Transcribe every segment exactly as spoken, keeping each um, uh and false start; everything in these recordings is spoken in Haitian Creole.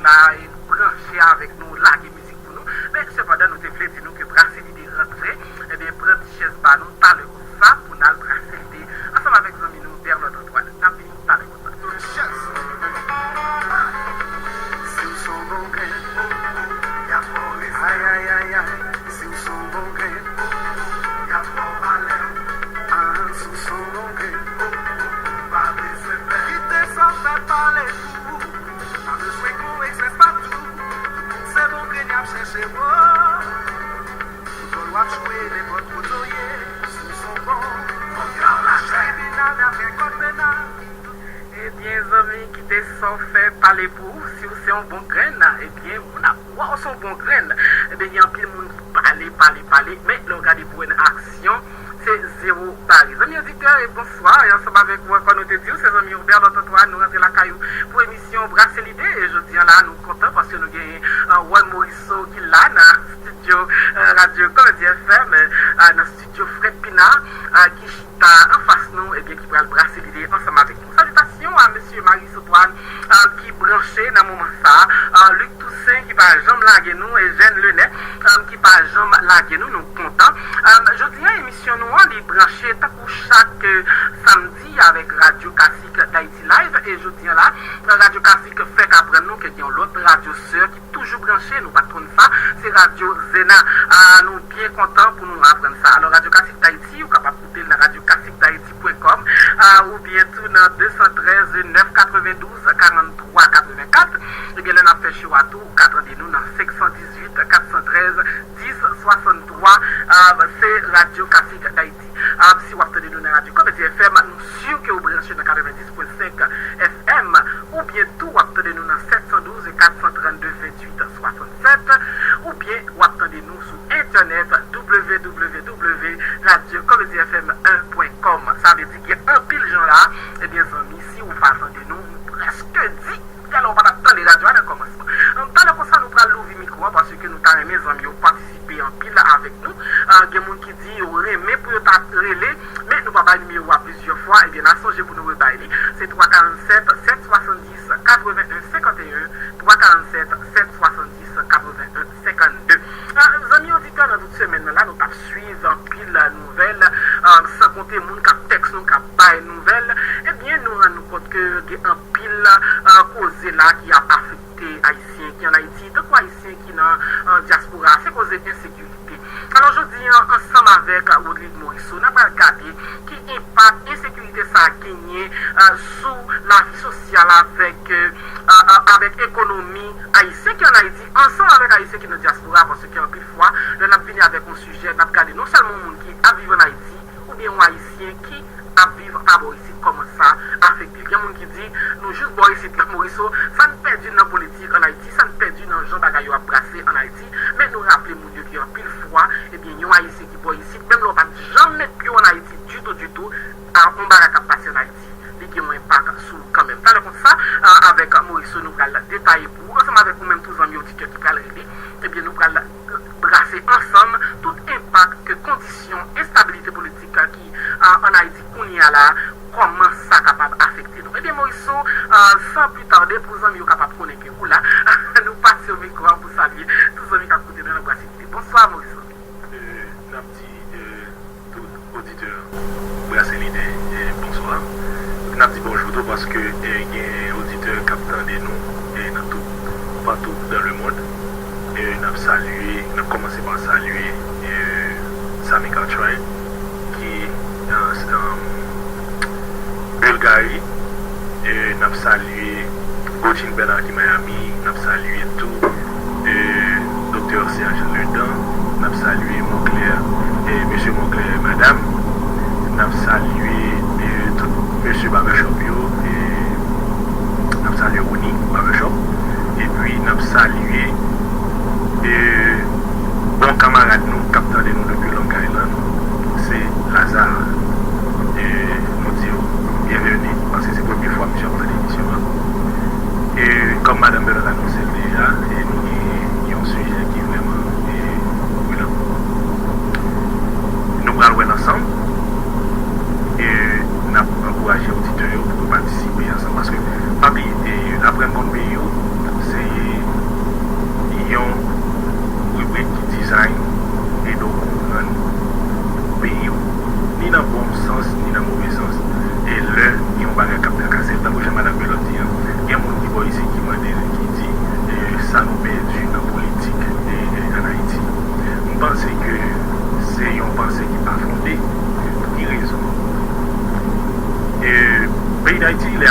la e branche avèk nou, lage mizik pou nou. Men sepandan, nou te vle di nou ke Brase Lide rantre, ebyen, pran ti chèz ba nou talè konsa pou n al brase lide ansanm avèk zanmi nou Bernard Antoine. N ap vini talè konsa. Tout chèz. Si w se yon bon grenn, y ap move. Ay, ay, ay, ay. Si w se yon bon grenn, y ap ba w valè. Ah, si w se yon bon grenn, pa bezwen pè. Kite sa fè pale pou ou. Pa bezwen gon ekspès patou. Tout moun se bon grenn y ap chèche, wo. Foutbòl w ap jwe, nenpòt kote w ye. Si w se yon bon, y ap lache. Tribinal y ap gen kòd penal. Ebyen, zanmi, kite sa w fè pale pou ou. Si w se yon bon grenn, ebyen, moun ap wè w se yon bon grenn. Ebyen, gen anpil moun ki pale, pale, pale, men lè w gade pou wè nan aksyon, se zewo bare. Zanmi oditè, e bonswa, e ansanm avèk ou ankò, nou te di w, se zanmi w Bernard Antoine, nou rantre lakay ou pou emisyon Brase Lide, e jodi a la, nou kontan paske nou gen, euh, Juan Morisseau ki la nan estidyo, euh, Radyo Komedi F M, euh, nan estidyo Fred Pina, euh, ki chita anfas nou, ebyen, ki pral brase lide ansanm avèk nou. Salitasyon a mesye Marie Antoine, euh, ki branche nan moman sa a, euh, Luc Toussaint ki pa janm lage nou, e Jèn Lenè, euh, ki pa janm lage nou, nou kontan. Euh, jodi a, emisyon nou an, li branche tankou chak, euh, samdi avèk Radyo Kasik Dayiti Live, e jodi a la, Radyo Kasik fèk aprann nou ke gen yon lòt radyo sè ki toujou branche, nou pa t konn sa, se Radyo Zena. Ah, nou byen kontan pou nou aprann sa. Alò, Radyo Kasik Dayiti, ou kapab koute l nan radyo kasik dayiti pwen kòm, ah, oubyen tou nan de san trèz nèf katrevendouz karanntwa katrevenkat. Ebyen, lè n ap fè cho a tou, ou ka tande nou nan senk san dizuit kat san trèz dis swasanntwa, ah, se Radyo Kasik Dayiti. Ah, si w ap tande nou nan Radyo Komedi F M, nou si ke w branche nan katrevenndis pwen senk F M, oubyen tou w ap tande nou nan sèt san douz kat san trannde venntuit swasannsèt, oubyen w ap tande nou sou entènèt w w w radyo komedi f m un pwen kòm. Sa vle di gen anpil jan la, ebyen zanmi, si w pa tande nou, m prèske di, talè w pa t ap tande radyo a nan kòmansman. Talè konsa nou pral louvri mikwo a paske nou ta renmen zanmi yo patisipe anpil avèk nou. Ah, gen moun ki di yo renmen pou yo ta rele, men nou pa bay nimewo a plizyè fwa, ebyen n a sonje pou nou rebay li. Se twa karannsèt sèt swasanndis katrevenn en senkanteyen, twa karannsèt sèt swasanndis katrevenn en senkannde. Ah, zanmi oditè, nan tout semèn nan la, nou t ap swiv anpil nouvèl, ah, san konte moun k ap tèks nou, k ap bay nouvèl. Ebyen, nou rann nou kont ke gen anpil, ah, koze la ki ap afekte Ayisyen ki ann Ayiti, tankou Ayisyen ki nan, ah, dyaspora, se koze ensekirite. Alò, jodi a, ansanm avèk Rodrigue Morisseau, n ap pral gade ki enpak ensekirite sa a genyen, ah, sou lavi sosyal avèk, eh, ah, ah, avèk ekonomi ayisyen ki ann Ayiti, ansanm avèk ayisyen ki nan dyaspora, paske anpil fwa, lè n ap vini avèk yon sijè, n ap gade non sèlman moun ki ap viv ann Ayiti, oubyen yon Ayisyen ki ap viv abò isit, kòman sa afekte l. Gen moun ki di, nou jis bò isit la, Morisseau, sa n pèdi nan politik ann Ayiti, sa n pèdi nan jan bagay yo ap brase ann Ayiti, men nou raple moun yo ke anpil fwa, ebyen, yon Ayisyen ki bò isit, menm lè w pa t janm met pye w ann Ayiti ditou, ditou, a, yon bagay k ap pase ann Ayiti, li gen yon enpak sou ou kanmenm. Talè konsa, a, avèk Morisseau, nou pral detaye pou ou, ansanm avèk ou menm tou zanmi oditè ki pral rele, ebyen, nou pral brase ansanm tout enpak ke kondisyon enstabilite politik ki, a, ann Ayiti kounye a la, kòman sa kapab afekte nou. Ebyen, Morisseau, a, san pli tade, pou zanmi yo kapab konnen ke ou la, nou pase w mikwo a pou salye tout zanmi k ap koute nou nan Brase Lide. Bonswa, Morisseau. Eh, n ap di, eh, tout oditè Brase Lide, eh, bonswa. N ap di bonjou tou paske, eh, gen oditè k ap tande nou, eh, nan tout, patou dans le monde. Eh, n ap salye, n ap kòmanse pa salye, eh, Sami Cartwright ki nan, nan Bulgari. Eh, n ap salye Gotchin Bernard ki Miami, n ap salye tou, eh, Doktè Serge Ledan, n ap salye Monclair, eh, Mesye Monclair, madam, n ap salye, eh, tout mesye barbershop yo, eh, n ap salye Rony Barbershop, epi n ap salye, eh, bon kanmarad nou k ap tande nou depi Long Island, se Lazare. Eh, nou di yo byenveni, paske se premye fwa misye ap tande emisyon an. E kòm madanm Bernard anonse l deja, e nou gen yon sijè ki vrèman, e, brelan. Nou pral wè l ansanm. E n ap ankouraje oditè yo pou yo patisipe ansanm. Paske, pa bliye, e, aprann konn peyi w, se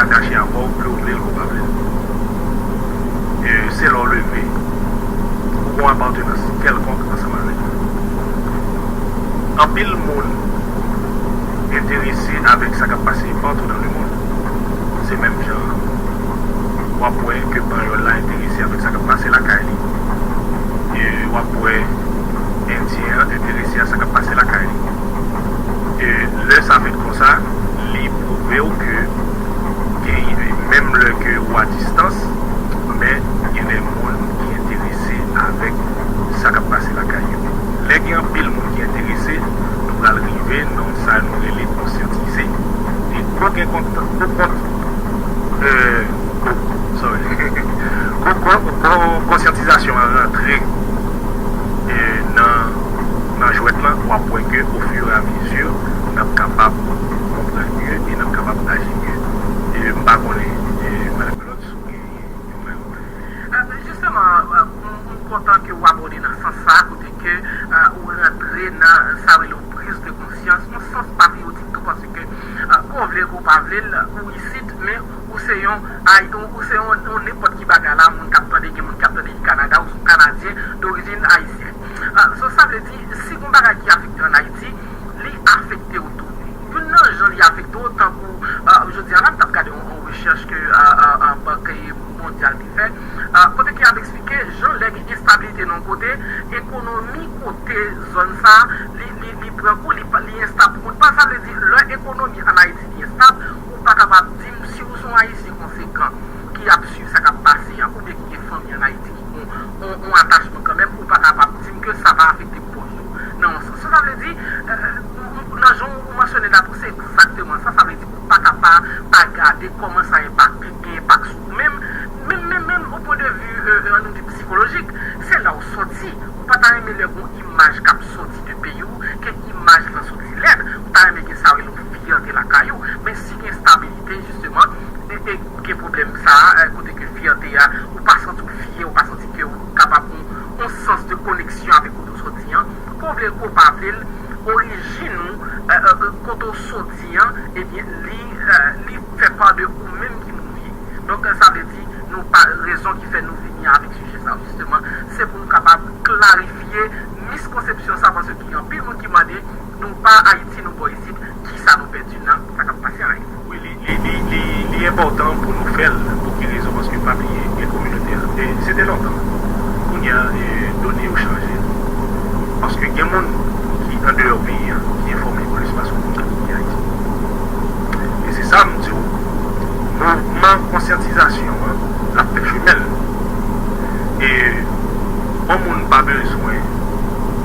atache avè w, ke w vle l, ke w pa vle l. E se lè w leve, ou gen yon apatenans kèlkonk ansanm avèk li. Anpil moun enterese avèk sa k ap pase patou nan lemonn. Se menm jan an. W ap wè ke Panyòl la enterese avèk sa k ap pase lakay li. E w ap wè Endyen an enterese a sa k ap pase lakay li. E lè sa fèt konsa, li pwouve w ke gen, menm lè ke ou a distans, men gen de moun ki enterese avèk sa k ap pase lakay yo. Lè gen anpil moun ki enterese, nou pral rive nan sa nou rele konsyantize. E gwo gen kont, gwo kont, euh, sorry. Gwo, gwo, gwo konsyantyizasyon an rantre, e, nan, nan jwèt lan, w ap wè ke ofiramezu, n ap kapab konprann mye e n ap kapab aji mye. E m pa konnen, e, Madan Claude, si w gen yon bagay w vle. Euh, justement, euh, m, m kontan ke w abòde nan sans sa, kote ke, euh, ou rantre nan sa w rele yon prise de conscience, yon sans patriyotik tou, paske, euh, ke w vle, ke w pa vle l, ou isit, men ou se yon, ay, ou, ou se yon, yon nenpòt ki bagay la, moun k ap tande, gen moun k ap tande ki Kanada, ou se yon Kanadyen dorijin ayisyen. Euh, so, sa vle di, si gon bagay ki afekte ann Ayiti, li afekte w tou. Youn nan jan li afekte w, tankou, euh, jodi a la, m t ap gade yon, yon rechèch ke, euh, euh, euh, Bank Mondyal te fè, euh, kote ke y ap eksplike jan lè gen enstabilite nan yon kote, ekonomi kote zòn sa, li, li, li pran kou, li, li enstab pou kont pa l. Sa vle di, lè ekonomi ann Ayiti li enstab, ou pa kapab di m si w se yon Ayisyen konsekan ki ap swiv sa k ap pase a, oubyen ki gen fanmi ann Ayiti ki gon on, on atachman kanmenm, ou pa kapab di m ke sa pa afekte pòch ou nan yon sans. Sa, sa vle di, euh, nan jan w mansyone la tou, se egzakteman sa. Sa vle di, ou pa ka pa, pa gade kòman sa enpak, gen enpak sou ou menm, menm, menm, menm o pwen de vi, euh, euh, ann nou di psikolojik. Se la w sòti, ou pa ta renmen lè gon imaj k ap sòti de peyi w, ke imaj lan soti lèd, ou ta renmen gen sa w rele yon fyète lakay ou, men si gen estabilite, jisteman, e, e gen pwoblèm sa a, e, kote ke fyète a, ou pa santi w fyè, ou pa santi ke w kapab yon, yon sans de koneksyon avèk kote w soti an, ke w vle l, ke w pa vle l, orijin ou, e, e, e, kote w soti an, ebyen, li, e, li fè pa de ou menm ki moun ou ye. Donk, sa vle di, nou pa, rezon ki fè nou vini avèk sijè sa a, jisteman, se pou nou kapab klarifye miskonsepsyon sa a, paske gen anpil moun ki mande, nou pa Ayiti, nou bò isit, kisa nou pèdi nan sa k ap pase an Ayiti? Wi, li, li, li, li, li enpòtan pou nou fè l. Pou ki rezon? Paske pa bliye, gen kominote a. E se te lontan. Kounye a, e, done yo chanje. Paske gen moun ki andeyò peyi a, ki enfòme plis pase moun ki Ayiti. E se sa m di w, mouvman konsyantizasyon an, l ap fè chimen l. E yon moun pa bezwen,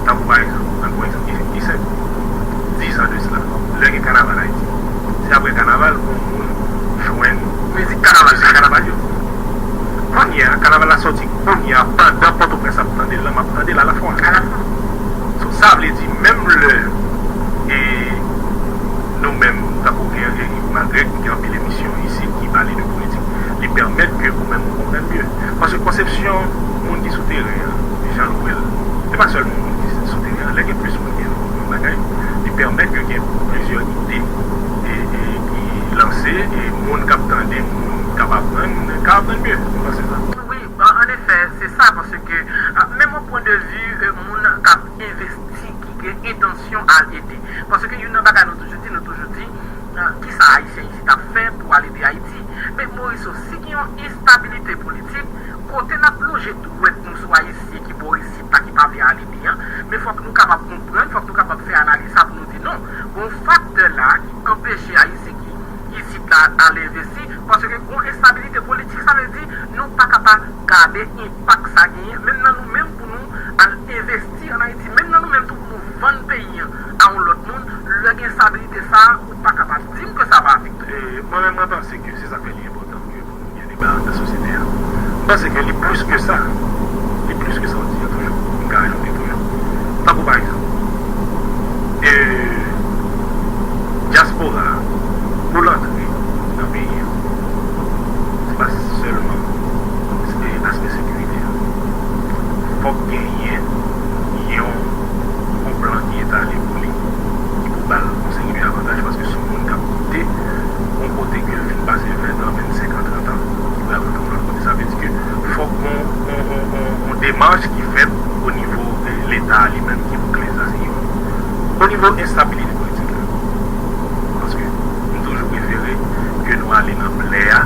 tankou pa egzanp, tankou egzanp ki, ki senp, diz an de sila, lè gen kanaval Ayiti, se apre kanaval pou yon moun jwenn mizik kanaval, mizik kanaval yo. Kounye a, kanaval la sòti kounye a, pandan Pòtoprens ap tande l lan, m ap tande l alafwa. So, sa vle di, menm lè, e, nou menm, tankou gen, e, malgre gen anpil emisyon isit ki pale de politik, li pèmèt ke ou menm ou konprann mye. Paske konsepsyon moun ki sou teren an, jan l wè l, se pa sèlman moun ki sou teren an, lè gen plis moun ki nan yon bagay, li pèmèt ke gen plizyè ide, e, e, ki lanse, e moun k ap tande, moun k ap aprann, ka aprann mye. Ou panse sa? Wi, an, an efè, se sa, paske, a, menm yon pwen de vi, e, moun k ap envesti, ki gen entansyon al ede. Paske youn nan bagay nou toujou di, nou toujou di, a, kisa Ayisyen isit ap fè pou al ede Ayiti. Men Moris, si gen yon enstabilite politik, kote n ap lonje dwèt nou sou Ayisyen ki bò isit la, ki pa vle al ede an, men fòk nou kapab konprann, fòk nou kapab fè analiz sa pou nou di non. Gon faktè la ki anpeche Ayisyen ki isit la al envesti, paske gon enstabilite politik, sa vle di nou pa ka pa gade enpak sa genyen, menm nan nou menm pou nou al envesti ann Ayiti, menm nan nou menm tou pou nou vann peyi an a yon lòt moun, lè gen enstabilite sa a, ou pa kapab di m ke sa pa afekte w. E, mwen menm, mwen panse ke se sa k fè li enpòtan pou, pou nou gen deba nan sosyete a. M panse ke li plis ke sa. Li plis ke sa w di a toujou. M ka ajoute toujou. Tankou pa egzanp, e, dyaspora a, pou l antre nan peyi an, se pa sèlman, e, aspè sekirite a. Fòk genyen yon, yon plan ki etale pou li, ki pou ba l yon seri de avantaj, paske se yon moun k ap kite yon kote ke l fin pase venntan, vennsenk an, trant an, ki pral rantre yon lòt kote. Sa vle di ke fòk gon, gon, gon, gon, gon demach ki fèt o nivo, eh, Leta a li menm, ki pou klere sa se youn. O nivo enstabilite politik la, paske m toujou prefere ke nou ale nan plè a,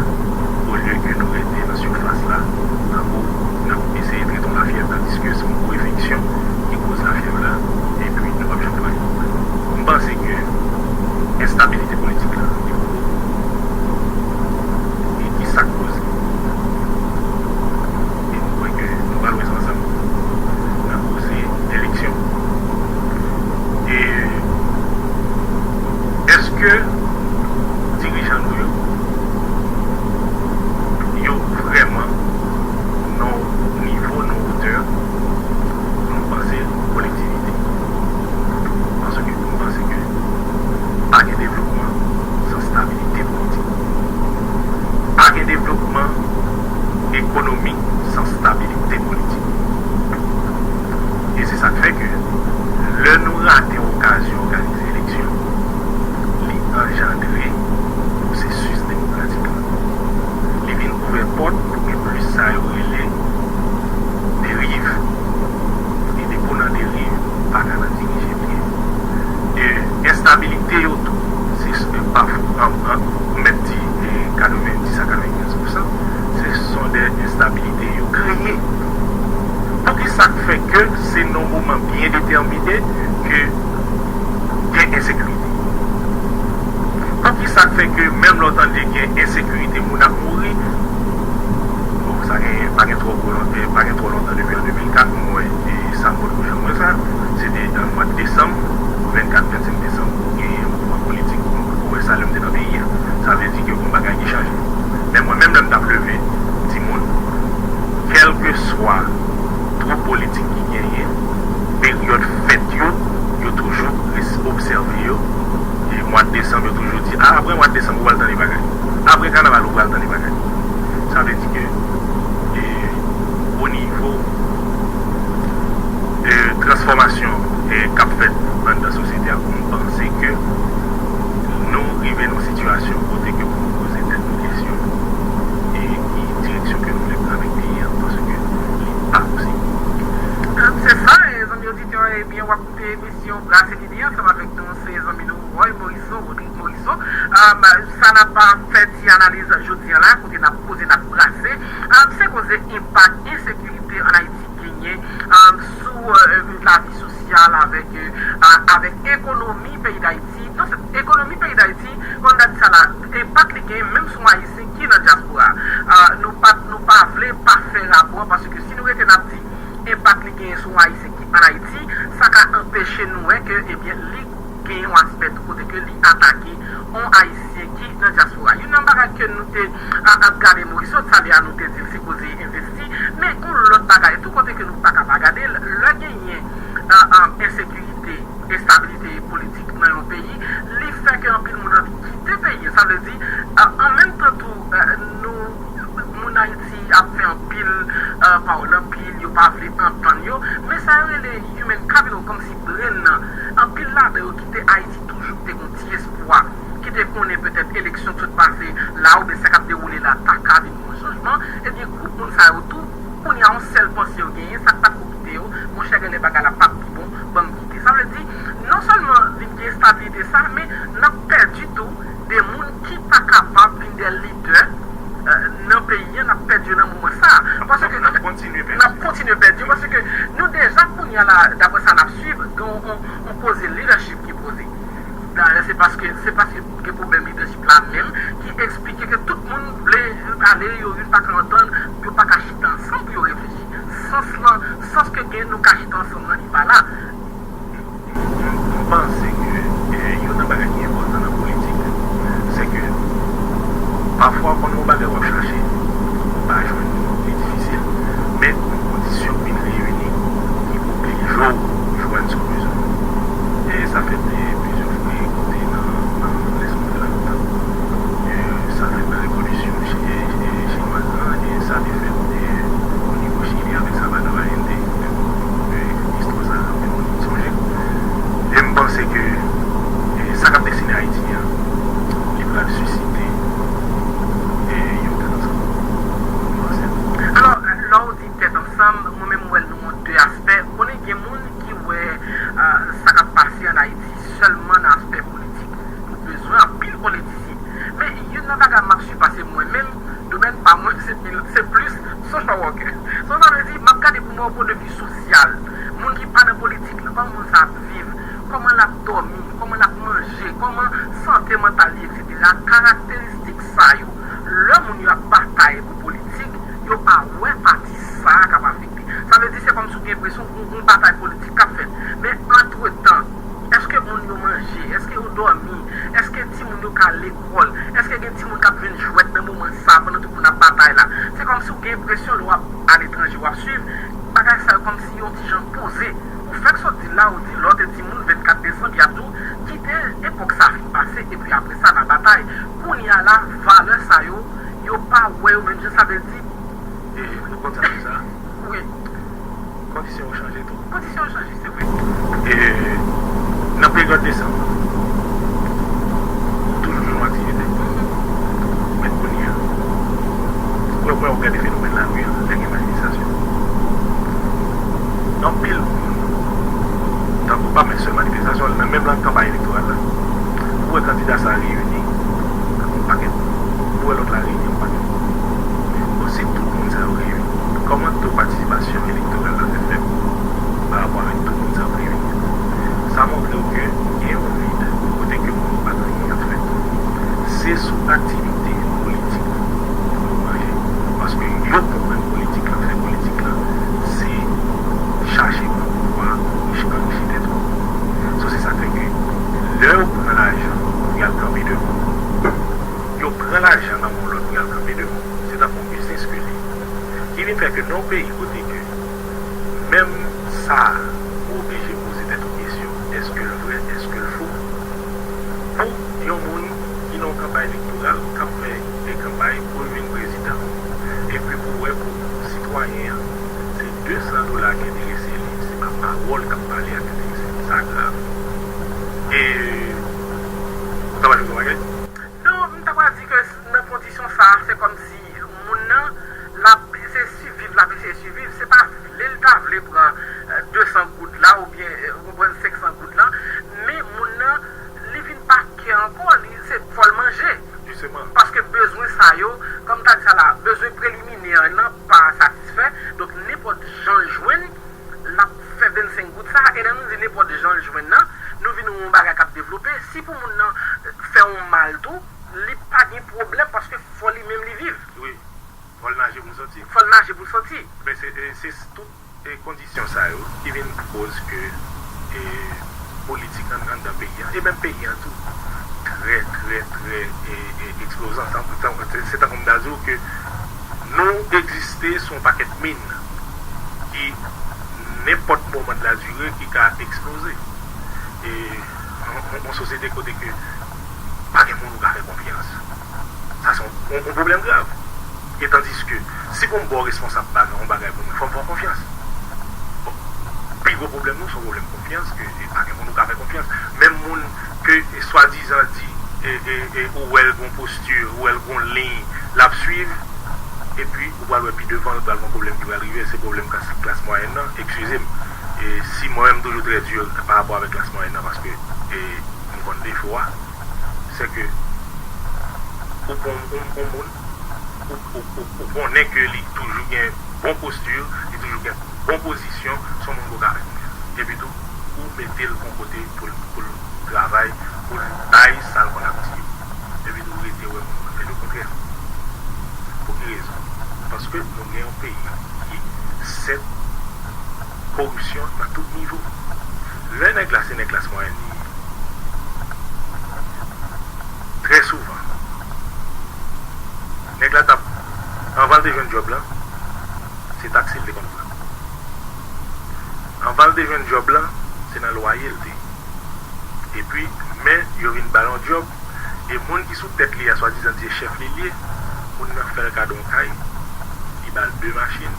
olye ke nou rete nan sifas la, tankou n ap eseye trete yon lafyèv, tandiske se yon gwo enfeksyon ki koz lafyèv la, epi nou p ap janm pran li. M panse ke enstabilite politik la, li poko. E ki sa k koze? E m kwè ke nou pral wè sa ansanm nan koze eleksyon. E èske dirijan nou yo, yo vrèman nan nivo, nan wotè pou nou panse kolektivite? Paske m panse ke pa gen devlopman san stabilite politik. Pa gen devlopman ekonomik san stabilite politik. E se sa k fè ke lè nou rate yon okazyon òganize eleksyon, li anjandre pwosesis demokratik la. Li vin ouvè pòt pou gen plis sa yo rele deriv. E depi w nan deriv, ou pa ka nan dirije byen. E enstabilite yo tou, se, se pafwa, an, an, m mèt di, e katrevenndis a katrevenkenz pousan, se son de enstabilite yo kreye. Poukisa k fè ke se nan moman byen detèmine ke gen ensekirite? Poukisa k fè ke menm lè w tande gen ensekirite, moun ap mouri? Bon, sa gen, pa gen twò gwo lon-, eh, pa gen twò lontan depi an de mil kat, mwen wè, e sa m potko janm wè sa. Se te nan mwa desanm, vennkat, vennsenk desanm, pou genyen mouvman politik, mwen potko wè sa lè m te nan peyi a. Sa vle di ke gon bagay ki chanje. Men mwen menm lè m t ap leve timoun, kèlkeswa twoup politik ki genyen, peryòd fèt yo, yo toujou res-, obsève yo. E mwa desanm, yo toujou di, "A, apre mwa desanm, ou pral tande bagay. Apre kanaval, ou pral tande bagay." Sa vle di ke, e, o nivo, e, transfòmasyon, e, k ap fèt anndan sosyete a, m panse ke nou rive nan yon sitiyasyon kote ke pou nou poze tèt nou kesyon, e ki direksyon ke nou vle pran avèk peyi a, paske li pa posib. Se sa, e, zanmi oditè, ebyen, w ap koute emisyon Brase Lide ansanm avèk nou, se zanmi nou Roy Morisseau, Rodrigue Morisseau. Sa n ap fè ti analiz jodi a la, kote n ap koze, n ap brase, se koze enpak ensekirite ann Ayiti genyen sou lavi sosyal avèk, avèk ekonomi peyi Dayiti. Non, se ekonomi peyi Dayiti, kòm n ta di sa la, enpak li genyen menm sou Ayisyen ki nan dyaspora. Nou pa, nou pa vle pa fè rapò, paske si nou rete n ap di enpak li genyen sou Ayisyen ki ann Ayiti, sa ka anpeche nou wè ke, ebyen, li gen yon aspè tou kote ke li atake yon Ayisyen ki nan dyaspora. Youn nan bagay ke nou te, a, ap gade Morisseau, talè a nou te di l se koze envesti, men gon lòt bagay tou kote ke nou pa ka pa gade l, lè genyen, a, a, ensekirite, enstabilite politik nan yon peyi, li fè ke anpil moun anvi kite peyi a. Sa vle di, a, an menm tan tou, a, nou, moun Ayiti ap fè anpil, a, pawòl anpil, yo pa vle antann yo, men sa yo rele human capital, kòmsi brain nan, anpil ladan yo kite Ayiti toujou ki te gon ti espwa, ki te konnen petèt eleksyon k sot pase la oubyen sa k ap dewoule la ta ka vin yon chanjman, ebyen gwoup moun sa yo tou, kounye a yon sèl panse yo genyen, sa k pa t ko kite yo, monchè genlè bagay la p ap pi bon, ban m kite. Sa vle di, non sèlman vin gen estabilite sa, men n ap pèdi tou de moun ki ta kapab vin de lidè nan peyi a, n ap pèdi yo nan moman sa a. Paske n ap kontinye pèdi. N ap kontinye pèdi yo, paske nou deja kounye a la, daprè sa n ap swiv, gen yon, yon, yon koze leadership ki poze. Dayè, se paske, se paske gen pwoblèm leadership la menm ki eksplike ke tout moun vle ale, yo youn pa ka antann, yo pa ka chita ansanm pou yo reflechi. Sans lan, sans ke gen nou ka chita ansanm nan, li pa la. M, m panse ke, eh, youn nan bagay ki enpòtan nan politik, se ke pafwa, konn gon bagay w ap chache, ou pa jwenn li, li difisil. Men, yon kondisyon vin reyini ki oblije w jwenn sa w bezwen. E sa fèt, eh, plizyè fwa, kote nan, nan lèzon de la lontan. Eh, sa fèt nan revolisyon chi-, eh, eh, chinwaz lan, e sa te fèt, eh, o nivo Chili avèk Salvador Allende. Istwa sa a, anpil moun sonje. E m panse ke, e, sa k ap destine Ayiti a, li pral sisite Ayiti sèlman nan aspè politik. Nou bezwen anpil politisyen. Men youn nan bagay m ap swiv pase mwen menm, domèn pa mwen se pil, se plis social worker. So sa vle di, m ap gade pou mwen yon pwendvi sosyal. Moun ki pa nan politik lan, kòman moun sa ap viv, kòman l ap dòmi, kòman l ap manje, kòman sante mantal li, etsetera. Karakteristik sa yo, lè moun yo ap batay pou politik, yo pa wè pati sa a k ap afekte. Sa vle di se kòmsi w gen enpresyon yon, yon batay politik k ap fèt. Men antretan, èske moun yo manje? Èske yo dòmi? Èske timoun yo ka al lekòl? Èske gen timoun k ap jwenn jwèt nan moman sa a pandan tout moun ap batay la? Se kòmsi w gen enpresyon lè w ap aletranje, w ap swiv bagay sa yo kòmsi yon ti jan poze. Ou fèk sot di la, ou di lòt e timoun vennkat desanm, y ap di w kite epòk sa a fin pase, epi apre sa n a batay. Kounye a la, valè sa yo, yo pa wè yo menm jan, sa vle di. E nou konn sa konsa. Wi. Kondisyon yo chanje tou. Kondisyon yo chanje, se vre. E nan peryòd desanm, ou toujou jwenn yon aktivite. Men kounye a, premye fwa w gade fenomèn lari a, lè gen manifestasyon. Anpil moun, tankou pa menm sèl manifestasyon, nan menm lan kanpay elektoral la, ou wè kandida sa a reyini ak yon pakèt moun. Ou wè lòt la reyini ak yon pakèt moun. Bon, si tout moun sa yo reyini, kòman to patisipasyon elektoral la fè fèb pa rapò avèk tout moun sa yo reyini? Sa montre w ke gen yon vid kote ke moun yo pa t anyen ap fè. Se sou aktivite politik pou yo manje. Paske yo konprann politik lan, fè politik lan, se chache pran pouvwa, anrichi tèt ou. So, se sa k fè ke lè yo pran lajan pou y al kanpe devan, yo pran lajan nan men yon lòt pou y al kanpe devan, se tankou yon biznis ke li ye. Ki vin fè ke nan yon peyi kote ke menm sa a, ou oblije poze tèt ou kesyon, èske l vrè, èske l fo? Pou yon moun ki nan yon kanpay elektoral, k ap fè, e, kanpay pou l vin prezidan, epi pou w wè pou sitwayen an, se de san dola ki enterese li, se pa pawòl k ap pale a k enterese li. Sa grav. E, ou ta pral di yon bagay? Non, m ta pral di ke s-, nan kondisyon sa a, se kòmsi moun nan, l ap, se siviv, l ap eseye siviv. Se pa vle l ta vle pran, eh, de san goud la, oubyen, eh, ou konprann, senk san goud lan, men moun nan, li vin pa kè ankò, li, se fò l manje. Jisteman. Paske bezwen sa yo, kòm m ta di sa la, bezwen preliminè lan pa satisfè. Donk, nenpòt jan l jwenn, l ap fè vennsenk goud sa a. E lè nou di nenpòt jan l jwenn nan, nou vin wè yon bagay k ap devlope. Si pou moun nan, eh, fè yon mal tou, li pa gen pwoblèm paske fò li menm li viv. Wi. Fò l naje pou l soti. Fò l naje pou l soti. Men se, e, se s-, tout, e, kondisyon sa yo ki vin koz ke, e, politik an, anndan peyi an, e menm peyi an tou, trè, trè, trè, e, e, eksplozan. Tankou, tankou, se, se tankou m ta di w ke nou egziste sou yon pakèt min ki, nenpòt moman de la dire, ki ka eksploze. E, yon, yon, yon sosyete kote ke pa gen moun ou ka fè konfyans. Sa se yon, yon, yon pwoblèm grav. E tandiske, si pou m ba w responsab bagay, yon bagay pou mwen, fò m fè w konfyans. Bon, pi gwo pwoblèm nou, se yon pwoblèm konfyans, ke, e, pa gen moun ou ka fè konfyans. Menm moun ke, e, swadizan di, e, e, e, ou wè l gon posti, ou wè l gon liy, l ap swiv, epi ou pral wè pi devan, l pral gon pwoblèm ki pral rive, se pwoblèm klas, klas mwayèn nan, eskize m. E si mwen menm m toujou trè di pa rapò avèk klas mwayèn nan, paske, e, m konn defo a, se ke ou pran yon, yon, yon moun, ou, ou, ou, ou konnen ke li toujou gen bon posti, li toujou gen bon pozisyon, se yon moun ke w ka fè konfyans. Epi tou, ou mete l yon kote pou l, pou l travay, pou l bay sa l konn ap di yo. Epi tou, ou rete wè moun nan fè lekontrè. Pou ki rezon? Paske nou gen yon peyi ki sèt koripsyon nan tout nivo. Lè nèg la se nèg klas mwayèn li ye, trè souvan, nèg la t ap, anvan l te jwenn djòb lan, se taksi l te konn pran. Anvan l te jwenn djòb lan, se nan lwaye l te ye. Epi, men yo vin ba l yon djòb, e moun ki sou tèt li a, swadizan di se chèf li l ye, moun nan fè l kado yon kay, li ba l de machin,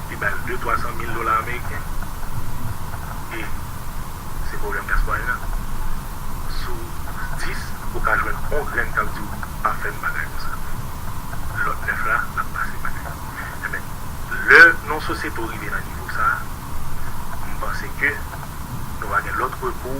li ba l de, twa san mil dola ameriken. E se pwoblèm dyaspora nan. Sou dis, ou ka jwenn yon grenn k ap di w pa fè m bagay konsa. Lòt nèf la, l ap pase bagay. Enben, lè nan yon sosyete w rive nan nivo sa a, m panse ke nou pa gen lòt rekou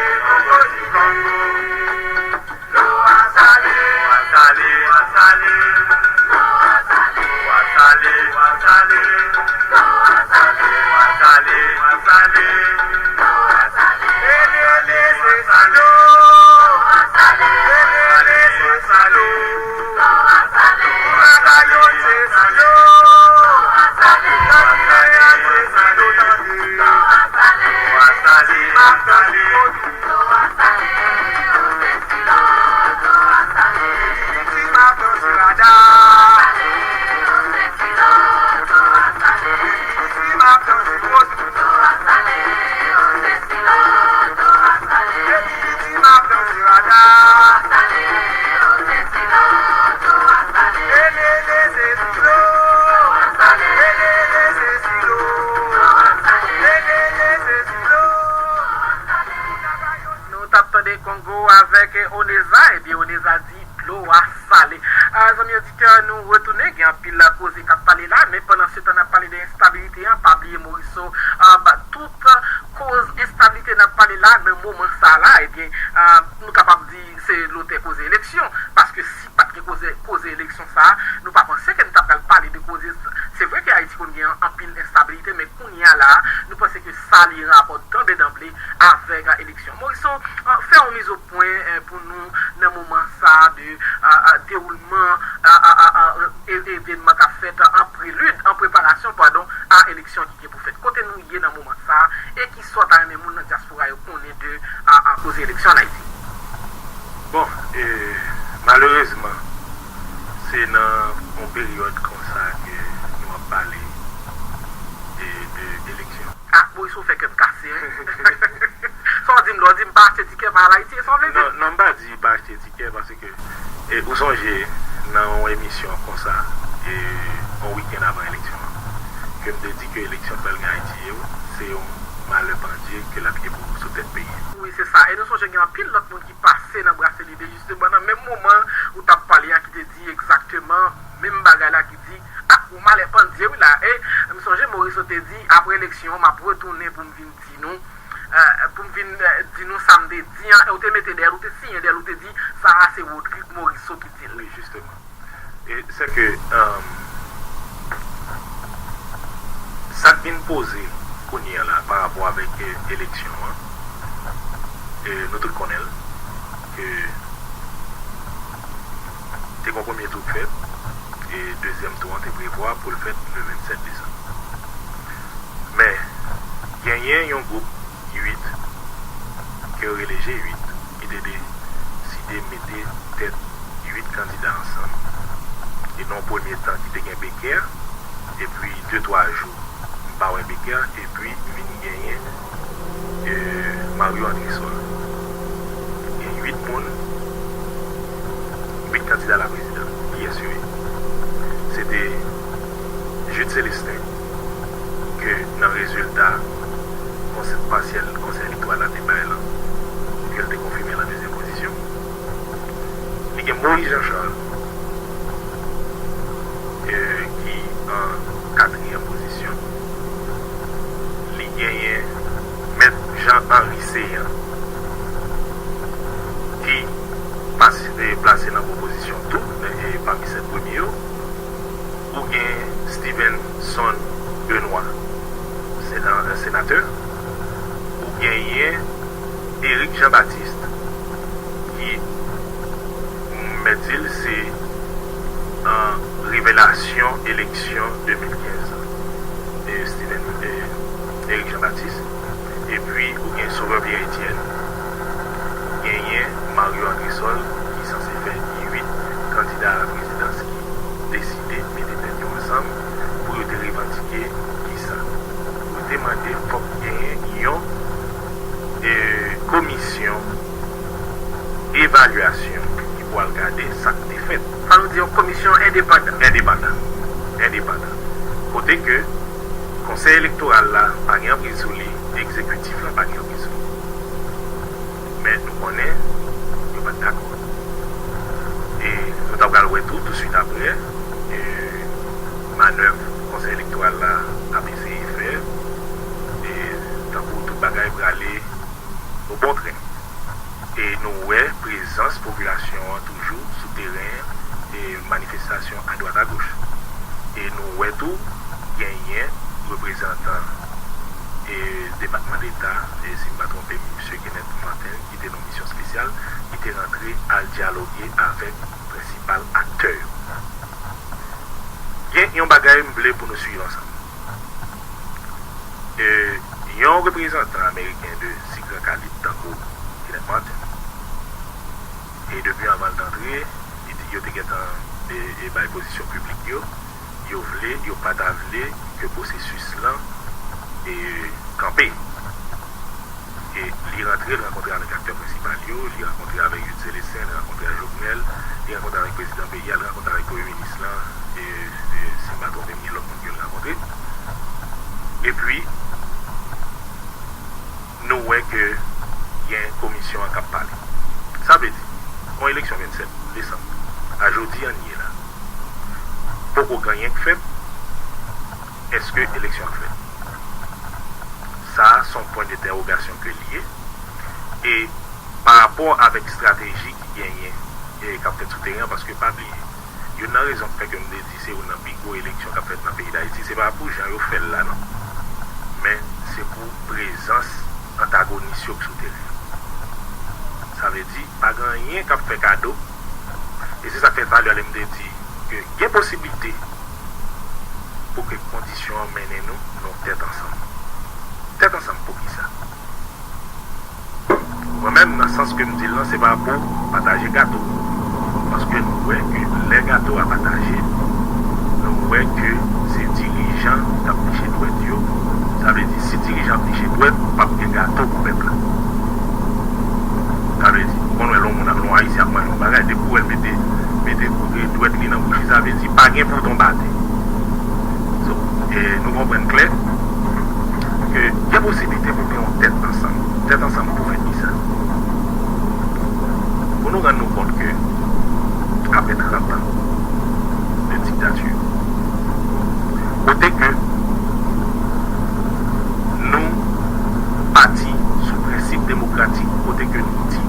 Nou t ap tande Kongo avèk Oneza. Ebyen, Oneza di dlo a sale. Ah, zanmi oditè, nou retounen. Gen anpil koze k ap pale la, men pandan se tan n ap pale de enstabilite an, pa bliye Moriso, ah, tout koz enstabilite n ap pale la nan moman sa la, ebyen, ah, nou kapab di se lotè koze eleksyon. Paske si pa t gen koze, koze eleksyon sa, nou pa panse ke n ta pral pale de koze. Se vre ke Ayiti konn gen anpil enstabilite, men kounye a la, nou panse ke sa li rapò danble danble avèk eleksyon. Moriso, ah, fè yon mizo pwen, eh, pou nou nan moman sa de, ah, ah, dewoulman, ah, ah, ah, ah, e- evenman k ap fèt an prelid, an preparasyon, padon, a eleksyon ki gen pou fèt. Kote nou ye nan moman sa, e ki sa w ta renmen moun nan dyaspora yo konnen de, ah, ah, koze eleksyon an Ayiti? Bon, e, malerezman, se nan yon peryòd konsa ke nou ap pale de, de eleksyon. Ah, Moris, ou fè kè m kase, wi. Sa w di m la, w di m pa achte tikè, pa al Ayiti, e sa w vle di? Non, non, m pa di pa achte tikè, paske, e, ou sonje, nan yon emisyon konsa, e, yon wikenn avan eleksyon an, ke m te di ke eleksyon k pral gen Ayiti yo, se yon malè pandye ke l ap ye pou sou tèt peyi a. Wi, se sa. E nou sonje gen anpil lòt moun ki pase nan brase lide, jisteman, nan menm moman ou t ap pale a, ki te di egzakteman menm bagay la, ki di, ah, ou malè pandye, wi, la. E m sonje Moris te di, apre eleksyon an, m ap retounen pou m vin di nou, eh, pou m vin, eh, di nou sa m te di an, e ou te mete dèyè l, ou te siyen dèyè l, ou te di, sa a se Rodrigue Morisseau ki di l. Wi, jisteman. E se ke, um, sa k vin poze kounye a la pa rapò avèk, eh, eleksyon an, e nou tout konnen l, ke te gen yon premye tou k fèt, e dezyèm tou an te prevwa pou l fèt le vennsèt desanm. Men, genyen yon gwoup uit, ke yo rele G uit, ki te deside mete tèt uit kandida ansanm. E nan yon premye tan ki te gen Becker, epi de twa jou, m pa wè Becker, epi vin genyen, e, Mario Andrésol. Gen uit moun, uit kandida laprezidans. Kiyès yo ye? Se te Jude Célestin, ke nan rezilta konsèy, pasyèl konsèy elektoral la te bay lan, ke l te konfime l an dezyèm pozisyon. Li gen Moïse Jean Charles, e, ki an katriyèm pozisyon. Li genyen Mèt Jean Henry Céant, ki pas-, e, plase nan bon pozisyon tou, e, pami sèt premye yo. Ou gen Stevenson Benoît, sena-, senatè. Ou genyen Éric Jean Baptiste, ki, m mèt di l, se, an, revelasyon eleksyon de mil kenz lan. E Steven, e Éric Jean Baptiste. Epi, ou gen Sauveur Pierre Etienne. Ou genyen Mario Andrésol, ki sanse fè uit kandida a la prezidans ki deside mete tèt yo ansanm pou yo te revandike kisa? Yo te mande fòk genyen yon, e, komisyon evalyasyon ki pou al gade sa k te fèt. Fò nou di yon komisyon endepandan. Endepandan. Endepandan. Kote ke Konsèy Elektoral la pa gen anprint sou li, egzekitif la pa gen anprint sou li. Men nou konnen yo pa t dakò. E nou ta pral wè tou, touswit apre, e, manèv Konsèy Elektoral la ap eseye fè, e, tankou tout bagay prale o bon tren. E nou wè prezans popilasyon an toujou sou teren, e manifestasyon adwat agoch. E nou wè tou genyen reprezantan, e Depatman Deta, e si m pa twonpe m, Misye Kenneth Martin, ki te nan misyon espesyal, ki te rantre al dyaloge avèk prensipal aktè yo. Gen yon bagay m vle pou nou swiv ansanm. E, Yon reprezantan ameriken de si gran kalib tankou Kenneth Martin. E depi anvan l t antre, li te- yo te gentan e, e bay pozisyon piblik yo. Yo vle, yo pa ta vle ke pwosesis lan e, kanpe. E li rantre, l rankontre avèk aktè prensipal yo, li rankontre avèk Jude Célestin, li rankontre avèk Jovenel, li rankontre avèk prezidan peyi a, li rankontre avèk premye minis lan, e, e, si m pa twonpe m, gen lòt moun ke l rankontre. Epi, nou wè ke gen komisyon an k ap pale. Sa vle di, yon eleksyon vennsèt desanm, a jodi a n ye la, poko gen anyen k fèt, èske eleksyon ap fèt? Sa a se yon pwen dentèwogasyon ke l ye. E pa rapò avèk estrateji ki genyen e k ap fèt sou teren an, paske pa bliye, youn nan rezon k fè ke m te di se youn nan pi gwo eleksyon k ap fèt nan peyi Dayiti, se pa pou jan yo fè l la non, men se pou prezans antagonis yo k sou teren an. Sa vle di, pa gen anyen k ap fè kado, e se sa k fè talè m te di ke gen posiblite pou ke kondisyon an mennen nou nan yon tèt ansanm. Tèt ansanm poukisa? Mwen menm, nan sans ke m di l lan, se pa pou pataje gato. Paske nou wè ke lè gato a pataje, nou wè ke se dirijan k ap niche dwèt yo. Sa vle di, si dirijan ap niche dwèt, p ap gen gato pou pèp la. Sa vle di, ou konn wè lè yon moun ap, lè yon Ayisyen ap manje yon bagay, depi w wè l mete, mete dwèt li nan bouch li, sa vle di, pa gen pou tonbate. So, e nou konprann klè ke gen posiblite pou gen yon tèt ansanm. Tèt ansanm pou fè kisa? Pou nou rann nou kont ke apre trant an de diktati, kote ke nou pati sou prensip demokratik, kote ke nou di,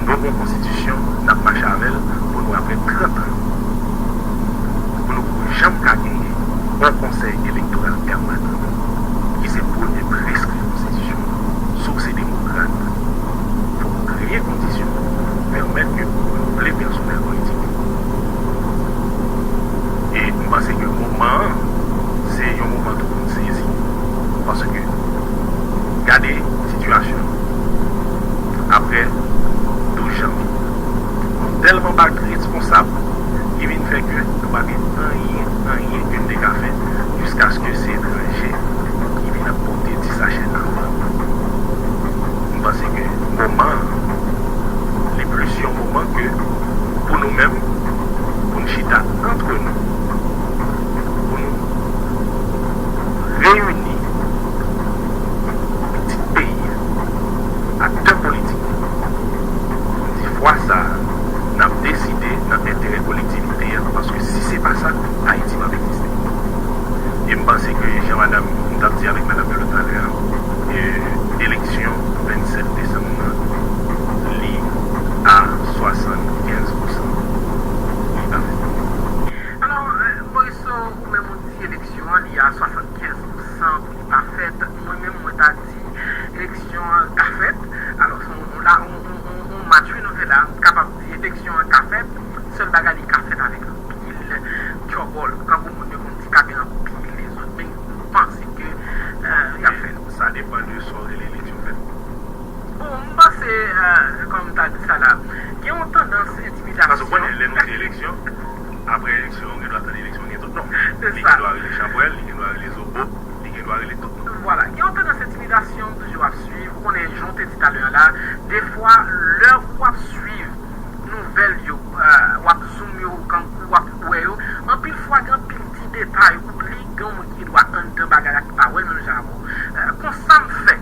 nou gen yon konstitisyon, n ap mache avè l pou nou apre trant an, pou nou poko janm ka genyen yon konsèy elektoral pèmanan, ki se premye preskri konstitisyon an. Si w se demokrat, fòk ou kreye kondisyon pou pèmèt ke ou ranouble pèsonèl politik yo. E m panse ke moman an, se yon moman tout moun sezi. Paske, gade sitiyasyon an. Apre douz janvye, nou tèlman pa responsab, ki vin fè ke nou pa gen anyen, anyen ke n te ka fè, jiskaske se etranje ki vin ap pote ti sachè nan van. M panse ke moman an, li plis yon moman ke pou nou menm, pou n chita antre nou, pou nou reyini pitit peyi a, aktè politik yo, pou n di fwa sa a, n ap deside nan enterè kolektivite a, paske si se pa sa, Ayiti p ap egziste. E m panse ke jan madanm, m t ap di avèk madanm Belo talè a, e, eleksyon vennsèt desanm nan, li a swasannkenz pousan pou li pa fèt. Alò, e, Morisseau, ou menm ou di eleksyon an, li a swasannkenz pousan pou li pa fèt. Mwen menm, mwen ta di eleksyon an ka fèt. Alò, se yon, yon la, yon, yon, yon, yon match, wi, nou fè la. M kapab di eleksyon an ka fèt. Sèl bagay, li ka fèt avèk anpil tchòbòl. Kankou moun yo konn di, ka gen anpil dezòd. Men, m panse ke, e, y ap fèt. Sa depann de sa w rele eleksyon fèt. Bon, m panse, e, kòm m ta di sa la, gen yon tandans entimidasyon. Paske w konnen, lè nou di eleksyon, apre eleksyon, ou gen dwa tande eleksyon gen tout non. Se sa. Li gen dwa rele Chanpwèl, li gen dwa rele Zobo, li gen dwa rele tout non. Vwala. Gen yon tandans entimidasyon m toujou ap swiv. Ou konnen, jan w te di talè a la, defwa, lè w ap swiv nouvèl yo, e, w ap zoom yo, kankou w ap wè yo, anpil fwa, gen anpil ti detay ou li, gen yon moun ki gen dwa anndan bagay la ki pa wè l menm jan avè w. E, konsa m fè.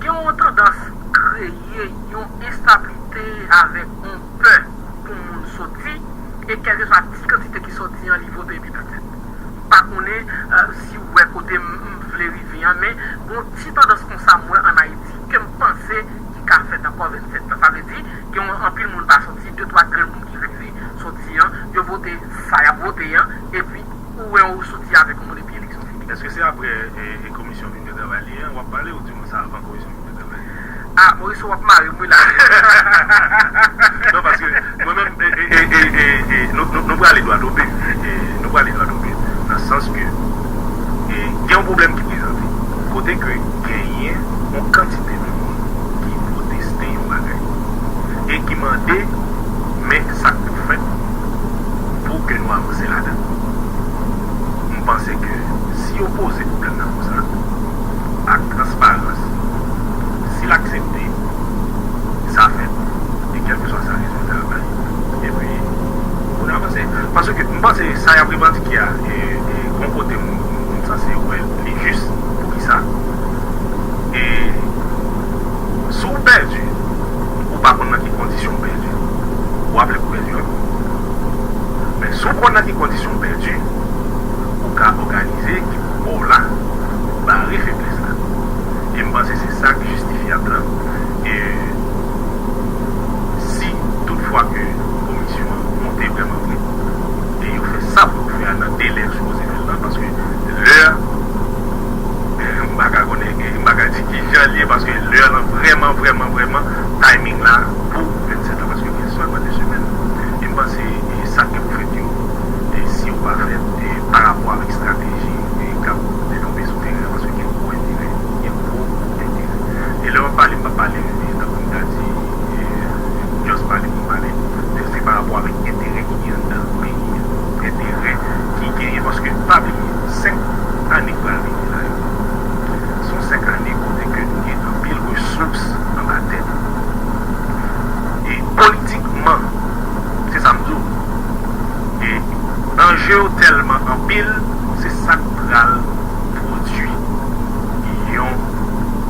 Gen yon tandans kreye yon enstabilite avèk yon pè pou moun soti, e kèlkeswa ti kantite ki soti an, li vote epi tèt. M pa konnen, e, si w wè kote m, m vle rive an, men gon ti tandans konsa m wè ann Ayiti ke m panse ki ka fèt ankò vennsèt lan. Sa vle di, gen yon anpil moun pa soti, de twa grenn moun ki rive soti an, yo vote sa y ap vote an, epi ou wè ou soti avèk yon moun epi eleksyon fini. Èske se apre, e, e, komisyon fin fè travay li an, w ap pale, oudimwen se avan komisyon fin fè travay li an? Ah, Morisseau, w ap mare m wi la. Non, paske mwen menm, e, e, e, e, e, e, nou, nou, nou prale dwat o bi. E, nou prale dwat o bi. Nan sans ke, e, gen yon pwoblèm ki prezante. Kote poze pwoblèm nan konsa, ak transparans, si l aksepte, sa fèt, e kèlkeswa sa rezilta yo bay. Epi, pou n avanse, paske m panse sa y ap revandike a, e, e, yon kote m, m, m sanse wè li jis, poukisa? E, si w pèdi, ou pa konn nan ki kondisyon w pèdi. Ou aple pou pèdi ankò. Men si w konn nan ki kondisyon w pèdi, ou ka òganize ekip bò w la pou bare feblès la. E m panse se sa k jistifyab la. E si toutfwa ke komisyon an monte vrèman vre, e yo fè sa pou yo fè a nan delè yo sipoze fè l lan, paske lè, m pa ka konnen, m pa ka di ki jan l ye, paske lè lan vrèman, vrèman, vrèman, timing la pou vennsèt lan, paske gen sèlman de semèn. E m panse, e sa k gen pou fèt yo, e si yo pa fèt, e pa rapò avèk estrateji, e k ap detonbe sou teren an, paske gen gwo enterè, gen gwo enterè. E lè m ap pale, m pa pale, e tankou m ta di, e just pale pou m pale. Se pa rapò avèk enterè ki gen anndan peyi an. Enterè ki genyen, paske pa bliye, senk ane k pral vini la yo, se yon senk ane kote ke nou gen anpil resous anba tè nou. E politikman, se sa m di w, e anje yo tèlman anpil, se sa k pral pwodui yon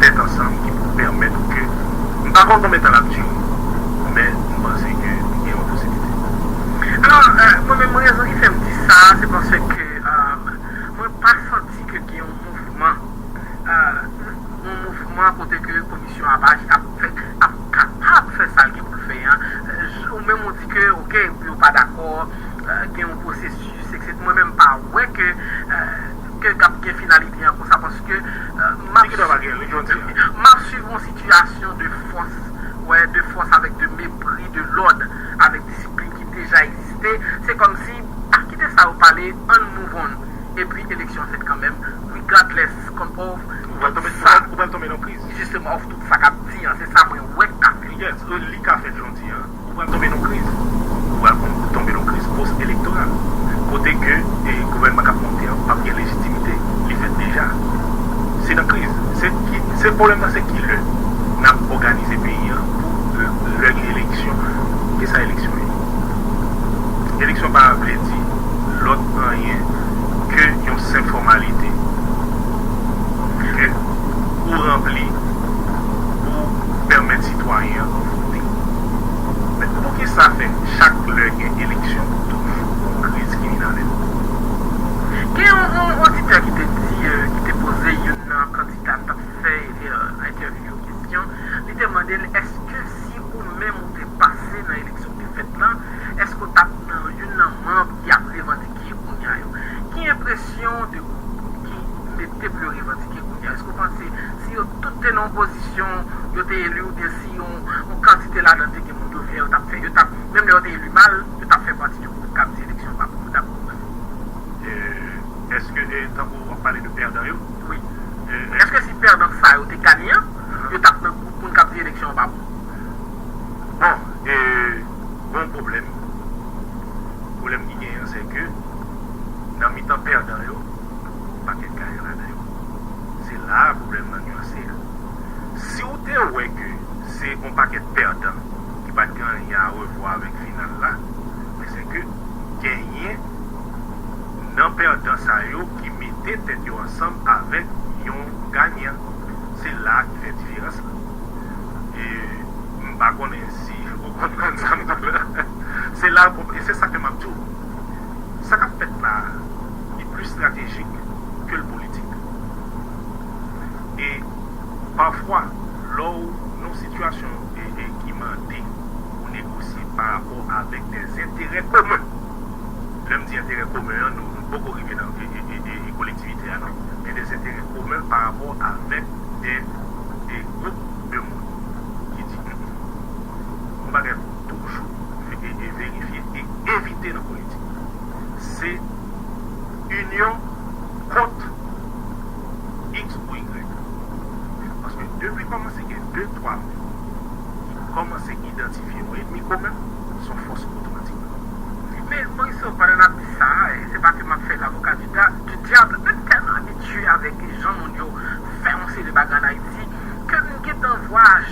tèt ansanm ki pou pèmèt ke, m pa konn konbyen tan l ap dire, men m panse ke gen yon posiblite. Alò, euh, mwen menm, rezon ki fè m di sa, se paske, euh, mwen pa santi ke gen yon mouvman, euh, yon mouvman kote ke komisyon ap aji, ap fè, ap kapab fè sa l gen pou l fè an. Euh, ou menm ou di ke, oke, yo pa dakò, euh, gen yon pwosesis, etsetera. Mwen menm pa wè ke, euh, ke k ap gen finalite an konsa, paske, euh, m ap, m ap swiv yon sitiyasyon de fòs, wè, de fòs avèk de mepri de lòd, avèk disiplin ki deja egziste. Se kòmsi, pa kite sa yo pale, ann move on. Epi eleksyon fèt kanmenm, regardless, kon, of, ou pral tonbe, ou pral tonbe nan kriz. Jisteman, of tout sa k ap di an, se sa mwen wè k ka fèt. Yes, li ka fèt, jan w di an. Ou pral tonbe nan kriz. Ou pral kon-, tonbe nan kriz pòs-elektoral. Kote ke, e, gouvènman k ap monte an p ap gen lejitimite. Li fèt deja. Se nan kriz. Se ki, se pwoblèm nan, se ki lè n ap òganize peyi an pou lè, lè gen eleksyon. Kisa eleksyon ye? Eleksyon pa vle di lòt anyen ke yon senp fòmalite ke ou ranpli pou pèmèt sitwayen an vote. Men poukisa fè chak lè gen eleksyon, toujou gon kriz ki vin avè l? Gen yon, yon oditè ki te di, euh, ki te poze youn nan kandida n t ap fè, euh, entèvyou yo kesyon, li te mande l, èske si ou menm ou te pase nan eleksyon k te fèt lan, èske w t ap nan youn nan manm ki ap revandike kounye a yo? Ki enpresyon de gwoup ki mete pou yo revandike kounye a? Èske w panse si yo tout te nan opozisyon, yo te eli, oubyen si yon, yon kantite ladan te gen moun yo vle, yo t ap fè, yo t ap, menm lè yo te eli mal, yo t ap fè pati de gwoup k ap di eleksyon pa bon, yo t ap bon? E, èske, e, tankou w ap pale de pèdan yo? Wi. E, e, èske si pèdan sa yo te ganyan, yo t ap nan gwoup moun k ap di eleksyon an pa bon? Bon, e, gon pwoblèm. Pwoblèm ki genyen an, se ke nan mitan pèdan yo, pakèt gayan ladan yo. Se la a pwoblèm nan nyanse a. Si w te wè ke se yon pakèt pèdan ki pa t gen anyen a revwa avèk final la, men se ke genyen nan pèdan sa yo ki mete tèt yo ansanm avèk yon ganyan. Se la a ki fè diferans la. E m pa konnen si ou konprann sa m di w la. Se la, e se sa ke m ap di w. Sa k ap fèt la a, li plis estratejik ke l politik. E pafwa, lè w nan yon sitiyasyon, e, e, ki mande pou negosye pa rapò avèk dèzenterè komen, lè m di enterè komen an, nou, nou poko rive nan, e, e, e, e, e kolektivite a, non. Men dèzenterè komen pa rapò avèk de, de gwoup de moun ki di, "Mm, mm, yon bagay pou toujou ve-, e, e, verifye e evite nan politik." Se inyon kont X ou Y. Paske depi kòmanse gen de, twa moun ki kòmanse idantifye yon ènmi komen, se yon fòs otomatikman. Men, Morisseau, pandan n ap di sa, e se pa ke m ap fè lavoka di da-, di dyab, men m tèlman abitye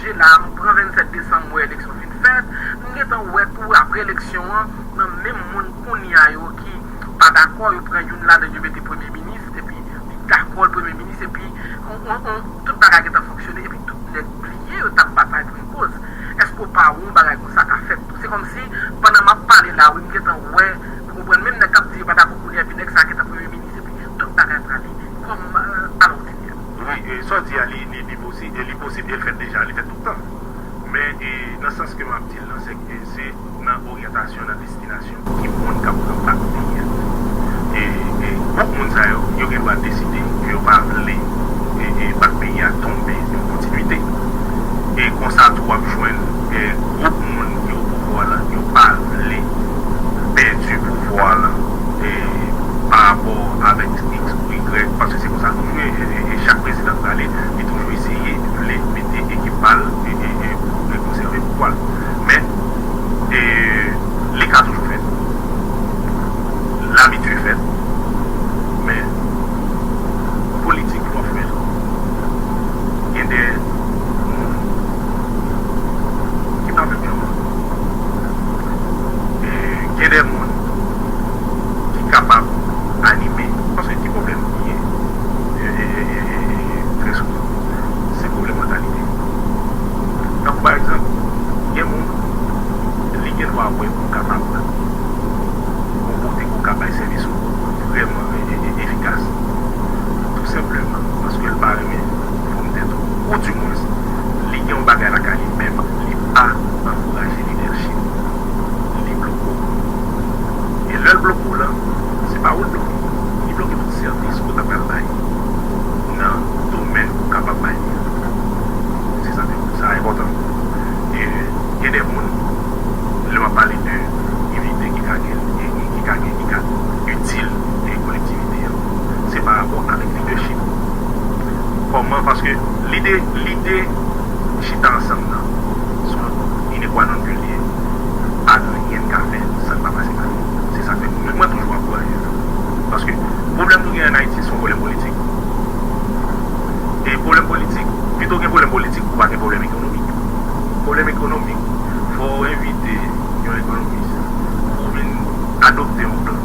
Je la, m pran vennsèt desanm, m wè eleksyon fin fèt. M gentan wè tou, apre eleksyon an, nan menm moun kounye a yo ki pa dakò, yo pran youn ladan yo mete premye minis, epi li dakò l premye minis, epi on, on, on, tout bagay gentan fonksyone, epi tout nèg bliye yo t ap batay pou yon koz. Èske w pa wè yon bagay konsa ka fèt tou? Se kòmsi, pandan m ap pale la, wi, m gentan wè, ou konprann, menm nèg k ap di yo pa dakò kounye a, epi nèg sa gentan premye minis, epi tout bagay prale kòm, euh, a lòdinè. Wi, e, sa w di a, li, li, li posib, e li posib, e l fèt deja, li fèt tout tan. Men, e, nan sans ke m ap di l lan, se ke se nan oryantasyon, nan destinasyon ki moun k ap pran bak peyi a. E, e gwoup moun sa yo, yo gen dwa deside ke yo pa vle, e, e bak peyi a tonbe yon kontinwite. E konsa tou w ap jwenn, e, gwoup moun ki o pouvwa la, yo pa vle pèdi pouvwa la, e, pa rapò avèk X ou Y, paske se konsa l toujou ye, e, e, e chak prezidan k prale, li toujou eseye vle mete ekip pa l, e, e, e pou e konsève pouvwa l. Men, e, li ka toujou fèt. L abitye fèt. Men, politik, lè w fè l, gen de moun ki pa menm jan w. E, gen de moun ki kapab anime. Paske ki pwoblèm ki ye, e, e, e, e, e, trè souvan, se pwoblèm mantalite. Tankou pa egzanp, gen moun, li gen dwa wè ou kapab gon kote ke w ka bay sèvis ou vrèman e, e, e, efikas. Tou senpleman paske l pa renmen fòm tèt ou. Oudimwens, li gen yon bagay lakay li, men li pa ankouraje lidèchip. Li bloke w. E lè l bloke w lan, se pa ou l bloke. Li bloke tout sèvis ke w ta pral bay nan domèn ke w kapab bay li an. Se sa ke, sa enpòtan. E gen de moun, lè m ap pale de inite ki ka gen, ki, ki, ki ka gen, ki ka itil e kolektivite an, se pa rapò avèk lidèchip. Kòman, paske lide, lide chita ansanm nan, se yon inekwanon ke l ye. Pa gen anyen n ka fè san n pa pase pa li. Se sa k fè mwen, mwen toujou ankouraje l. Paske pwoblèm nou gen an Ayiti, se yon pwoblèm politik. E pwoblèm politik, pito gen pwoblèm politik pou pa gen pwoblèm ekonomik. Pwoblèm ekonomik, fò w envite yon ekonomis pou vin adopte yon plan,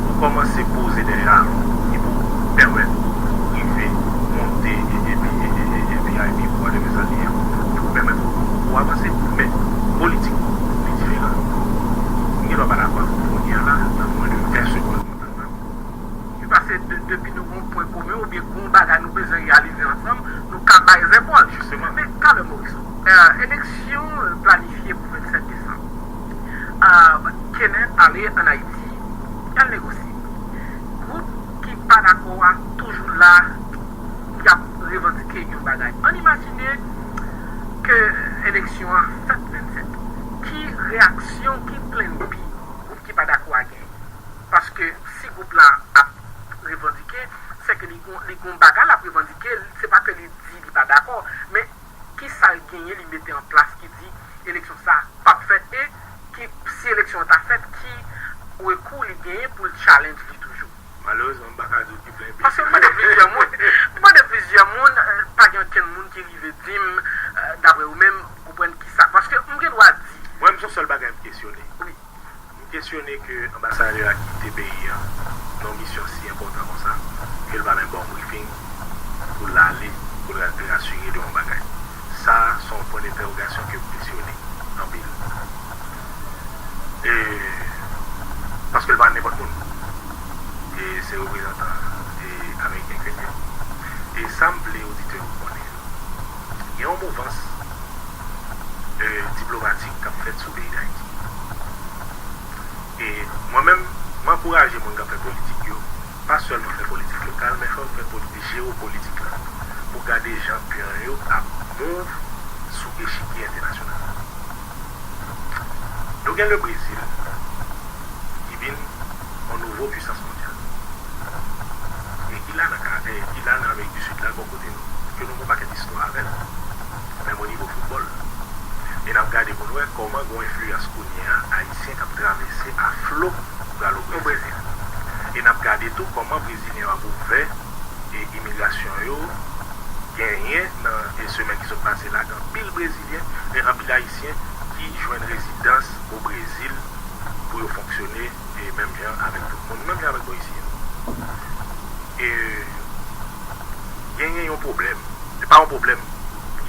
pou kòmanse poze de jalon ki pou pèmèt ou rive monte e, epi, e, e, e, epi V I P pou ale mezanmi an, pou pèmèt ou, ou avanse. Men, politikman, li diferan. M gen dwa pa dakò avè w kounye a la, nan mwen de vè segonn. Li pase de, depi nou gon pwen komen oubyen gon bagay nou bezwen reyalize ansanm, nou ka bay zepòl. Jisteman. Men, Carlo Morisseau, euh, eleksyon, euh, planifye pou vennsèt desanm. Euh, Kenneth ale ann Ayiti, y al negosye. Gwoup ki pa dakò a toujou la, y ap revandike yon bagay. Ann imajine ke eleksyon an fèt vennsèt. Ki reyaksyon, ki plan B gwoup ki pa dakò a genyen? Paske si gwoup la ap revandike, se ke li gon, li gon bagay l ap revandike, se pa ke li di li pa dakò, men ki sa l genyen li mete an plas ki di eleksyon sa p ap fèt, e ki, si eleksyon an ta fèt, ki rekou li genyen pou l challenge li toujou? Malerezman, m pa ka di w ki plan B. Paske m mande plizyè moun, m mande plizyè moun, euh, pa gen okenn moun ki rive di m, euh, daprè ou menm, ou konprann ki sa. Paske m gen dwa di. Mwen, m se yon sèl bagay m kesyone. Wi. M kesyone ke anbasadè a kite peyi a nan yon misyon si enpòtan konsa, ke l pa menm ba w briefing pou l ale, pou l al asire de yon bagay. Sa a, se yon pwen dentèwogasyon ke m kesyone anpil. E, paske l pa nenpòt moun. E se reprezantan, e, ameriken ke l ye. E sa m vle oditè yo konnen, gen yon mouvans, e, diplomatik k ap fèt sou peyi Dayiti. E mwen menm, m ankouraje moun k ap fè politik yo, pa sèlman fè politik lokal, men fè yo fè poli-, jewopolitik la, pou gade jan pyon yo ap move sou echikye entènasyonal la. Nou gen Lebrezil, ki vin yon nouvo pwisans mondyal. E ki la nan ka, e ki la nan Amerik di Sid la, bò kote nou, ke nou gen yon pakèt istwa avè l, menm o nivo foutbòl. E n ap gade pou n wè kòman gen yon enfliyans kounye a, Ayisyen k ap travèse a flo pral o Brezil. E n ap gade tou kòman Brezilyen yo ap ouvè e imigrasyon yo Genyen nan semèn ki sot pase la, gen anpil Brezilyen, gen anpil Ayisyen ki jwenn rezidans o Brezil pou yo fonksyone menm jan avèk tout moun, menm jan avèk bò isi a. Genyen yon pwoblèm, se pa yon pwoblèm,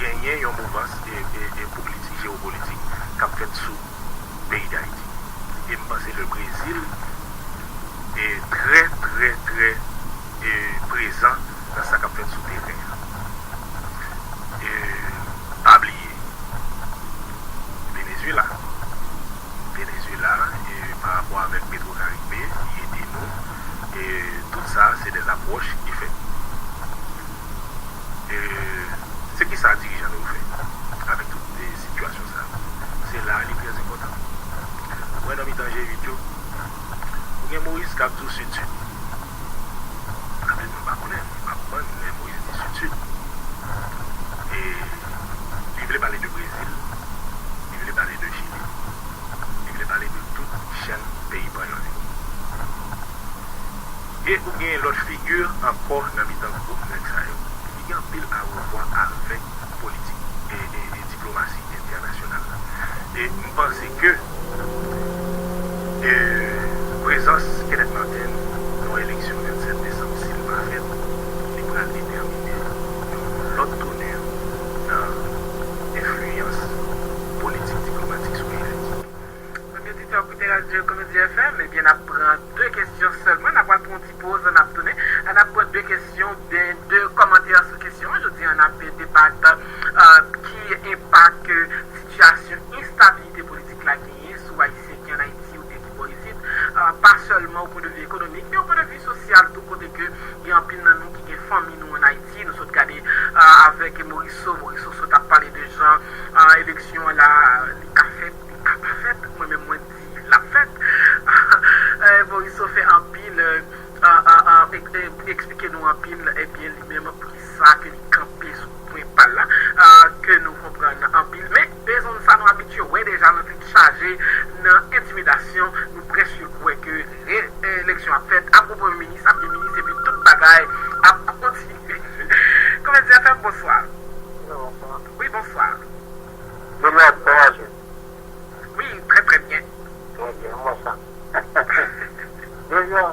genyen yon mouvans politik, jewopolitik k ap fèt sou peyi Dayiti. E m panse le Brezil e trè, trè, trè e prezan nan sa k ap fèt sou teren an. E pa bliye Venezuela. Venezuela, e pa rapò avèk Petro Caribe, li ede nou. E tout sa, se de apwòch ki fèt. E se ki sa dirijan nou yo fè avèk tout sitiyasyon sa? Se la li trè enpòtan. Mwen nan mitan G uit yo, ou gen Moïse k ap di w Sid Sid. Anpil moun pa konnen, m ap konprann lè Moïse di Sid Sid. E li vle pale de Brezil, li vle pale de Chili, li vle pale de tout chèn peyi panyòl yo. E ou gen lòt figi ankò nan mitan gwoup nèg sa yo. Li gen anpil arevwa avèk politik e, e, e diplomasi entènasyonal la. E m panse ke e, prezans Kenneth Martin nan yon eleksyon vennsèt desanm, si l pa fèt, li pral detèmine yon lòt tounè nan enfliyans politik diplomatik sou peyi Dayiti. Premye oditè w koute Radyo Komedi F M, ebyen, n ap pran de kesyon sèlman. N ap pral pran yon ti poz, n ap tounen. N ap pran de kesyon, de, de kòmantè sou kesyon an. Jodi a, n ap debat, euh, ki enpak, euh, sitiyasyon enstabilite politik la genyen sou Ayisyen ki ann Ayiti oubyen ki bò isit, euh, pa sèlman o pwendvi ekonomik, men o pwendvi sosyal tou, kote ke gen anpil nan nou ki gen fanmi nou ann Ayiti. Nou sot gade, euh, avèk Morisseau, Morisseau sot ap pale de jan, euh, eleksyon an la, li ka fèt, li ka pa fèt. Mwen menm, mwen di l ap fèt. Eh, Morisseau fè anpil, eh, ah, ah, ah, ek-, eh, eksplike nou anpil, ebyen, li menm, poukisa ke li kanpe sou pwen pa l la, ah, ke nou konprann anpil. Men, dezòd sa nou abitye wè deja nan tèt chaje, nan entimidasyon, nou prèske kwè ke re-, eleksyon ap fèt, ap gen premye minis, ap gen minis, epi tout bagay ap kontinye. Komedi F M, bonswa. Wi, bonswa. Wi, trè, trè byen. Trè byen, kòman sa? Deja,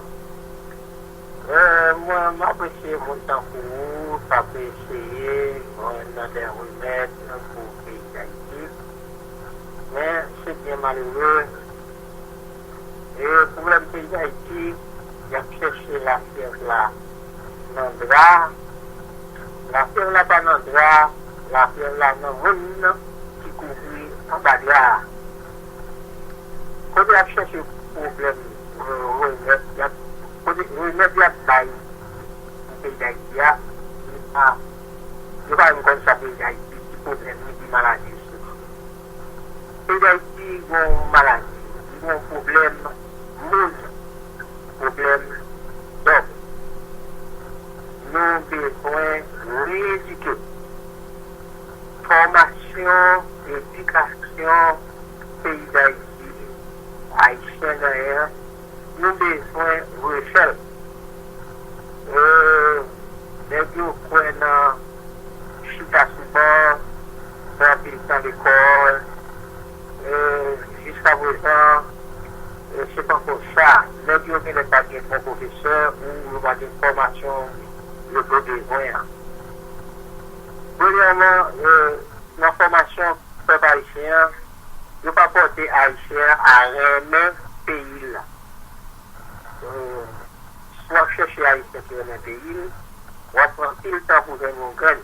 euh, mwen, m apresye moun tankou ou k ap eseye jwenn de remèd pou peyi Dayiti. Men, se byen malere. E pwoblèm peyi Dayiti, y ap chèche lafyèv la nan dra. Lafyèv la pa nan dra, lafyèv la nan moun ki kouvri anba dra a. Kote y ap chèche pwoblèm, euh, remèd, y ap, kote remèd y ap bay pou peyi Dayiti a, li pa, yo pa menm konn sa peyi Dayiti, ki pwoblèm li, ki maladi li soufri. Peyi Dayiti gon maladi, li gon pwoblèm moun, pwoblèm dòg. Nou bezwen reedike. Fòmasyon, edikasyon peyi Dayiti, ayisyen genyen, nou bezwen refè l. E, nèg yo kwè nan chita sou ban, fè anpil tan lekòl, e, jiskaprezan, e, se panko sa. Nèg yo genlè pa gen bon pwofesè ou yo pa gen fòmasyon yo te bezwen an. Premyèman, e, nan fòmasyon pèp ayisyen an, yo pa pòte ayisyen an a renmen peyi l la. E, si w ap chèche ayisyen ki renmen peyi l, w ap pran anpil tan pou jwenn yon grenn.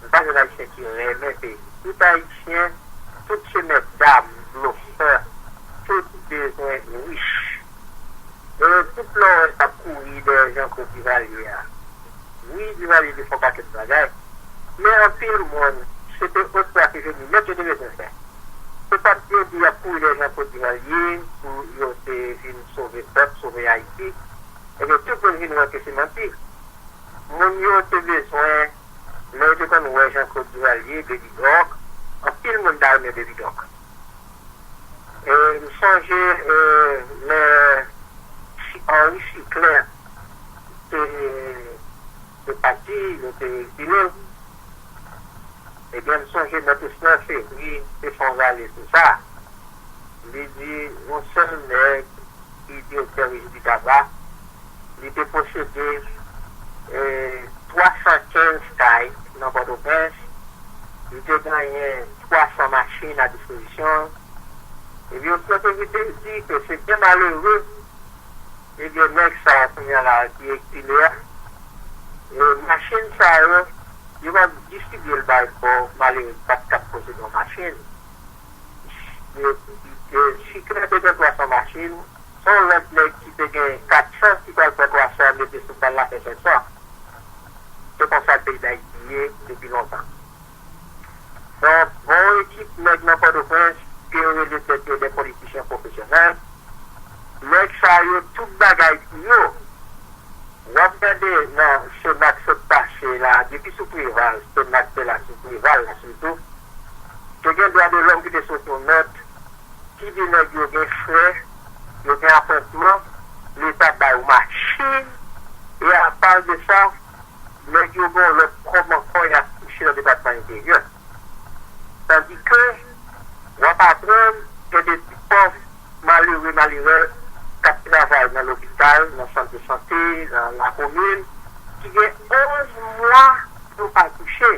M pa jwenn ayisyen ki renmen peyi l. Tout ayisyen, tout se mètdam, blofè, tout bezwen rich. E tout lè w wè k ap kouri dèyè Jean Claude Duvalier a. Wi, Duvalier te fè yon pakèt bagay. Men anpil moun, se te Haute Place Eugénie nèt yo te bezwen fè. Se pa t yo di y ap kouri dèyè Jean Claude Duvalier pou yo te vin sove pèp, sove Ayiti. Ebyen, tout moun vin wè ke se manti. Moun yo te bezwen, lè yo te konn wè Jean Claude Duvalier, Baby Doc, anpil moun ta renmen Baby Doc. E, m sonje, e, lè Henri Siclin te, te pati, yo te rekile l. Ebyen, m sonje Mèt Esnè Fevri te fè yon rale sou sa. Li di, yon sèl nèg ki direktè Rejiditaba, li te posede, eh, twa san kenz kay nan Pòtoprens, li te genyen twa san machin a dispozisyon l. Ebyen, Esnè Fevri te di ke se byen malere, ebyen, nèg sa a kounye a la ki ekzile a, e machin sa yo, yo pa distribye l bay pòv malere k pa t kab posede yon machin. E, e, Sikrè te gen twa san machin, se yon lòt nèg ki te gen kat san ki pral pran twa san mete sou bal la fè sèt san. Se konsa peyi Dayiti ye depi lontan. Donk, gen yon ekip nèg nan Pòtoprens ke yo rele tèt yo de politisyen pwofesyonèl. Nèg sa yo, tout bagay pou yo. W ap gade nan Semak sot pase la, depi sou Preval, Semak te la sou Preval la sitou, te gen dwa de lòm ki te sot yon nòt ki di nèg yo gen frè, yo gen apwentman, Leta ba yo machin, e apa de sa, nèg yo gen yon lòt kòb ankò y ap touche nan Depatman Enteryè. Tandike, w ap aprann gen de ti pòv malere, malere k ap travay nan lopital, nan sant de sante, nan lakomin, ki gen onz mwa pou yo pa touche.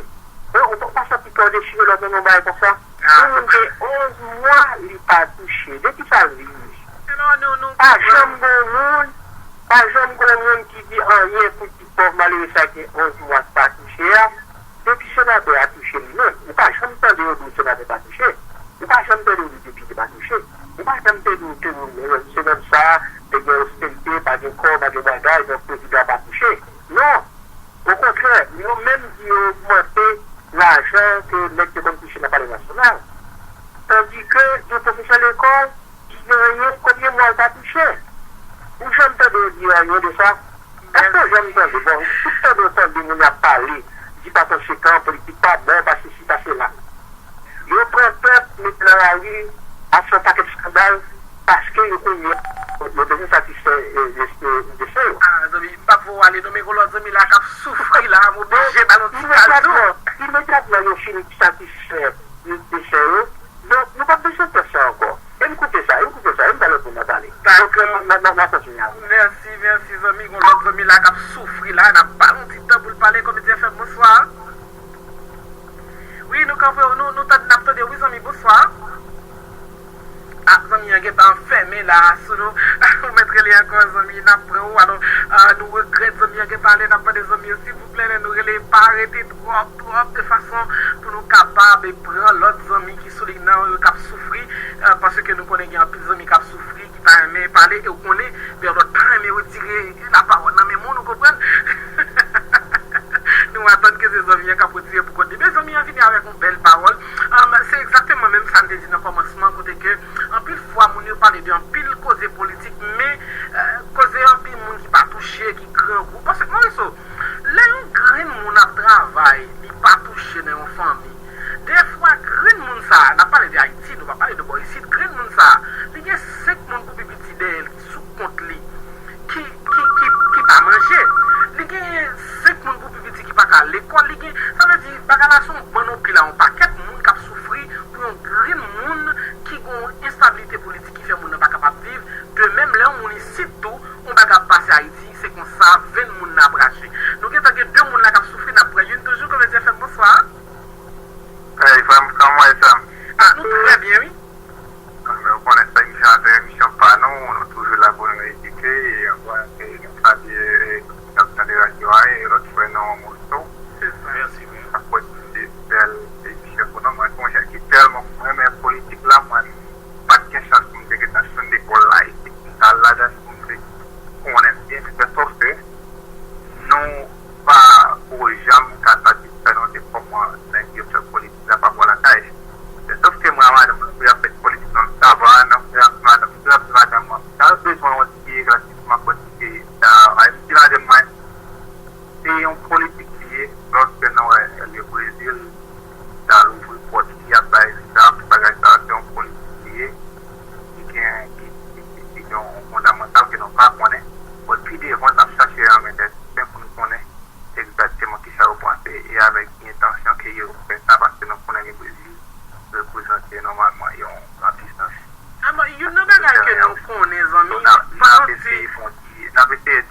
Ou, ou pa santi kè w dechire lè w tande yon bagay konsa? Yon moun gen onz mwa, li pa touche. De kisa l viv? Pa janm gen yon moun, pa janm gen yon moun ki di anyen pou ti pòv malere sa gen onz mwa k pa touche a. Depi senatè a touche li menm, ou pa janm tande yo di w senatè pa touche. Ou pa janm tande yo di depite pa touche. Ou pa janm tande yo di, eh, semèn sa a, te gen osterite, pa gen kò, pa gen bagay, donk prezidan pa touche. Non! Okontrè, yo menm di yo ogmante lajan ke nèg te konn touche nan Palè Nasyonal. Tandike gen pwofesè lekòl ki gen anyen, konbyen mwa l pa touche? Ou janm tande yo di anyen de sa? Èske w janm tande? Bon, tout tande w tande moun ap pale, di pa konsekan, politik pa bon, pa sesi, pa sela. Yo pran pèp, mete nan lari, ap fè yon pakèt eskandal, paske yo konnen yo bezwen satisfè, eh, eh, eh, desen yo. Ah, zanmi, m p ap voye w ale non, men gon lòt zanmi la k ap soufri la, m oblije ba l yon ti kado. Imedyatman, imedyatman yo fin satisfè desen yo, donk, nou p ap bezwen fè sa ankò. E m koupe sa, e m koupe sa, e m ba lòt moun nan pale. Donk, n a, n a, n a kontinye avè l. Mèsi, mèsi, zanmi. Gon lòt zanmi la k ap soufri la, n ap ba l yon ti tan pou l pale. Komedyen F M, bonswa. Wi, nou kanpe, nou, nou tande, n ap tande, wi, zanmi, bonswa. Ah, zanmi an gentan fèmen la sou nou. Ou mèt rele ankò, zanmi, n ap pran ou. Alò, ah, nou regrèt, zanmi an gentan ale, n ap mande zanmi yo, silvouplè, lè nou rele, pa rete twòp, twòp, de fason pou nou kapab pran lòt zanmi ki sou liy nan, yo k ap soufri, eh, paske nou konnen gen anpil zanmi k ap soufri, ki pa renmen pale, e w konnen, gen lòt pa renmen retire lapawòl nan men moun, ou konprann? Nou atann ke se zanmi an k ap retire pou kont li. Men zanmi an vini avèk yon bèl pawòl. Am, se egzakteman menm sa n te di nan kòmansman, kote ke anpil fwa moun yo pale de anpil koze politik, men, eh, koze anpil moun ki pa touche, ki grangou. Paske, Morisseau, lè yon grenn moun ap travay, li pa touche nan yon fanmi, defwa grenn moun sa a, n ap pale de Ayiti, nou pa pale de bò isit, grenn moun sa a, li gen senk moun pou pi piti dèyè l ki sou kont li, ki, ki, ki, ki pa manje. Li gen senk moun pou pi piti ki pa ka al lekòl. Li gen, sa vle di, bagay la se yon bann anpil a yon pakèt moun k ap soufri pou yon grenn moun ki gen yon enstabilite politik ki fè moun nan pa kapab viv. De menm, lè yon moun isit tou, yon bagay ap pase Ayiti, se konsa venn moun nan ap rache. Nou gentan gen de moun la k ap soufri, n ap pran youn toujou. Komedyen F M, bonswa. Hey, frè m, kòman w ye, frè m? Ah, nou trè byen, wi. Men ou konnen sa, emisyon an se emisyon pa nou, nou toujou la pou nou edike, e, bon, e, nou salye, e, tout moun k ap tande radyo a, e lòt frè nou, Morisseau. Se sa. Mèsi, frè. Ap pwodui de bèl emisyon pou nou. Mwen, se yon jan ki tèlman renmen politik la, mwen, m pa t gen chans pou m te gentan jwenn lekòl la, e se pou m ta al ladan l, pou m te konnen byen, men sòf ke nou pa ko janm ka satisfè nou de kòman nèg yo fè politik la pa bò lakay. Men sòf ke mwen a madanm mwen, pou y ap fè politik nan sava, nan frè ak madanm, frè ak madanm mwen, ta bezwen yon ti eklatizman politik, e, ta, a, m di madanm mwen, se yon politik li ye, lòske nou wè,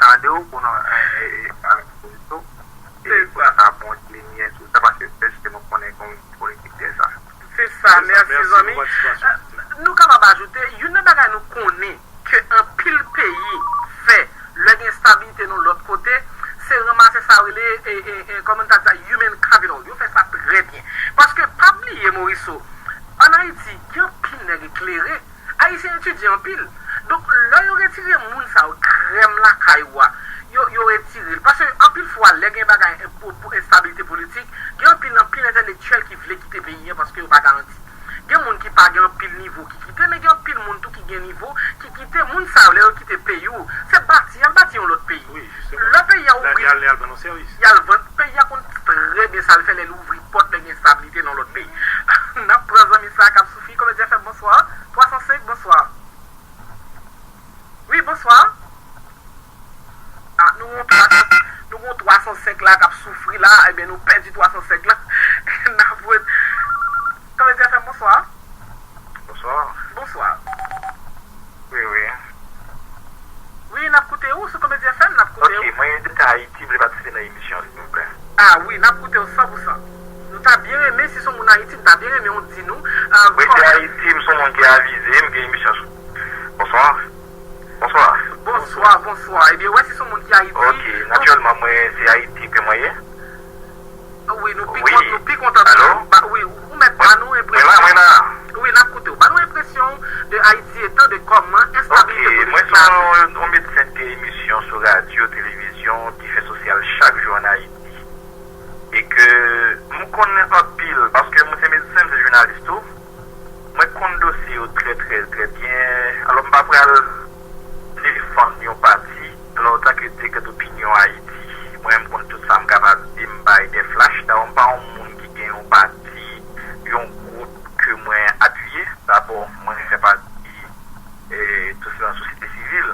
Tande w pou nou avèk Morisco. E pou sa bon limyè sou sa, paske pèsonn nou konnen konn politik dèyè sa. Se sa, mèsi zanmi. Nou kapab ajoute, youn nan bagay nou konnen ke anpil peyi fè lè gen enstabilite nan lòt kote, se ranmase sa yo rele, e, e, e, kòman ta di sa, human capital. Yo fè sa trè byen. Paske, pa bliye, Morisco, ann Ayiti, gen anpil nèg eklere, Ayisyen etidye anpil. Donk, lè yo retire moun sa yo, krèm lakay ou a, yo, yo retire l. Paske, anpil fwa, lè gen bagay, enpo-, pou enstabilite politik, gen anpil, anpil entèlektyèl ki vle kite peyi an paske yo pa garanti. Gen moun ki pa gen anpil nivo ki kite, men gen anpil moun tou ki gen nivo, ki kite. Moun sa yo, lè yo kite peyi w, se bati, y al bati yon lòt peyi. Lè peyi a ouvri, y al vann. Peyi a konn trè byen sa l fè lè l ouvri pòt lè gen enstabilite nan lòt peyi. N ap pran zanmi sa k ap soufri. Komedi F M, bonswa. Twa san senk, bonswa. Wi, bonswa. Ah, nou gon twa san, nou gon twa san senk la k ap soufri la, ebyen nou pèdi twa san senk la. N ap wè. Komedi F M, bonswa. Bonswa. Bonswa. Wi, wi. Wi, n ap koute ou sou Komedi F M, n ap koute ou. Ok, mwen te Ayiti, m vle patisipe nan emisyon, silvouplè. Ah wi, n ap koute w san pou san. Nou ta byen renmen, si se yon moun Ayiti, nou ta byen renmen w di nou, ah, kòman. Mwen te Ayiti, m se yon moun ki avize, m gen emisyon sou. Bonswa. Bonswa. Bonswa, bonswa. Ebyen, wè, si se yon moun ki Ayiti. Ok, natirèlman, mwen, se Ayiti ke mwen ye. Wi, nou pi kontan, nou pi kontan tande w. Wi, ou mèt ba nou enpresyon. Mwen la, mwen la. Wi, n ap koute w. Ba nou enpresyon w de Ayiti etan de kòman enstabilite politik la. Ok, mwen se yon, yon medsen ki gen emisyon sou radyo, televizyon, ki fè sosyal chak jou ann Ayiti. E ke m konnen anpil, paske mwen se medsen, m se jounalis tou. Mwen konn dosye yo trè, trè, trè byen. Alò, m pa pral defann yon pati. Alò, antanke direktè dopinyon Ayiti, mwen, m konn tout sa m kapab di, m bay de flach. Dabò, m pa yon moun ki gen yon pati, yon gwoup ke mwen apiye. Dabò, mwen fè pati, e, tou se nan sosyete sivil.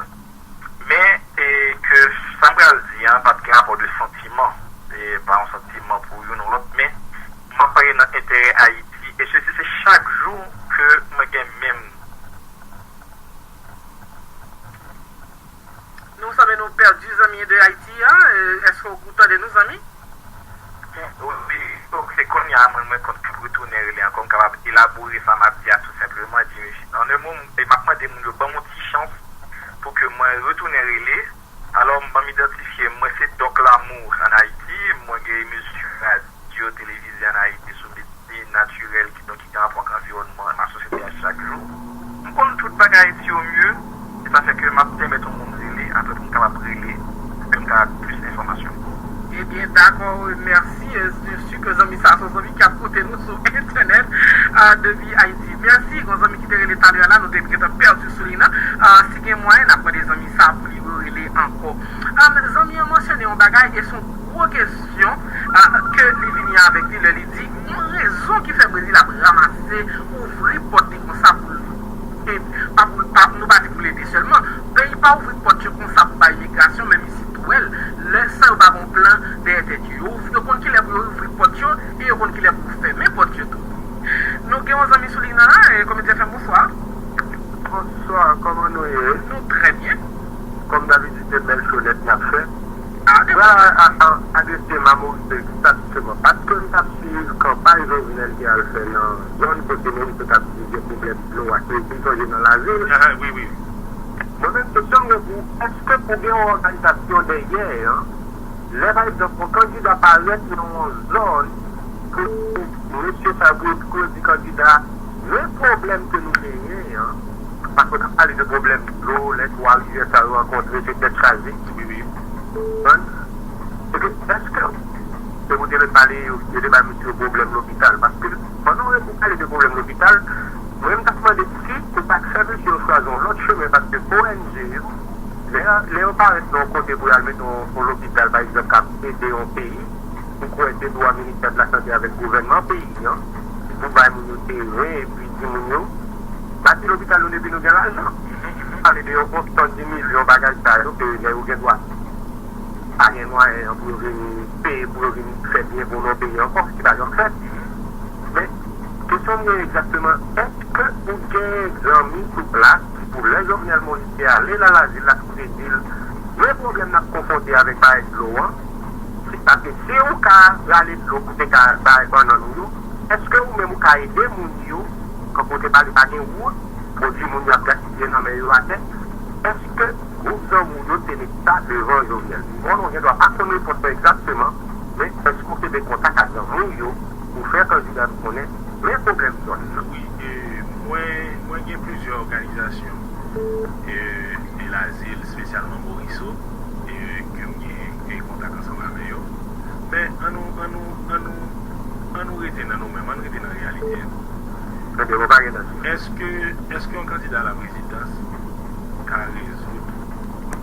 Men, e, ke sa m pral di an, p ap gen rapò de santiman. E, pa yon santiman pou youn ou lòt, men m ap pale nan enterè Ayiti. E se, se, se chak jou ke mwen gen menm. Nou sanble nou pèdi zanmi de Ayiti an. E, èske w tande nou, zanmi? Wi, ok, se kounye a mwen, mwen konn retounen rele ankò, m kapab elabore sa m ap di a tou senpleman, di, an de mo, m, e m ap mande moun yo ban m yon ti chans pou ke mwen retounen rele. Alò, m ban m idantifye m, mwen se Dòk Lamou ann Ayiti, mwen gen emisyon radyo, televize ann Ayiti sou medya natirèl, kidonk ki gen rapò ak anviwònman, nan sosyete a chak jou. M konn tout bagay Ayiti o mye, e sa fè ke m ap pèmèt yon moun rele, apre pou m kapab rele, pou ke m ka plis enfòmasyon. Ebyen, dakò, mèsi. E, je suis sûr que zanmi sa, se yon zanmi ki ap koute nou sou entènèt, a, depi Ayiti. Mèsi, gon zanmi ki te rele talè a la, nou te gentan pèdi sou liy nan. A, si gen mwayen, n ap mande zanmi sa pou li rele ankò. A, zanmi an mansyone yon bagay, e se yon gwo kesyon, a, ke li vini avèk li lè li di, yon rezon ki fè Brezil ap ranmase, ouvri pòt li konsa pou l, e pa pou l, pa, nou pa di pou l ede sèlman. Peyi pa ouvri pòt yo konsa pou bay imigrasyon, menm isit tou, lè sa yo pa gen plan dèyè tèt yo. Yo ouvri, yo konn kilè pou yo ouvri pòt yo, e yo konn kilè pou yo fèmen pòt yo tou. Nou gen yon zanmi sou liy nan la, e, Komedi F M, bonswa. Bonswa, kòman nou ye? Nou trè byen. Kòm dabitid, se bèl cho nèt n ap fè. Mwen a, a, a, adrese m a Moris egzakteman. Paske m t ap swiv kanpay Jovenel te al fè nan zòn kote Moris t ap di gen pwoblèm dlo a, ke m sonje nan lavil. Mwen menm, kesyon m gen pou ou, èske pou gen yon òganizasyon dèyè, lè, pa egzanp, yon kandida parèt nan yon zòn, pou mesye sa yo, pou yo, pou yo di kandida, men pwoblèm ke nou genyen an, paske w t ap pale de pwoblèm dlo, lè twa rivyè sa yo rankontre, se tèt chaje. Wi, wi. Konprann? Epi, èske, se pou te pale, yo, yo te bay mesye yo pwoblèm lopital, paske pandan w pale de pwoblèm lopital, mwen, m t ap mande si ou pa t fè mesye yo chwazi yon lòt chemen, paske O N G yo, lè, lè yo parèt nan yon kote pou y al mete yon, yon lopital, pa egzanp, k ap ede yon peyi, m kwè se dwa ministè de la sante avèk gouvènman peyi an, pou bay moun yo teren, epi di moun yo, bati lopital nou depi nou gen lajan. Pale de yon konstan di milyon bagay sa yo, ke nèg yo gen dwa pa gen mwayen an pou yo vin peye, pou yo vin fè byen pou nou peyi ankò, ki pa janm fèt. Men, kesyon m gen egzakteman, èske ou gen zanmi sou plas ki pou lè Jovenel Moïse te ale nan lavil la, ki te di l, Men pwoblèm n ap konfwonte avèk bagay dlo an, se paske si ou ka rale dlo pou te ka bay bannann ou yo, èske ou menm ou ka ede moun yo, kankou w te pale pa gen wout, pwodui moun yo ap gaspiye nan men yo atè? Èske gwoup zanmi w yo te met sa devan Jovenel? Bon, nou gendwa pa konn repons lan egzakteman, men èske w kenbe kontak ak zanmi w yo pou fè kandida nou konnen men pwoblèm zòn nan? Wi, e, mwen, mwen gen plizyè òganizasyon, e, e lazil, espesyalman Moriso, e, ke m gen, e, kontak ansanm avè yo. Men, an nou, an nou, an nou, an nou rete nan nou menm, an nou rete nan reyalite a. Ebyen, bon, pa gen danger. Èske, èske yon kandida laprezidans ka rezoud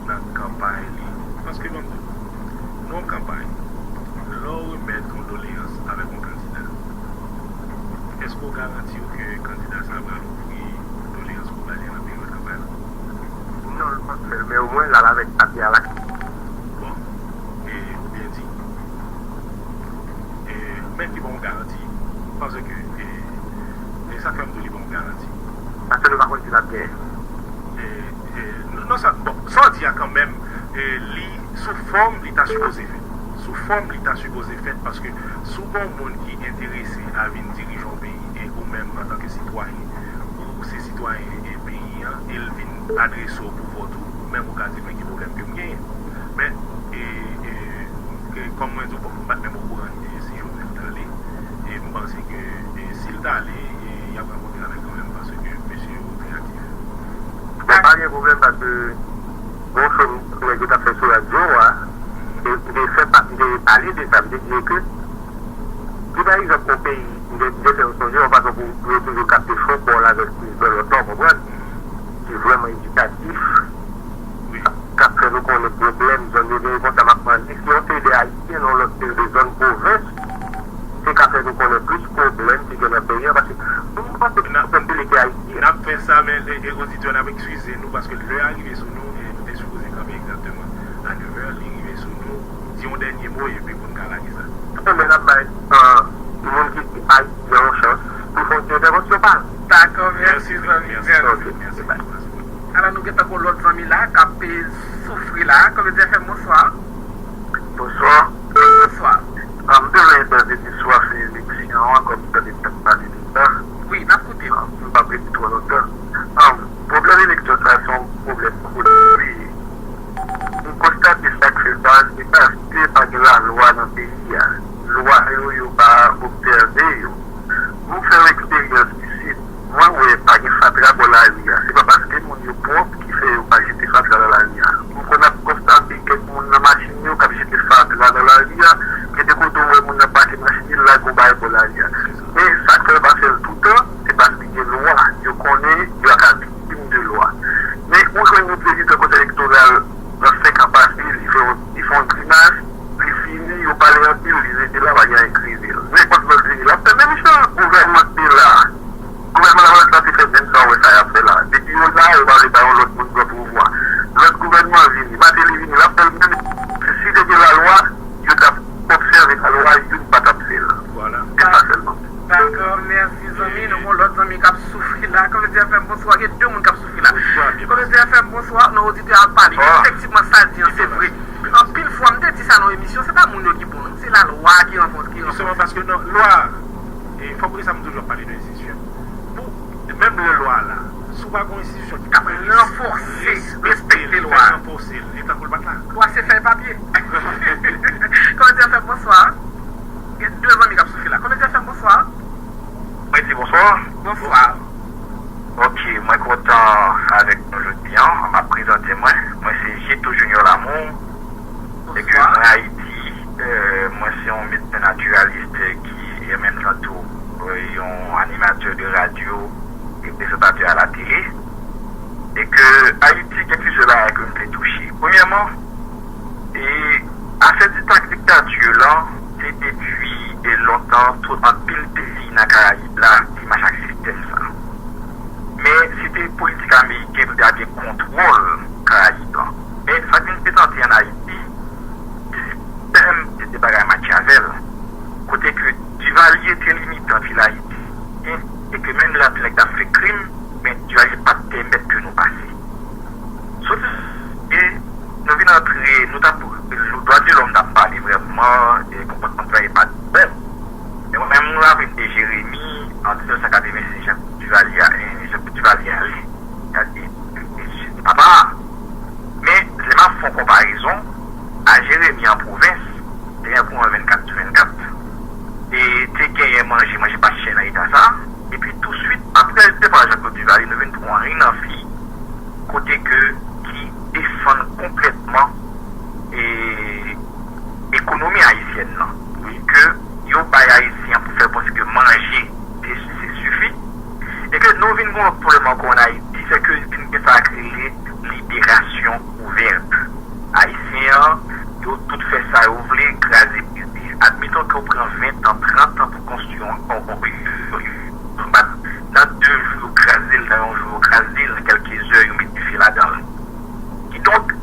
nan kanpay li? Paske, ban m di w, nan yon kanpay, lè w remèt yon doleyans avèk yon kandida, èske w garanti w ke kandida sa a pral ouvri doleyans pou w ba li nan peryòd kanpay la? Non, l p ap fè l, men omwen l al avèk papye a la. Bon, e, ou byen di. E, men ki ban w garanti, paske, e, e sa k fè m di w li ban w garanti. Paske nou pa konn si l ap genyen. E, e, non, non, sa, bon, sa w di a kanmenm, e, li sou fòm, li ta sipoze fèt. Sou fòm, li ta sipoze fèt, paske si w gen yon moun ki enterese a vin dirije yon peyi, e ou menm, antanke sitwayen, ou se sitwayen, e, peyi an, e l vin adrese w pou vòt ou, ou menm ou ka di, men ki pwoblèm ke m genyen? Men, e, e, e, kòm mwen di w, bon, m pa t menm okouran, e, si Jovenel t ale, e m panse ke, e, si l t ale, e, y ap rankontre avè l kanmenm, paske mesye yo trè aktif. Bon, pa gen pwoblèm, paske gon show nèg yo t ap fè sou radyo a, e m te fè pa, m te pale de sa, m te di ke si pa egzanp yon peyi, m te, m te fè yo sonje yon fason pou, pou yo toujou kapte fon pòl avèk plis de lòt la, w konprann? Ki vrèman edikatif, k ap fè nou konnen pwoblèm zòn yo genyen. Konsa, m ap mande si yon seri de Ayisyen nan yon lòt seri de zòn pwovens, se ka fè nou konnen plis pwoblèm ki gen nan peyi an, paske m panse tout moun ki Ayisyen. N ap fè sa, men, e, e, oditè, n ap eskize nou, paske lè a rive sou nou, e, nou te sipoze kanpe egzakteman a nèf è, li rive sou nou, di yon dènye mo, epi pou n ka lage sa. Bon, men n ap bay, e, moun ki Ayisyen yon chans pou fè yon ti entèvansyon pa l. Dakò, mèsi, zanmi. Mèsi, mèsi, mèsi. Alò, nou gentan gon lòt zanmi la k ap, e, soufri la. Komedi F M, bonswa. Bonswa. Bonswa. Ah, m te vle entèveni sou afè eleksyon an, kòm m tande t ap pale de sa. Wi, n ap koute w. Ah, m p ap rete twò lontan. Ah, pwoblèm eleksyon sa, se yon pwoblèm politik li ye. M konstate sa k fè sa, se paske pa gen lalwa nan peyi a. Lwa yo, yo pa obsève yo. M fè yon eksperyans isit. Mwen wè pa gen fatra bò lari a. Se pa paske moun yo pwòp ki fè yo pa jete fatra nan lari a. M konn ap konstate kèk moun nan machin yo k ap jete fatra nan lari a. Gen de kote w wè moun nan pake machin li, l lage yon bagay bò lari a. Men sa k fè yo pa fè l toutan, se paske gen lwa. Yo konnen yo ka viktim de lwa. Men ou jwenn yon prezidan Konsèy Elektoral nan senk an pase, li fè yon, li fè yon grimas, li fini, yo pale anpil, li rete la, pa gen anyen k rive l. Nenpòt lòt vini, l ap fè menm jan. Gouvènman k te la, gouvènman Lavalas la te fè menm sa w wè sa y ap fè la. Depi yo la, yo pa vle bay yon lòt moun pran pouvwa. Lòt gouvènman vini, Martelly vini, l ap fè l menm. Si te gen lalwa, yo t ap obsève lalwa, youn pa t ap fè l. Vwala. Se sa sèlman. Dakò, mèsi zanmi. Nou gon lòt zanmi k ap soufri la. Komedi F M, bonswa. Gen de moun k ap soufri la. Bonswa, byen. Komedi F M, bonswa. Non, oditè a ap pale. Bonswa. Efektivman, sa l di an, se vre. Anpil fwa, m te di sa nan emisyon, se pa moun yo ki bon, non. Se lalwa ki ranfòse, ki ranfòse. Jisteman, paske nan lwa, e fò pou sa m toujou ap pale de enstitisyon. Pou, menm lè lwa la, si w pa gon enstitisyon ki ka ranfòse, respekte lwa, fè ranfòse l, e tankou l pa t la. Lwa se fèy papye. Komedi F M, bonswa. Gen de zanmi k ap soufri la. Komedi F M, bonswa. Mwen di bonswa. Bonswa. Ok, mwen kontan avèk nou jodi an. M ap prezante mwen. Mwen se Jito Junior Lamour. Epi mwen Ayiti, euh, mwen se yon medsen natiralis ki an menm tan tou, euh, yon animatè de radyo e prezantatè a la tele. E ke Ayiti gen plizyè bagay ke m vle touche. Premyèman, e afè dikta-, diktati lan, se depi e lontan tout anpil peyi nan Karayib la ki mache ak sistèm sa. Men se te politik ameriken pou te gen kontwòl Karayib lan. Men sa ki te tante ann Ayiti, sistèm se te bagay Machiavel, kote ke Duvalier te limite anpil Ayiti, e ke menm lè anpil nèg t ap fè krim, men Duvalier pa t pèmèt ke nou pase. Soti e Nou vin antre, nou t ap, dwa de lòm t ap pale vrèman, e konpòtman travayè pa t pwoblèm. Men mwen menm, m raple m de Jeremi, an mil nèf san katrevensis, Jean Duvalier, e, Jean Duvalier ale, gade, e, e, papa. Men, lè m ap fè yon konparezon, a Jeremi an pwovens, te gen kouran vennkat sou vennkat, e te genyen manje, manje pa t chè nan eta sa, epi touswit, apre depa Jean Claude Duvalier, nou vin pran Henri Namphy, kote ke ki defann konplètman e, ekonomi ayisyèn nan. Ke yo bay Ayisyen an pou fè panse ke manje se, se sifi. E ke nou vin gen yon lòt pwoblèm ankò ann Ayiti, se ke vin gen sa k rele liberasyon ouvèt. Ayisyen an, yo tout fè sa yo vle, kraze brize. Admeton ke w pran ven tan, trant tan pou konstwi yon, yon, yon, yon, nan de jou, yo kraze l, nan yon jou, yo kraze l, nan kèlke zè, yo met dife ladan l. Kidonk,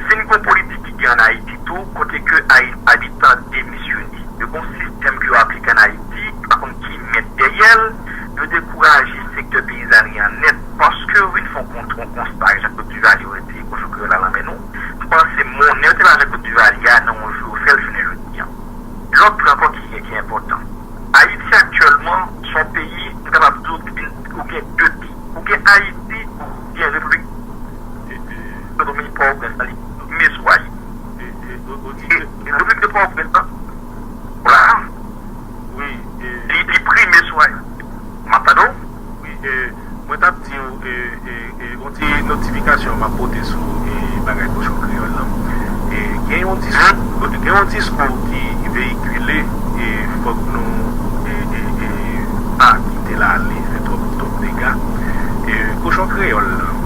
vin gen yon politik ki gen ann Ayiti tou, kote ke Ayi-, abitan demisyone. Yo gen yon sistèm ke yo aplike ann Ayiti, yo pa konn ki mèt dèyè l, yo dekouraje sektè peyizanri an nèt, paske yo vin fè yon kont-, yon konsta, Jean Claude Duvalier retire kochon kreyòl la nan men nou. M panse monnen yo te ba Jean Claude Duvalier a nan yon jou, yo fè l jounen jodi a. Lòt pwen ankò ki, ki enpòtan. Ayiti aktyèlman, se yon peyi, m kapab di w, ou gen de peyi. Ou gen Ayiti, ou gen Repiblik Dominik, Pòtoprens la, li prime sou Ayiti. E, e, o, o, e, e, Repiblik de Pòtoprens la, la, wi, e, li, li prime sou Ayiti. M ap tande w? Wi, e, mwen t ap di w, e, e, e, yon ti notifikasyon m ap pote sou, e, bagay kochon kreyòl lan. E, gen yon diskou, gen yon diskou ki veyikile, e, fòk nou, e, e, e, pa kite l ale, fè twòp, twòp dega. E, kochon kreyòl lan,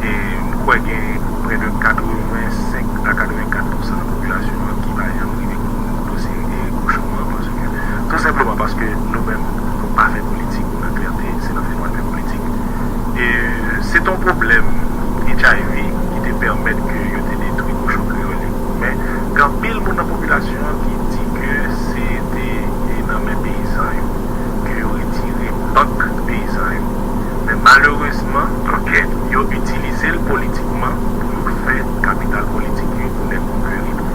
e, m kwè gen prè de katrevensenk a katrevenkat pousan nan popilasyon an ki pa janm rive konn dosye, e, kochon an, paske, tou senpleman paske nou menm, nou pa fè politik nan klète, se nan fènwa n fè politik. E se t on pwoblèm H I V ki te pèmèt ke yo te detwi kochon kreyòl yo. Men, gen anpil moun nan popilasyon an ki di ke se te, e, nan men peyizan yo ke yo retire bank peyizan yo. Men malerezman, yo itilize l politikman pou yo fè kapital politik yo pou nèg konkeri tou.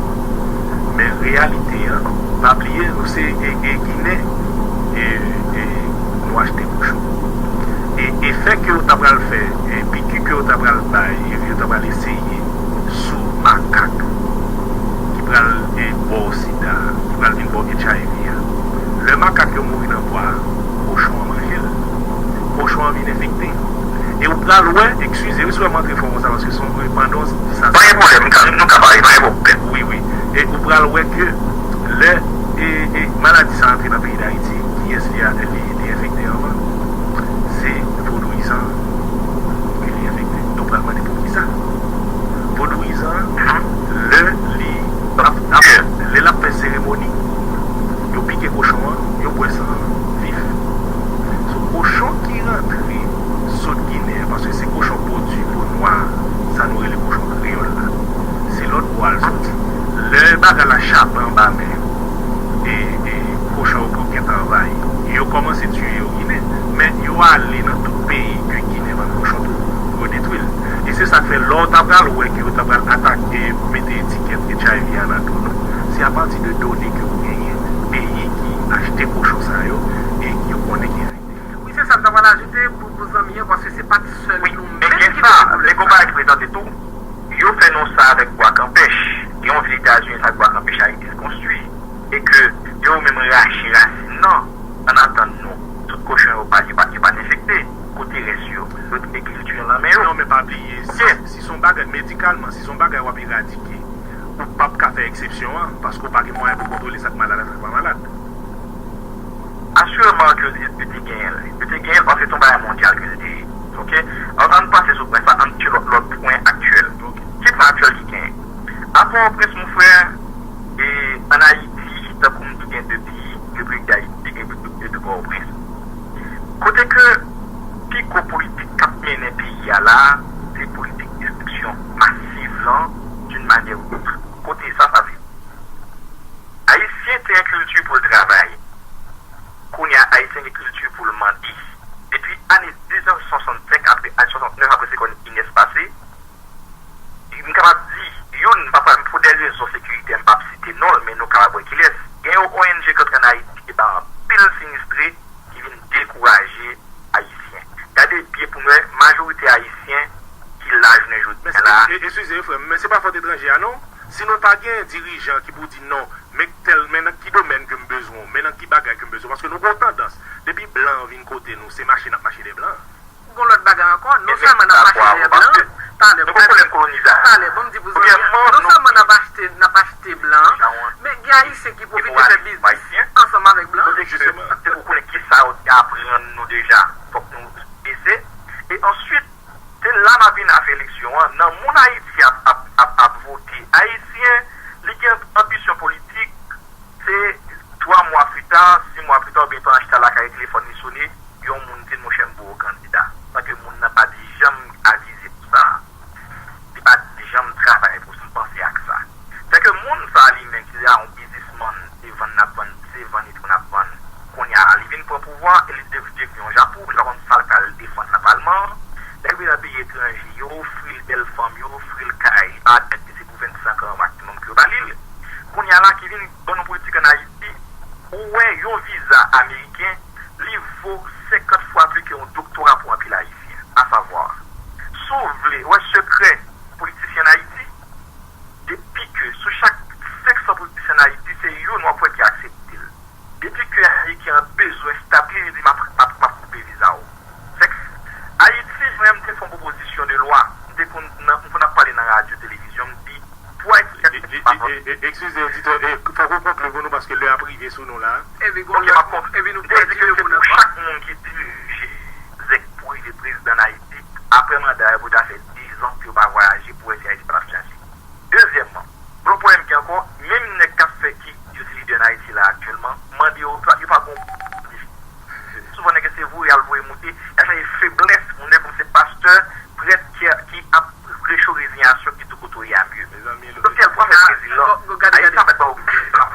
Men reyalite an, pa bliye, nou se, e, e, Ginen, e, e, nou achte kochon. E efè ke yo ta pral fè, e piki ke yo ta pral bay, e yo ta pral eseye sou makak ki pral, e, ba w sida, ki pral vin ba w H I V a. Lè makak yo mouri nan bwa a, kochon an manje l. Kochon an vin enfekte. E ou pral wè, eskize wi, si w wè m antre fon konsa, paske se yon, pandan sa. Pa gen pwoblèm, nou ka, nou ka pale, pa gen pwoblèm. Wi, wi. E ou pral wè ke lè, e, e maladi sa antre nan peyi Dayiti, kiyès li a, li te enfekte anvan? Se vodouyizan an ke li enfekte. E ou pral mande poukisa? Vodouyizan an, lè li, lè l ap fè seremoni, yo pike kochon an, yo bwè san an vif. So, kochon ki rantre sot Ginen an, paske se kochon pwodui po nwa, sa nou rele kochon kreyòl la. Se lòt bò a l soti. Lè bagay la chape anba men yo, e, e kochon yo pran gentan anvayi. Yo kòmanse tiye yo Ginen, men yo ale nan tout peyi ke Ginen vann kochon tou, pou yo detwi l. E se sa k fè, lè w ta pral wè ke yo ta pral atake, mete etikèt H I V a nan do nou, se apati de done ke ou genyen, peyi ki achte kochon sa yo, e ki yo konnen ki enfekte. Wi, se sa m ta pral ajoute pou, pou zanmi an, paske se pa t sèl nou menm ki te gen pwoblèm sa. Wi, men gen sa, men gon bagay ki prezante tou, yo fè nou sa avèk bwa kanpèch. Gen yon vil Etazini sa ak bwa kanpèch Ayiti te konstwi, e ke yo menm rache rasin nan, ann atann nou, tout kochon yo pa, yo pa, yo pa t enfekte, kote rès yo, yo kite kilti an nan men yo. Non, men pa bliye, si, si se yon bagay medikalman, si se yon bagay w ap eradike, ou p ap ka fè eksepsyon an, paske w pa gen mwayen pou kontwole sa k malad ak sa k pa malad. Asireman ke yo, yo te genyen l. Yo te genyen l paske se yon bagay mondyal ke l te ye. Oke? Anvan n pase sou pwen sa, ann tcheke lòt, lòt pwen aktyèl. Oke. Ki pwen aktyèl ki genyen? A Pòtoprens, mon frè, e ann Ayiti, tankou m di w gen de peyi, Repiblik Dayiti, Repiblik de Pòtoprens. Kote ke pi gwo politik k ap mennen peyi a la, se politik destriksyon masiv lan, d'une manière ou d'une autre. Kote sa, sa vle di. Ayisyen te gen kilti pou l travay. Kounye a, Ayisyen gen kilti pou l mande. Depi ane mil nèf san swasannsenk, apre, ane swasantnèf, apre siklòn Inès pase, m ka rezon sekiritè, m p ap site non l, men nou kapab wè kilès. Gen yon O N G k antre ann Ayiti, e ba anpil sinistre ki vin dekouraje Ayisyen. Gade byen pou n wè, majorite Ayisyen ki la jounen jodi a la. Eskize, frè m, men se pa fòt etranje a non. Si nou pa gen dirijan ki pou di non, men tèl, men nan ki domèn ke m bezwen w, men nan ki bagay ke m bezwen w, paske nou gen yon tandans, depi blan an vin kote nou, se mache n ap mache dèyè blan an. Gon lòt bagay ankò, non sèlman n ap mache dèyè blan an, talè, talè, bon, m di pou zanmi an, non sèlman n ap achte, n ap achte blan an, men gen Ayisyen ki pwofite fè biznis ansanm avèk blan an. Jisteman. Se pou konnen kisa yo te aprann nou deja, fòk nou bese. E answit, se la m ap vin afè eleksyon an. Nan moun Ayiti ap, ap, ap, ap vote, Ayisyen, li gen anbisyon politik, se twa mwa pita, sis mwa pita, oubyen pandan chita lakay telefòn li sone, yon moun di l, monchè, m voye w kandida. San ke moun nan pa t janm avize pou sa. Li pa t janm travay pou sa, panse ak sa. Sèke moun sa li menm ki se yon biznismann, se vann n ap vann, se vann e tou n ap vann. Kounye a, li vin pran pouvwa e li dev-, devni yon japou, li pa konn sa l pral defann nan palman an. Lè l vin nan peyi etranje, yo ofri l bèl fanm, yo ofri l kay, li pa admèt ke se pou vennsenk an maksimòm ke yo ba li l. Kounye a la ki vin ban nou politik ann Ayiti, ou wè yon viza ameriken, li vo senkant fwa pli ke yon doktora pou anpil Ayisyen. Asavwa, si w vle wè sekrè politisyen ann Ayiti, depi ke sou chak senk san politisyen ann Ayiti, se youn w ap wè ki aksepte l. Depi ke Ameriken an bezwen stab li, li di, "M ap, m ap, m ap koupe viza w." Sèke Ayiti, mwen, m te fè yon pwopozisyon de lwa. M te konn, nan, m konn ap pale nan radyo, televizyon, m di, pou Ayiti, e, e, e, e, e, eskize, oditè, e, fòk ou konkli pou nou, paske lè ap rive sou nou la. Epi gon lòt, epi nou pèdi de moun ankò. Chak moun ki dirije zèk pou rive prezidan ann Ayiti, apre manda yo, pou ta fè diz an ke yo pa vwayaje pou wè si Ayiti pa t ap chaje. Dezyèmman, gon pwoblèm ki ankò, menm nèg k ap fè ki yo se lidè ann Ayiti la aktyèlman, mande yo, yo pa gon. Souvan nèg yo se voye al voye moute, y ap chache feblès moun yo, kòm se pastè, prèt ki, ki ap recho rezinyasyon ki tou kote w ye a mye. Mezanmi, Sòsyèl, pou afè Brezil lan, Ayiti ap ba w Brezil lan.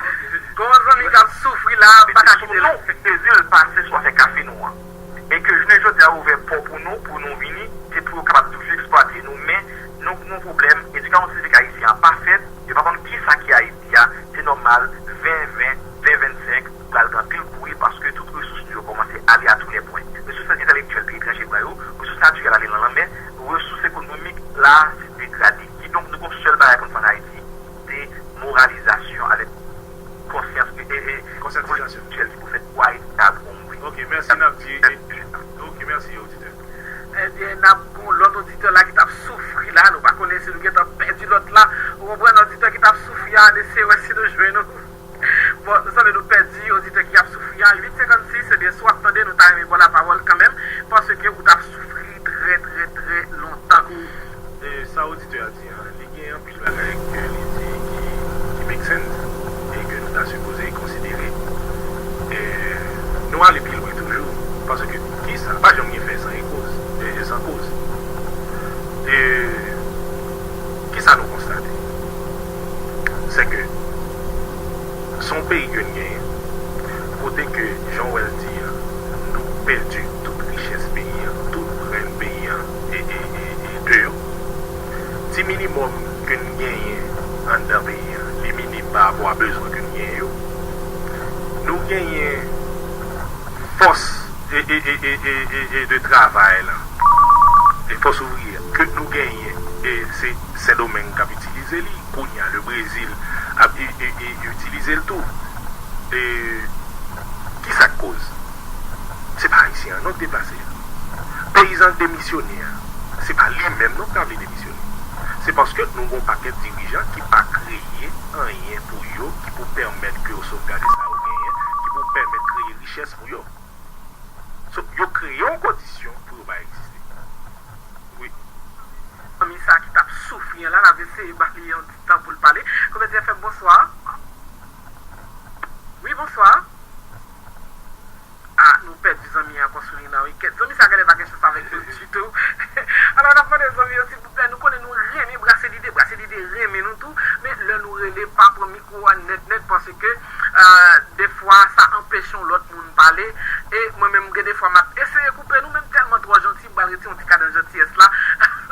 Gon zanmi k ap soufri la, m pa ka kite l. Brezil pase sou afè kafe nou an. E ke jounen jodi a ouvè pò pou nou, pou nou vini, se pou yo kapab toujou eksplwate nou, men nou gen yon pwoblèm, edikasyon sivik ayisyen an pa fèt, yo pa konn kisa ki Ayiti a, se nòmal, ven ven, ven vennsenk, pral gen anpil kouri paske tout resous nou yo kòmanse ale a tou lè pwen. Resous entèlektyèl peyi etranje pran yo, resous natirèl ale nan lanmè, resous ekonomik la se degrade. Kidonk nou gen yon sèl bagay pou n fè ann Ayiti, se moralizasyon avèk konsyans e, e, e, konsyantizasyon ki pou fèt pou Ayiti ta bon, wi. Ok, mèsi, n ap di, e, ok, mèsi, oditè. Ebyen, n ap gon lòt oditè la ki t ap soufri la, nou pa konnen si nou gentan pèdi lòt la. Ou konprann, oditè ki t ap soufri a, n eseye wè si nou jwenn ou. Bon, nou sanble nou pèdi oditè ki ap soufri a. Uit senkannsis, ebyen, si w ap tande, nou ta renmen ba w lapawòl kanmenm, paske ou t ap soufri trè, trè, trè lontan. E sa oditè a di a, li gen anpil bagay ke li di ki, ki make sense e ke nou ta sipoze konsidere. E nou ale pi lwen toujou, paske kisa, pa janm gen fè san e koz, e, e san koz. E kisa nou konstate? Se ke se yon peyi ke n genyen, kote ke, jan w wè l di a, nou pèdi tout richès peyi an, tout grenn peyi an, e, e, e, e deyò. Ti minimòm ke n genyen anndan peyi an, li minim pa rapò a bezwen ke n genyen yo. Nou genyen fòs e, e, e, e, e, e, e de travay la, e fòs ouvriyè ke nou genyen, e se Sendomeng k ap itilize li, kounye a Lebrezil ap i-, i-, i-, itilize l tou. E kisa k koz? Se pa Ayisyen an non k deplase a. Peyizan k demisyone a, se pa li menm non k ta vle demisyone. Se paske nou gen yon pakèt dirijan ki pa kreye anyen pou yo, ki pou pèmèt ke yo sovgade sa yo genyen, ki pou pèmèt kreye richès pou yo. So, yo kreye yon kondisyon pou yo pa egziste. Wi. Zanmi sa ki t ap soufri an la, n ap eseye ba li yon ti tan pou l pale. Komedyen F M, bonswa. Wi, bonswa. Ah, nou pèdi zanmi an ankò sou liy nan, wi. Kèt, zanmi sa genlè pa gen chans avèk nou ditou. Alò, n ap mande zanmi yo, silvouplè, nou konnen nou renmen Brase Lide, Brase Lide renmen nou tou, men lè nou rele, pa pran mikwo a nèt nèt, paske, euh, defwa, sa anpeche yon lòt moun pale. E mwen menm, gen defwa, m ap eseye koupe nou, men m tèlman twò janti, m pral retire yon ti kadans jantiyès la.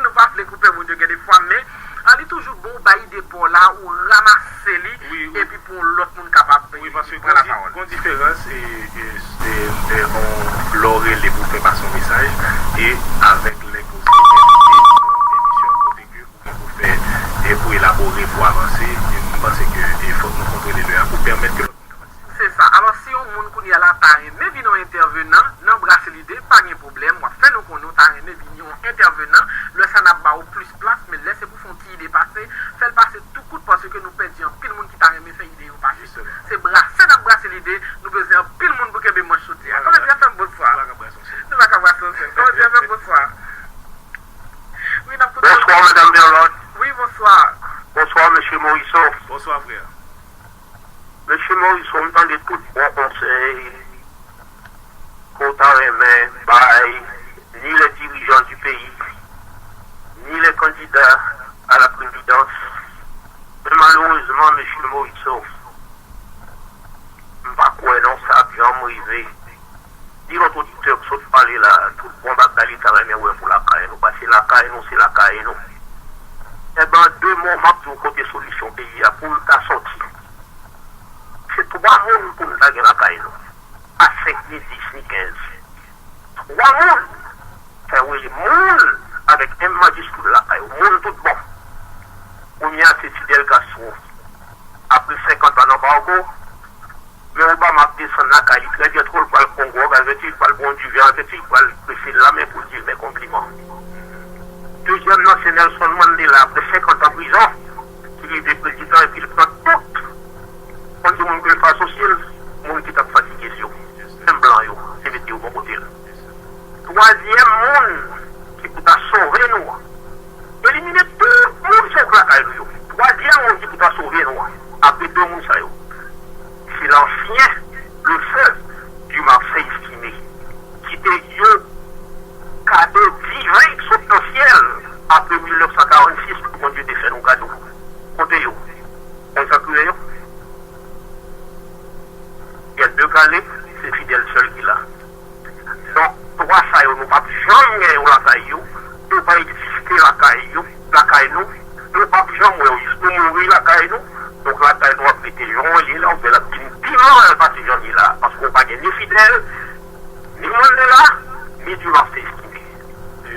Nou pa vle koupe moun yo gen defwa, men, ah, li toujou bon, ou bay ide pa w la, ou ranmase li, wi, wi, epi pou yon lòt moun kapab, wi, paske pran lapawòl. Gon diferans e, e, e, e, on, lè w rele pou fè pase yon mesaj e avèk lè ke w se envite nan yon emisyon kote ke ou gen pou fè e pou elabore, pou avanse. E m panse ke e fòk nou kontwole lè a pou pèmèt ke lòt moun ka patisipe. Se sa. Alò, si yon moun kounye a la ta renmen vin yon entèvenan nan Brase Lide, pa gen pwoblèm, w ap fè nou konnen w ta renmen vin yon entèvenan. Lè sa n ap ba w plis plas, men lè se pou fè yon ti ide pase, fè l pase tou kout paske nou pèdi anpil moun ki ta renmen fè ide yo pase. Jisteman. Se brase n ap brase lide, nou bezwen anpil moun pou kenbe manch soti a. Kòmandè F M, bonswa. Nou pa ka brase yon sèl. Nou pa ka brase yon sèl. Kòmandè F M, bonswa. Wi, n ap koute w. Bonswa, Madam Berlande. Wi, bonswa. Bonswa, Mesye Morisseau. Bonswa, frè. Mesye Morisseau, m tande tout bon konsèy ke w ta renmen bay ni les dirigeants du pays, ni les candidats à la présidence. Men malerezman, Mesye Morisseau, m pa kwè non sa ap janm rive. Ni lòt oditè k sot pale la, tout bon bagay li ta renmen wè pou lakay nou, paske lakay nou, se lakay nou. Enben, de mo m ap di w kote solisyon peyi a pou l ta sòti. Se twa moun pou n ta gen lakay nou. Pa senk, ni dis, ni kenz. Twa moun. Fè w rele moun avèk M majiskil lakay ou. Moun tout bon. Premye a se Fidel Castro. Apre senkant an anbago, men Obama ap desann lakay li trè byento, l pral Kongo, avèti l pral pran yon diven, avèti l pral prese l lamen pou l di l men konpliman. Dezyèm nan se Nelson Mandela, apre senkant an prizon, ki rive prezidan epi l pran tout, konn di moun ke l pa asosye l, moun ki t ap fatige yo, menm blan yo, se mete yo bò kote l. Twazyèm moun ki pou ta sove nou an, elimine tout moun sou lakay nou yo. Twazyèm moun ki pou ta sove nou an, apre de moun sa yo, se lansyen, le feu Dumarsais Estimé, ki te yon kado diven k sot nan syèl apre mil nèf san karannsis pou Bondye te fè nou kado. Kote yo? Konn sa k rive yo? Gen de kale, se Fidel sèl ki la. Donk, twa sa yo, nou p ap janm gen yo lakay yo, yo pa egziste lakay yo, lakay nou, nou p ap janm wè yo, nou mouri lakay nou, donk lakay nou ap rete jan w ye la, oubyen l ap vin pi mal pase jan l ye la, paske w pa gen ni Fidel, ni Mandela, ni Dumarsais Estimé. E,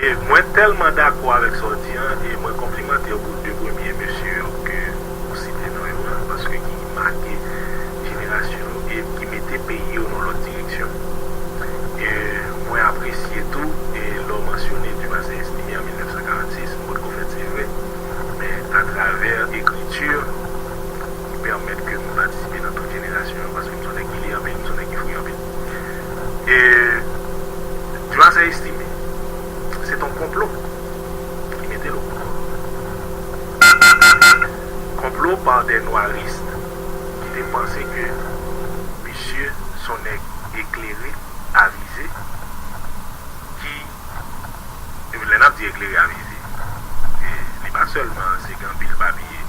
e mwen tèlman dakò avèk sa w di an, e mwen konplimante w pou de premye mesye yo ke ou site non yo an, paske ki make jenerasyon yo e ki mete peyi yo nan lòt direksyon. E mwen apresye tou, e lè w mansyone Dumarsais Estimé an mil nèf san karannsis, m potko fèt, se vre, men atravè ekriti ki pèmèt ke m patisipe nan tout jenerasyon yo, paske m se yon nèg ki li anpil, m se yon nèg ki fouye anpil. E Dumarsais Estimé, se t on konplo ki mete l o pouvwa. Konplo pa dè nwaris ki te panse ke misye se yon nèg eklere, avize, ki, lè n ap di eklere, avize, e li pa sèlman se gen anpil papye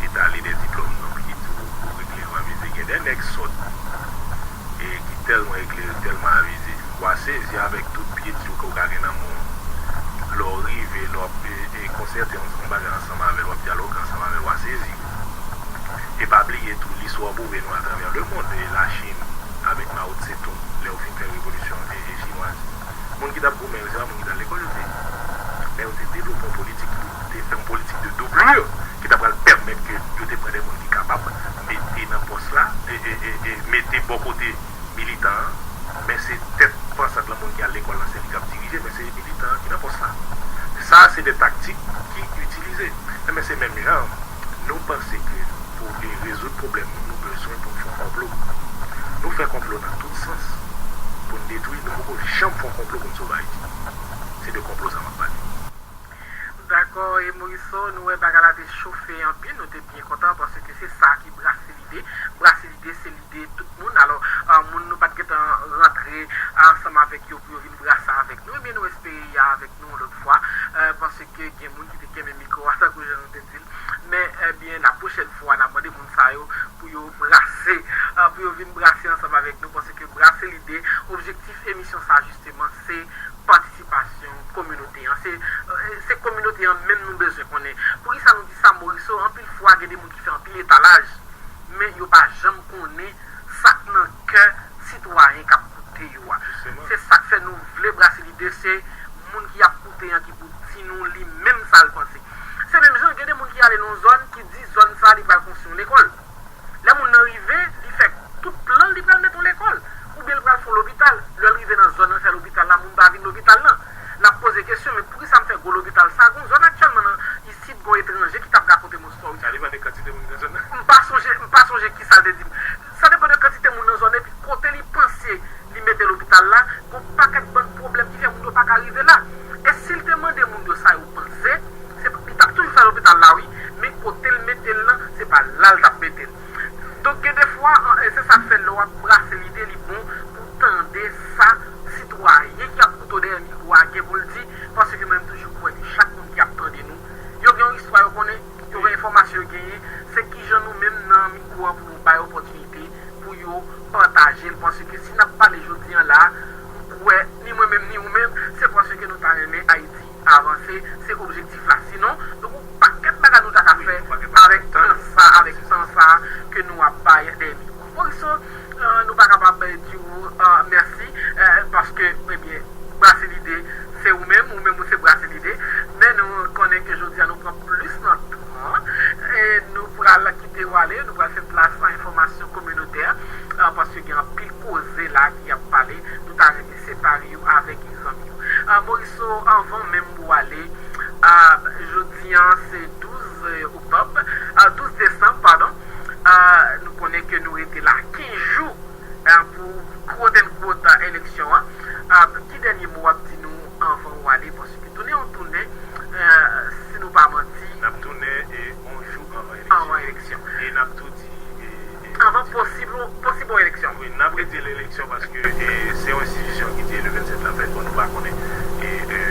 etale, de diplòm, donk, ki di w ou eklere, ou avize. Gen de nèg sòt e ki tèlman eklere, tèlman avize, w a sezi avèk tout biyè di w ke w ka gen nan men w. Lè w rive, lè w ap, e, e, konsète yon, yon bagay ansanm avè l, w ap dyaloge ansanm avè l, w a sezi. E pa bliye tou, listwa pwouve nou atravè lemonn, e Lachin avèk Mao Tse-tung, lè yo fin fè revolisyon, e, e chinwaz, moun ki t ap goumen yo, se pa moun ki t al lekòl yo te ye. Men yo te devlope yon politik, te fè yon politik de doublure ki ta pral pèmèt ke yo te pran de moun ki kapab mete nan pòs la, e, e, e, e mete bò kote militan an, men se tèt pansant lan, moun ki al lekòl lan, se li k ap dirije, men se militan an ki nan pòs la. Sa, se de taktik ki itilize. Enben, se menm jan, nou panse ke pou, e, rezoud pwoblèm nou, nou bezwen pou n fè yon konplo. Nou fè konplo nan tout sans pou n detwi, nou poko janm fè yon konplo pou n sove Ayiti. Se de konplo sa m ap pale. Dakò, e Morisseau, nou wè bagay la te chofe anpil, nou te byen kontan, paske se sa ki Brase Lide. Brase Lide, se lide tout moun. Alò, a, moun nou pa t gentan rantre ansanm avèk yo pou yo vin brase avèk nou, ebyen, nou espere y a avèk nou yon lòt fwa, e, paske gen moun ki te kenbe mikwo a, tankou jan nou te di l. Men, ebyen, lapwochèn fwa, n a mande moun sa yo pou yo brase, a, pou yo vin brase ansanm avèk nou, paske Brase Lide, objektif emisyon sa, jisteman, se patisipasyon kominote an. Se, e, se kominote an menm nou bezwen konnen. Poukisa nou di sa, Morisseau? Anpil Gen de moun ki fè anpil etalaj, men yo pa janm konnen sa k nan kè sitwayen k ap koute yo a. Se sa k fè nou vle Brase Lide, se moun ki ap koute an ki pou di nou li menm sa l panse. Se menm jan, gen de moun ki ale nan yon zòn, ki di zòn sa li pral konstwi yon lekòl. Lè moun nan rive, li fè tout plan l, li pral mete yon lekòl, oubyen li pral fè yon lopital. Lè l rive nan zòn nan, fè lopital la, moun pa vin lopital nan. L ap poze kesyon, men poukisa m fè gwo lopital sa? Gon zòn aktyèlman nan isit, gon etranje ki t ap rakonte m yon story. Sa depann de kantite moun nan zòn nan. M pa sonje, m pa sonje kisa l te di m. Sa depann de kantite moun nan zòn nan, epi kote li panse li mete lopital la, gon pakèt bann pwoblèm ki fè moun yo pa ka rive la. E si l te mande moun yo sa yo panse, se, li t ap toujou fè lopital la, wi, men kote l mete l lan, se pa la l t ap mete l. Donk, gen de fwa, an, e se sa k fè lè w ap brase lide, li bon pou w tande sa sitwayen ki ap koute w dèyè mikwo a gen pou l di, paske mwen, m toujou kwè ke chak moun ki ap tande nou, yo gen yon istwa yo konnen, yo gen enfòmasyon yo genyen, se kijan nou menm nan mikwo an pou nou bay opòtinite pou yo pataje l, paske si n ap pale jodi an la, m kwè, ni mwen menm, ni ou menm, se paske nou ta renmen Ayiti avanse, se objektif la. Sinon, nou gon pakèt bagay nou ta ka fè avèk tan sa, avèk tan sa ke nou ap bay dèyè mikwo. Morisseau, euh, nou pa kapab, euh, di w, euh, mèsi, euh, paske, ebyen, Brase Lide, se ou menm, ou menm ou se Brase Lide, men nou konnen ke jodi a nou pran plis nan tan, e nou pral kite w ale, nou pral fè plas a enfòmasyon kominotè, euh, paske gen anpil koze la ki ap pale, nou ta renmen separe yo avèk zanmi yo. Ah, Morisseau, anvan menm pou w ale, ah, jodi an se douz, eh, oktòb, ah, douz desanm, padon. Ah, nou konnen ke nou rete la kenz jou, ah, pou quote unquote, ah, eleksyon an. Ah, ki dènye mo w ap di nou anvan w ale? Paske tounen ou tounen, eh, si nou pa manti, n ap tounen, eh, yon jou anvan eleksyon. Anvan eleksyon. E n ap tou di, e, e, anvan posib, posib yon eleksyon. Wi, n ap redi l eleksyon paske, e, se yon enstitisyon ki di le vennsèt la fèt, bon, nou pa konnen, e, e,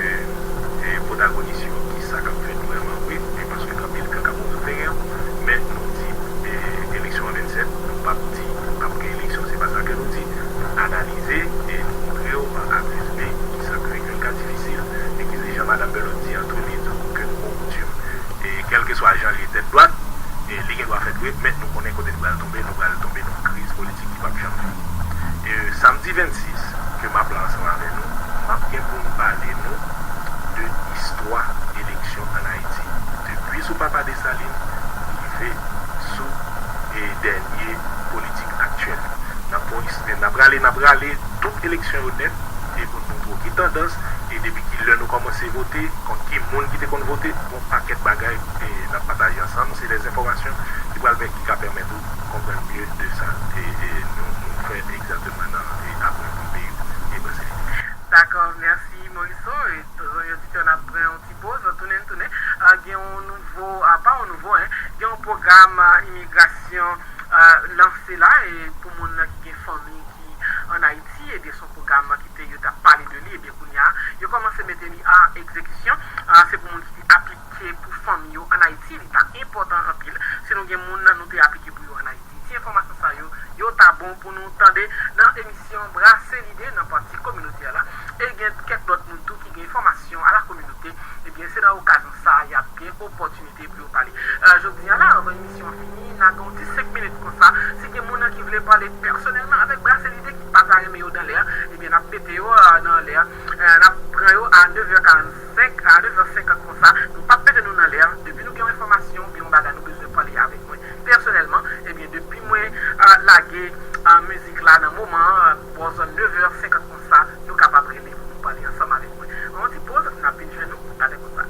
e, pwotagonis yo, ki sa k ap fèt vrèman vre, e paske gen anpil kan k ap moute teren an, men nou di, e, eleksyon an vennsèt, nou p ap di p ap gen eleksyon, se pa sa ke nou di. Nou analize e nou montre w ak rezime ki sa k fè ke l ka difisil, e ki, jan Madanm Bellot di an tou, li di w ke nou gon koutim. E kèlkeswa jan l ye tèt dwat, e li gen dwa fèt vre, men nou konnen kote l pral tonbe, nou pral tonbe nan yon kriz politik ki p ap janm fini. E samdi vennsis, ke m ap la ansanm avè nou, m ap gen pou m pale nou de istwa eleksyon ann Ayiti, depi sou papa Desalin rive sou, e, dènye politik aktyèl. N ap fè yon is-, n ap rale, n ap rale tout eleksyon yo nèt, e pou n montre w ki tandans, e depi ki lè nou kòmanse vote, kont ki moun ki te konn vote, gon pakèt bagay, e n ap pataje ansanm. Se de enfòmasyon ki pral pè-, ki ka pèmèt ou konprann mye de sa, e, e nou, nou fè egzakteman nan, e, apre pou peyi e Brase Lide. Dakò, mèsi, Morisseau. E, zanmi oditè, n ap pran yon ti poz, tounen, tounen. Ah, gen yon nouvo, ah, pa yon nouvo, en, gen yon pwogram, ah, imigrasyon, ah, lanse la, e pou moun nan ki gen fanmi ki ann Ayiti, ebyen, se yon pwogram ki te, yo t ap pale de li, ebyen, kounye a, yo kòmanse mete li an egzekisyon. Ah, se pou moun ki aplike pou fanmi yo ann Ayiti, li ta enpòtan anpil. Si nou gen moun nan nou te aplike pou yo ann Ayiti, ti enfòmasyon sa yo, yo ta bon pou nou tande nan emisyon Brase Lide nan pati kominotè la. E gen kèk lòt moun tou ki gen enfòmasyon a la kominote, ebyen, se nan okazyon sa a y ap gen opòtinite pou yo pale. Eh, jodi a la, anvan emisyon an fini, n a gen yon ti senk minit konsa. Si gen moun nan ki vle pale pèsonèlman avèk Brase Lide, ki pa ta renmen yo nan lè a, ebyen, n ap mete yo, eh, nan lè a. Eh, n ap pran yo a nevè karannsenk, a nevè senkant konsa. Nou p ap mete nou nan lè a. Depi nou gen yon enfòmasyon oubyen yon bagay nou bezwen pale avèk mwen pèsonèlman, ebyen, depi mwen, eh, lage, eh, mizik la nan moman an, bò zòn nevè senkant konsa, nou kapab rele pou nou pale ansanm avèk mwen. Yon ti poz, n ap vin jwenn nou talè konsa.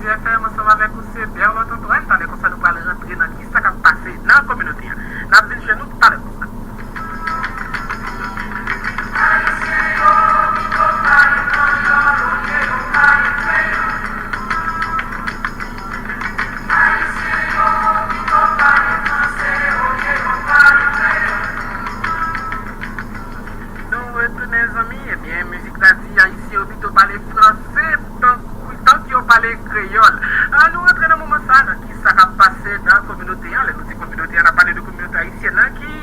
F M ansanm avèk ou, se Berlot Antoine. Talè konsa, nou pral rantre nan kisa k ap pase nan kominote a. N ap vin jwenn nou talè konsa. Nou retounen, zanmi. Ebyen, mizik la di Ayisyen yo pito pale franse tankou, tank yo pale kreyòl. Ah, nou rantre nan moman sa, nan kisa k ap pase nan kominote an. Lè nou di kominote an, n ap pale de kominote ayisyèn nan ki,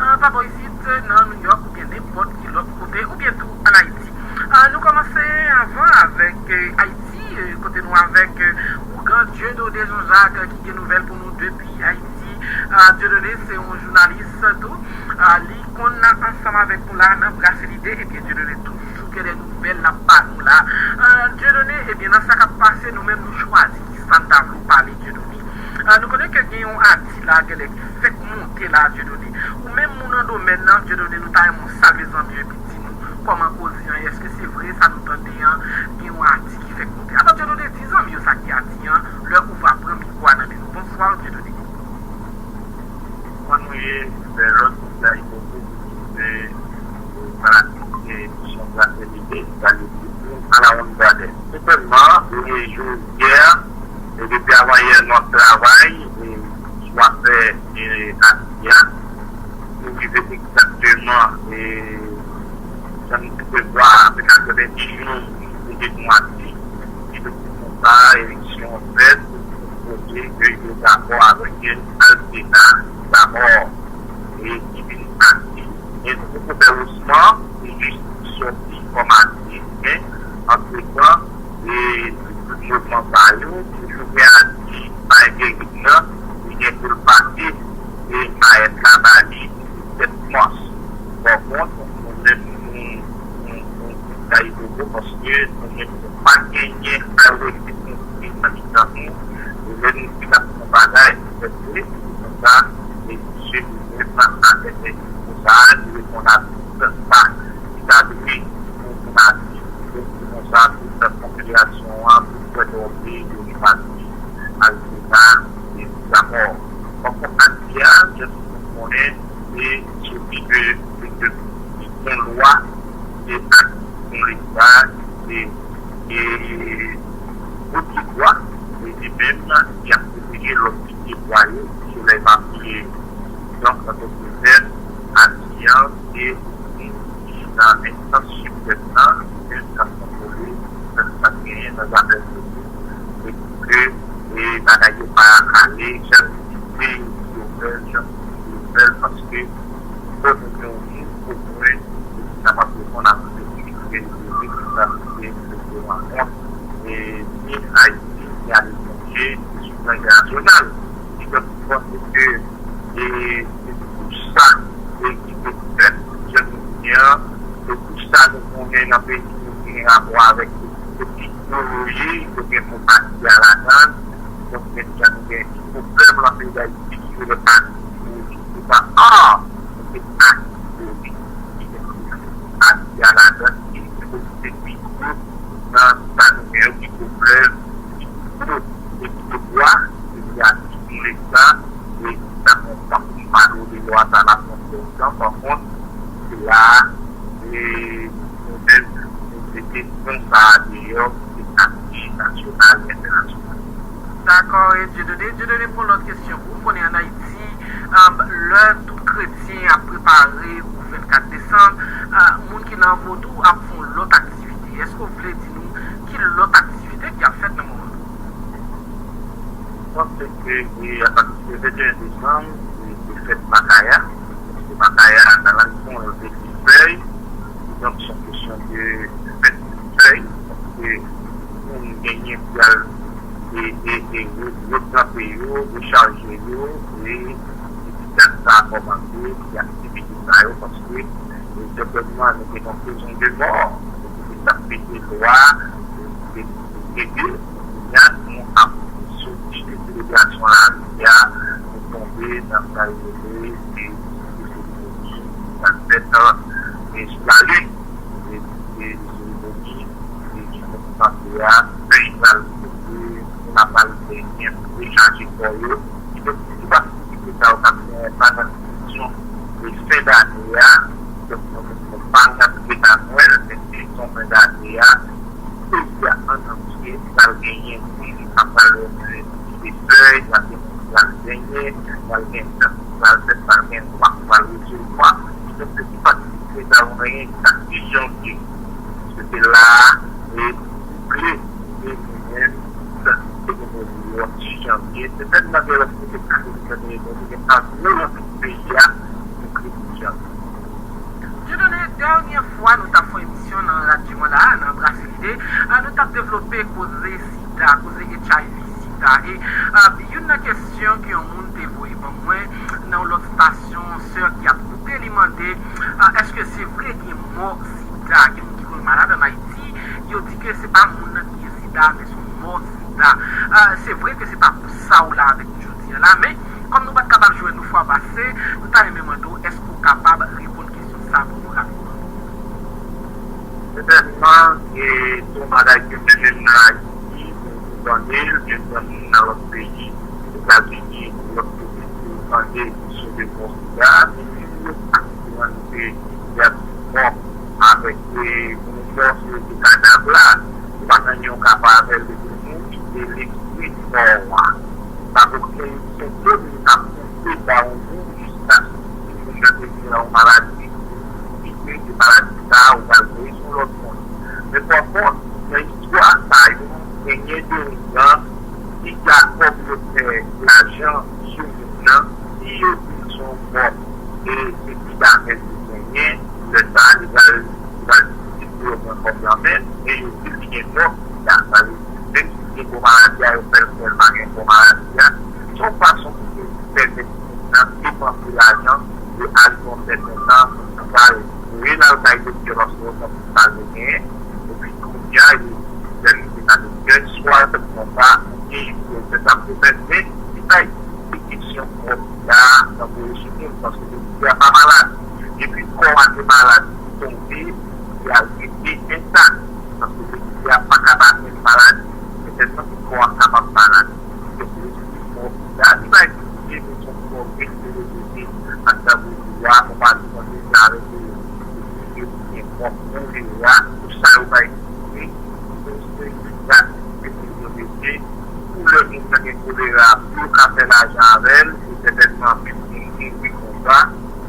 ah, pa bò isit, nan New York oubyen nenpòt ki lòt kote, oubyen tou ann Ayiti. Ah, nou kòmanse anvan avèk, eh, Ayiti, eh, kote nou avèk, eh, ougan Dieudonné Jean-Jacques, eh, ki gen nouvèl pou nou depi Ayiti. Ah, Dieudonné se yon jounalis tou. Ah, li konn ansanm avèk nou la nan Brase Lide. Ebyen, Dieudonné toujou gen de nouvèl l ap ba nou la. Ah, Dieudonné, ebyen, nan sa k ap pase, nou menm nou chwazi kisa n ta vle w pale, Dieudonné. Ah, nou konnen ke gen yon atis la, genlè ki fèk monte la, Dieudonné. Ou menm moun nan domèn nan, Dieudonné, nou ta renmen w salye zanmi yo epi di nou kòman koze an ye. Èske se vre sa nou tande an, gen yon atis ki fèk monte? Alò, Dieudonné, di zanmi yo sa ki atis an, lè ou va pran mikwo a nan men nou. Bonswa, Dieudonné. Kòman nou ye? Bèlòt, Gayi Bobo, se fanatik emisyon Brase Lide, salye tout moun a la wonn gade. Sètènman, e jodi a, e depi avan yè, nou ap travay, e sou afè, e atis a, pou rive egzakteman, e jan nou te prevwa, avèk katrevenndis jou, pou depi mwa ti, ki te pou konsa, eleksyon fèt, pou kote ke yo dakò avèk Altena dabò, e ki vin atis. Men nou poko fè osman, se jis sòti kòm atis, men antretan, e tout mouvman sa yo, toujou gen atis pa enterim nan, li gen pou l pase, e mayèt la ba li, sèt mas. Pafwa, nou menm, nou, nou, nou, nou kay bobo, paske nou menm, nou pa genyen a rete konstwi nan mitan nou. E lè nou di n ap fè yon bagay, nou fè vre, se konsa, e misye li menm, avèk konsa, li reponn a tout sa ki ta dwe pou, pou nati. Donk, se konsa, tout konfederasyon an, tout pwèt ògey, yo repati, al sena, e dakò. Donk, atis a, jan tout moun konnen, e soti de, de, de, de yon lwa ki te ak yon leta ki te, e, pwotèj bwa, e li menm ki ap pwoteje lòt pye bwa yo, solèy pa pye. Donk, nan dòt tèm, atis an se moun ki nan enstans siprèm nan, li menm k ap kontwole sa k genyen nan zafè politik, e pou ke, e, bagay yo pa ale jan yo di yo fè l, jan yo di yo fè l, paske fò nou gen yon moun omwen ki kapab reponn a tout se ki kreye politik, ki kapab kreye politik de rankont, e, ni Ayiti, ni aletranje, ni sou plan entènasyonal. Kidonk, mwen panse ke, e, se tou sa, e, ki te fèt, jan nou di an, se tou sa nou konnen nan peyi nou ki gen rapò avèk politik yo, yo ye, yo gen pou pati a ladan l. Donk, menm jan nou gen pwoblèm nan peyi Dayiti, ki yo le pati politik, se pa, a, se pati politik ki gen pou pati a ladan l, ki se politik nan sa nou gen yo ki pwoblèm, ki gwo, e ki te bwa, e ki atik nou leta, e ki ta kontan pou m pale w de lwa sa la pran twòp tan, pa kont, se la, e nou menm, nou mete non sa a deyò, se atik nasyonal e entènasyonal. Dakò, e Dieudonné, Dieudonné, pou lòt kesyon, ou konnen ann Ayiti, um, lè tout kretyen ap prepare pou vennkat desanm, uh, moun ki nan vodou ap fè yon lòt aktivite. Èske w vle di nou ki lòt aktivite ki ap fèt nan moman? Mwen panse ke, e, apati de venteyen desanm, e, se fèt Makaya. Paske Makaya, nan lang kreyòl, yo te di fèy. Donk, se yon kesyon de fèt fèy. Paske moun genyen pou y al, e, e, e, re-, retranpe yo, rechaje yo, e, e ti dat sa a kòmanse, e aktivite sa yo, paske, e, sètènman, nou te nan sezon de mò, nou te t ap pete lwa, e, e, ede, kounye a, nou ap soti de selebrasyon lari a, nou tonbe nan sa yo rele, e, e seremoni, sa fèt, e, sou lalin, e, e seremoni, e, ki fèt sanble a, fèy pral pote, pa pral genyen pou dechaje kò yo. Kidonk, se pa aktivite sa yo k ap genyen pandan sezon de fen dane a. Kidonk, nou menm nou pa nan Noel, men sezon fen dane a, peyi a an antye pral genyen moun k ap pral retire fèy, y ap gen moun ki pral benyen, pral gen fèt, pral fèt, pral gen lwa, pral resevwa. Kidonk, se pa aktivite sa yo genyen jiska dis janvye. Paske se la a, e, boukle, e, nou menm, sa se te gen yon dis janvye. Se menm nan gen lòt kote k ap fèt, gen anviwon nan tout peyi a, boukle dis janvye. Dieudonné, dènyè fwa nou t ap fè yon emisyon nan radyo an la, nan Brase Lide, a, nou t ap devlope koze sida, koze H I V sida. E, a, youn nan kesyon ke yon moun te voye ban mwen nan yon lòt estasyon, sè ki ap koute, li mande, a, èske se vre gen mò sida, gen moun ki konn malad ann Ayiti, yo di ke se pa moun nan ki gen sida, men se yon mò sida. A, se vre ke se pa pou sa w la avèk nou jodi a la, men kòm nou pa t kapab jwenn ou fwa pase, nou ta renmen mande w, èske w kapab reponn kesyon sa pou nou rapidman? Sètènman, e, se yon bagay ke mwen menm nan Ayiti, mwen vin tande l, mwen vin tande l nan lòt peyi, Etazini, lòt kote, mwen tande sou de mò sida, men si yo pa konprann ke y ap mò avèk, e, yon mò sou de kadav la, se pa nan yon ka pa avèk de moun ki te lespri mò a. Pa gen okenn senptòm ki ap montre ba yon moun jiska si moun nan te gen yon maladi ki kreye maladi sa a, ou pral voye sou lòt moun. Men pa kont, nan istwa sa yo, genyen de moun nan ki dakò pou yo fè lajan sou moun nan, si yo di l se yon mò, e se sida menm li genyen, lè sa a, li pral, li pral difisil pou yo pran kòb nan men l, e yo di l li gen mò sida. Sa vle di, menm si li gen gwo maladi a, yo fè l kwè l pa gen gwo maladi a. Se yon fason pou yo pèmèt moun nan depanse lajan, e al yon sèten tan, moun nan pral voye l al kay doktè paske yo santi sa yo genyen. Epi kounye a, yo fè l rive nan doktè, swa l fèt konsa, oubyen yo fè sa pou fè, men li pa egziste kesyon mò sida nan voye sou moun, paske doktè a pa malad. Depi kò a te malad, li tonbe, li al rete entak. Paske doktè a pa ka ba menm maladi, men sèlman ke kò a kapab malad. Donk, lespri mò sida, li pa egziste, men se yon fòm de kolonize ak tabou sida, konpare konn deja avèk, e, moun yo ki gen kòm kolera, tout sa yo pa egziste. Donk, se yon pratik ke moun yo mete pou lè moun nan gen kolera, pou yo ka fè lajan avè l, e sètènman, anpil moun mouri konsa,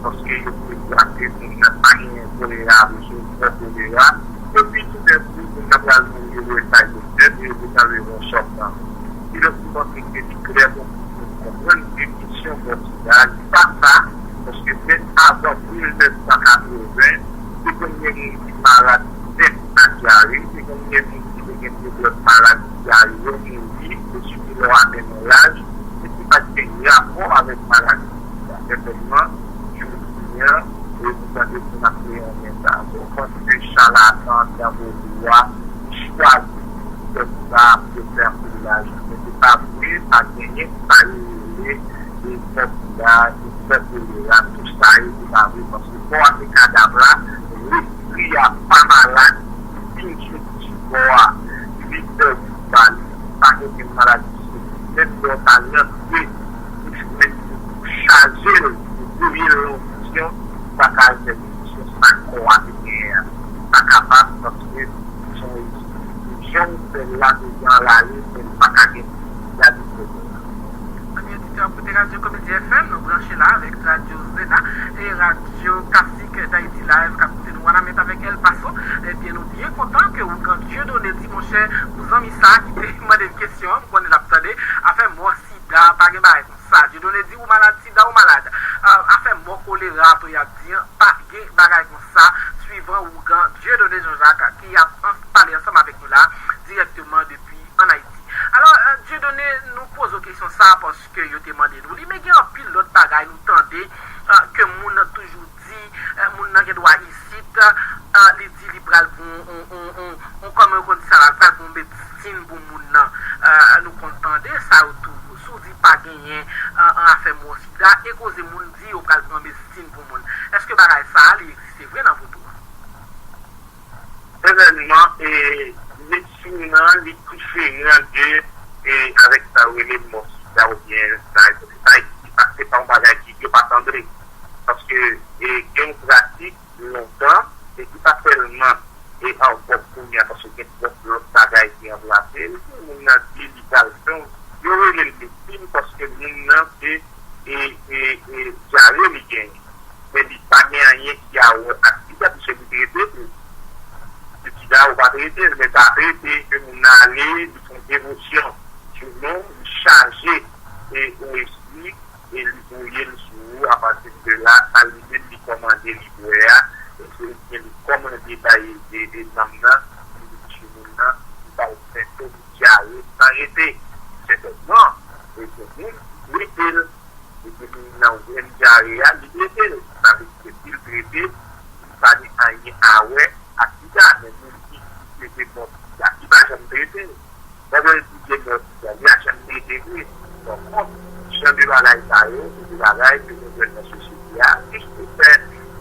paske yo kwè ke moun nan pa genyen kolera, men se yon fo kolera. Epi toudèkou, moun nan pral mouri, yo voye l kay doktè, pou yo desann yon chòk nan. Kidonk, m panse ke li klè pou moun konprann ke kesyon mò sida, li pa sa, paske menm avan mil nèf san katreven, te konn gen moun ki malad tèt ak dyare, te konn gen moun ki te gen pwoblèm maladi dyare yo, mouri, e sitou lè w atenn yon laj, men se pa t gen rapò avèk maladi sida. Sètènman, jodi a, e nou tande moun ap kreye yon men sa. So, m panse se chalatan, tabou sida, ki chwazi fè sa pou yo fè anpil lajan. Men se pa vre, pa genyen sa yo rele e fòmila, e fòmila, tout sa yo, se pa vre, paske kò a se kadav la, lespri a pa malad, li toujou sou kò a, li pèdi pa li, pa gen okenn maladi, menm lè w ta rantre, li menm chaje l, li voye l nan yon misyon, li pa ka al fè misyon sa kò a te genyen an. Li pa kapab, paske se yon jan w fè l la, se jan l ale, men li pa ka gen gade fè l. Zanmi oditè ap koute Radyo Komedi F M, nou branche la avèk Radyo Zena e Radyo Classique d'Haïti Live k ap koute nou Wanament avèk El Paso. Ebyen, nou byen kontan ke Ougan Dieudonné di, monchè, pou zanmi sa a ki te mande m kesyon an, m konnen l ap tande, afè mò sida, pa gen bagay konsa. Dieudonné di, ou malad sida, ou malad. A, afè mò kolera, to y ap di an, pa gen bagay konsa, swivan Ougan Dieudonné Jean-Jacques, ki ap an-, pale ansanm avèk nou la, dirèkteman depi ann Ayiti. Alò, e, Dieudonné, nou poze w kesyon sa a paske yo te mande nou li, men gen anpil lòt bagay nou tande, e, ke moun nan toujou di, e, moun nan gen dwa isit, e, li di li pral pou on, on, on, on, on, kòman yo konn di sa la, pral pou on medsin pou moun nan. E, nou konn tande sa yo tou. Si w di pa genyen, e, an afè mò sida, e koze moun di yo pral pran medsin pou moun. Èske bagay sa a, li egziste vre nan vodou a? Evènman, e, medsin nan, li diferan de, e avèk sa yo rele mò sida oubyen sa, sa ki pase pa yon bagay ki yo pa sanble. Paske e, gen yon pratik lontan, e ki pa sèlman e anvòg kounye a, paske gen twòp lòt bagay ki ranplase l. Si moun nan di li pral fè yon, yo rele l medsin paske moun nan se e, e, e dyare li genyen. Men li pa gen anyen ki a wè ak sida, piske li trete tou. Se sida ou pa trete l, men sa trete ke moun nan ale, li fè yon devosyon sou non, li chaje e yon espri, e li voye l sou ou. Apati de la, sa li menm li kòmande li bwè a, e se li ki kòmande bay e, e nanm nan, li di sou moun nan, li ba l sentòm dyare san rete. Sètènman, e gen moun ki trete l, epi moun nan jwenn dyare a, li trete l. Sa vle di ke si l trete, li pa gen anyen a wè ak sida, men moun ki trete mò sida, li pa janm trete l. Pandan l di gen mò sida, li pa janm trete vre. Donk, jan de bagay sa yo, se de bagay ke nou jwenn nan sosyete a, jis pou fè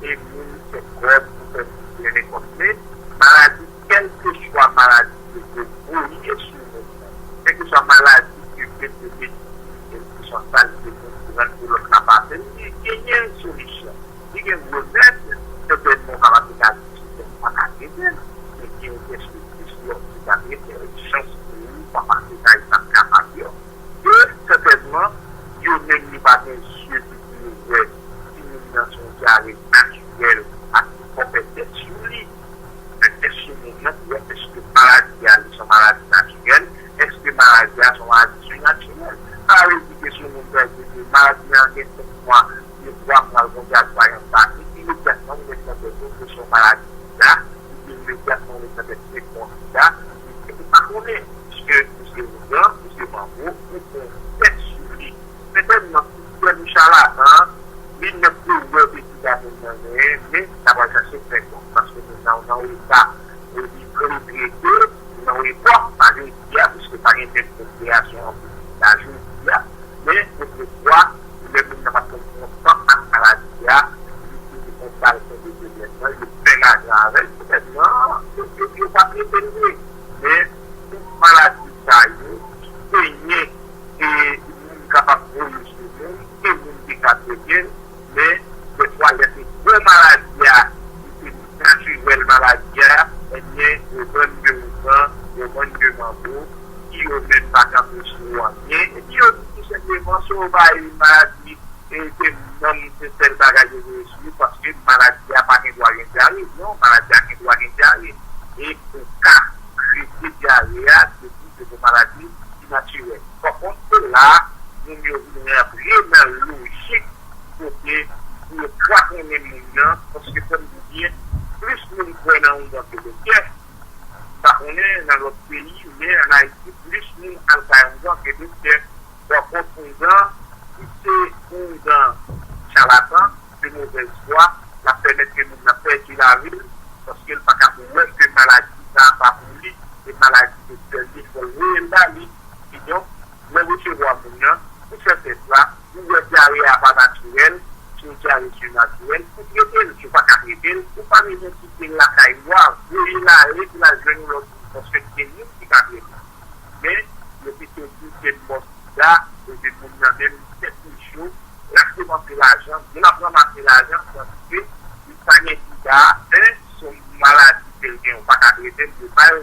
e moun fè kòb, pou fè moun trennen kòb. Men maladi, kèlkeswa maladi ke yo voye sou moun nan, kèlkeswa maladi ke yo mete, kèlkeswa kalite moun ki rann pou lòt la pase, li genyen solisyon. Li gen remèd, sètènman, ou kapab te ka di sistèm pa ka trete l, men gen yon tèst de plis lòt ki ka trete l, chans pou ou, papa se ka sa kapab yo. E sètènman, yo menm li pa gen zye ki pou yo wè si moun nan se yon dyare natirèl ak pou fè tèt sou li. Fè tèt sou moun nan pou wè èske maladi a li se yon maladi natirèl, èske maladi a se yon maladi sinatirèl. Sa vle di ke si yon moun pèdi maladi an gen sèt mwa, gen twa mwa, l gon dyare pa janm pase, imedyatman ou mèt nan tèt ou ke se yon maladi sida, epi imedyatman ou mèt nan tèt se bon sida, epi ou pa konnen, piske ou se ougan, ou se manbo, ou pran tèt sou li. Sètènman, sistèm chalatan an, li mèt pou wè de sida moun nan genyen, men sa pral chache fè kòb, paske moun nan nan eta, e li vle trete, nan epòk, pa jodi a, piske pa gen menm konsiderasyon an pou sida jodi a, men otrefwa, lè moun nan pa t konn pran tan ak maladi a, li te gen yon kalite de pwoblèm nan, yo fè lajan avè l, poutèt nan, yo, yo, yo pa trete l vre. Men, tout maladi sa yo, ki genyen, e moun kapab voye sou moun, e moun ki ka trete l, men, dèfwa, lè se gwo maladi a, li se natirèl maladi a, ebyen, yo bann de ougan, yo bann de manbo, ki yo menm pa kanpe sou anyen, epi yo di tou senpleman, si w bay maladi, e se nanm, se sèl bagay yo voye sou ou, paske maladi a pa gen dwa gen dyare. Non, maladi a gen dwa gen dyare. E pou ka trete dyare a, se di se yon maladi ki natirèl. Pa kont, se la, moun yo vin rantre nan lojik kote pou yo kraponnen moun nan, paske fò n di byen, plis moun kwè nan ougan ke doktè. M pa konnen nan lòt peyi, men ann Ayiti, plis moun al kay ougan ke doktè. Donk, yon ougan, si se yon ougan chalatan, de mauvaise foi, l ap pèmèt ke moun nan pèdi lavi l, paske l pa ka wè ke maladi sa a pa pou li, se maladi doktè li fè l voye l ba li. Kidonk, lè w resevwa moun nan, ou fè tès la, ou wè dyare a pa natirèl, se yon dyare sinatirèl, ou trete l, si w pa ka trete l, ou pa bezwen kite l lakay ou a, voye l ale pou l al jwenn yon lòt moun, paske gen moun ki ka trete l. Men, yo pito di se mò sida, epi moun nan menm tèt li cho, l ap depanse lajan, moun ap ranmase lajan, tandis ke li pa gen sida, en, se yon maladi ke l gen, ou pa ka trete l, yo ba l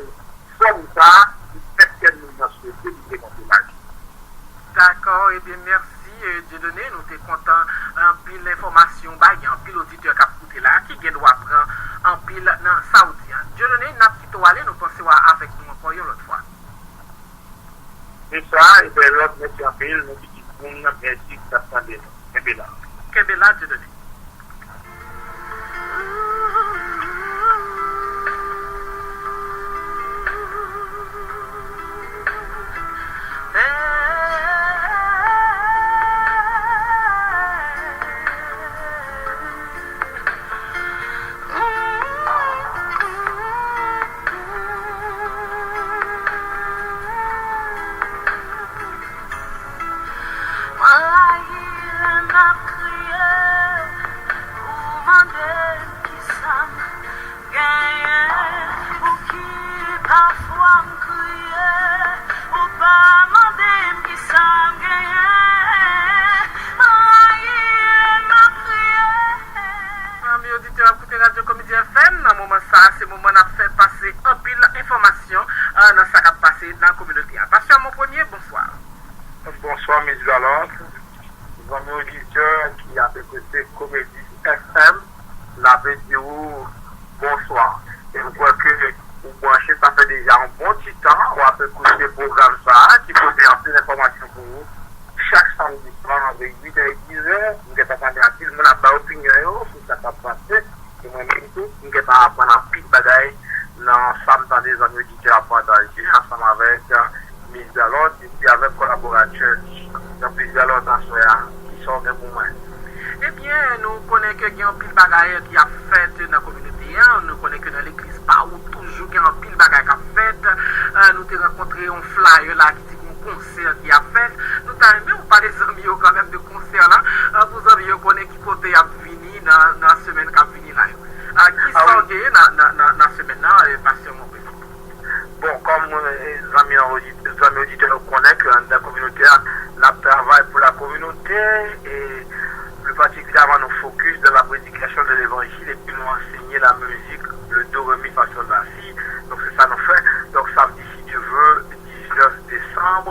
fòm sa, pou fè kè moun nan swete li depanse lajan. Dakò, ebyen, mèsi, eh, Dieudonné. Nou te kontan anpil enfòmasyon w bay, gen anpil oditè k ap koute la, ki gen dwa pran anpil nan sa w di a. Dieudonné, n ap kite w ale, nou panse w a avèk nou ankò yon lòt fwa. Se sa, e bèl lòt, mèsi anpil, nou pitit moun, mèsi k ap tande nou. Kenbe la. Kenbe la, Dieudonné. Mwen rayi lè n ap kriye. Se anpil enfòmasyon, ah, nan sa k ap pase nan kominote a. Pastè Mon Premye, bonswa. Bonswa, Miss Valence. Zanmi oditè ki ap ekoute Komedi F M, n ap di w bonswa. E m kwè ke ou branche, sa fè deja yon bon ti tan w ap ekoute pwogram sa a, ki pote anpil enfòmasyon pou ou. Chak samdi swa, ant uit è e diz è, m gentan tande anpil moun ap bay opinyon yo sou sa k ap pase. E mwen menm tou, m gentan aprann anpil bagay nan sa m tande zanmi oditè ap pataje ansanm avèk, eh, Miss Dalot epi avèk kolaboratè li. Donk, Miss Dalot, aswè a, kisa w gen pou mwen? Ebyen, nou konnen ke gen anpil bagay ki ap fèt nan kominote a. Nou konnen ke nan legliz pa ou toujou gen anpil bagay k ap fèt. Eh, nou te rankontre yon flyer la ki di gen yon konsè ki ap fèt. Nou ta renmen ou pale zanmi yo kanmenm de konsè la, eh, pou zanmi yo konnen ki kote y ap vini nan, nan semèn k ap vini la yo. Ah, kisa w genyen nan, nan, nan, nan semèn nan, eh, Pastè Mobèl? Bon, kòm, eh, zanmi an odi-, zanmi oditè yo konnen ke anndan kominote a, n ap travay pou la kominote, e pli patikilyaman nou fokis dans la prédication de l'évangile, epi nou ansenye la mizik, le do, re, mi, fa, sol, la, si. Donk, se sa nou fè. Donk, samdi, si Dye vle, diznèf desanm,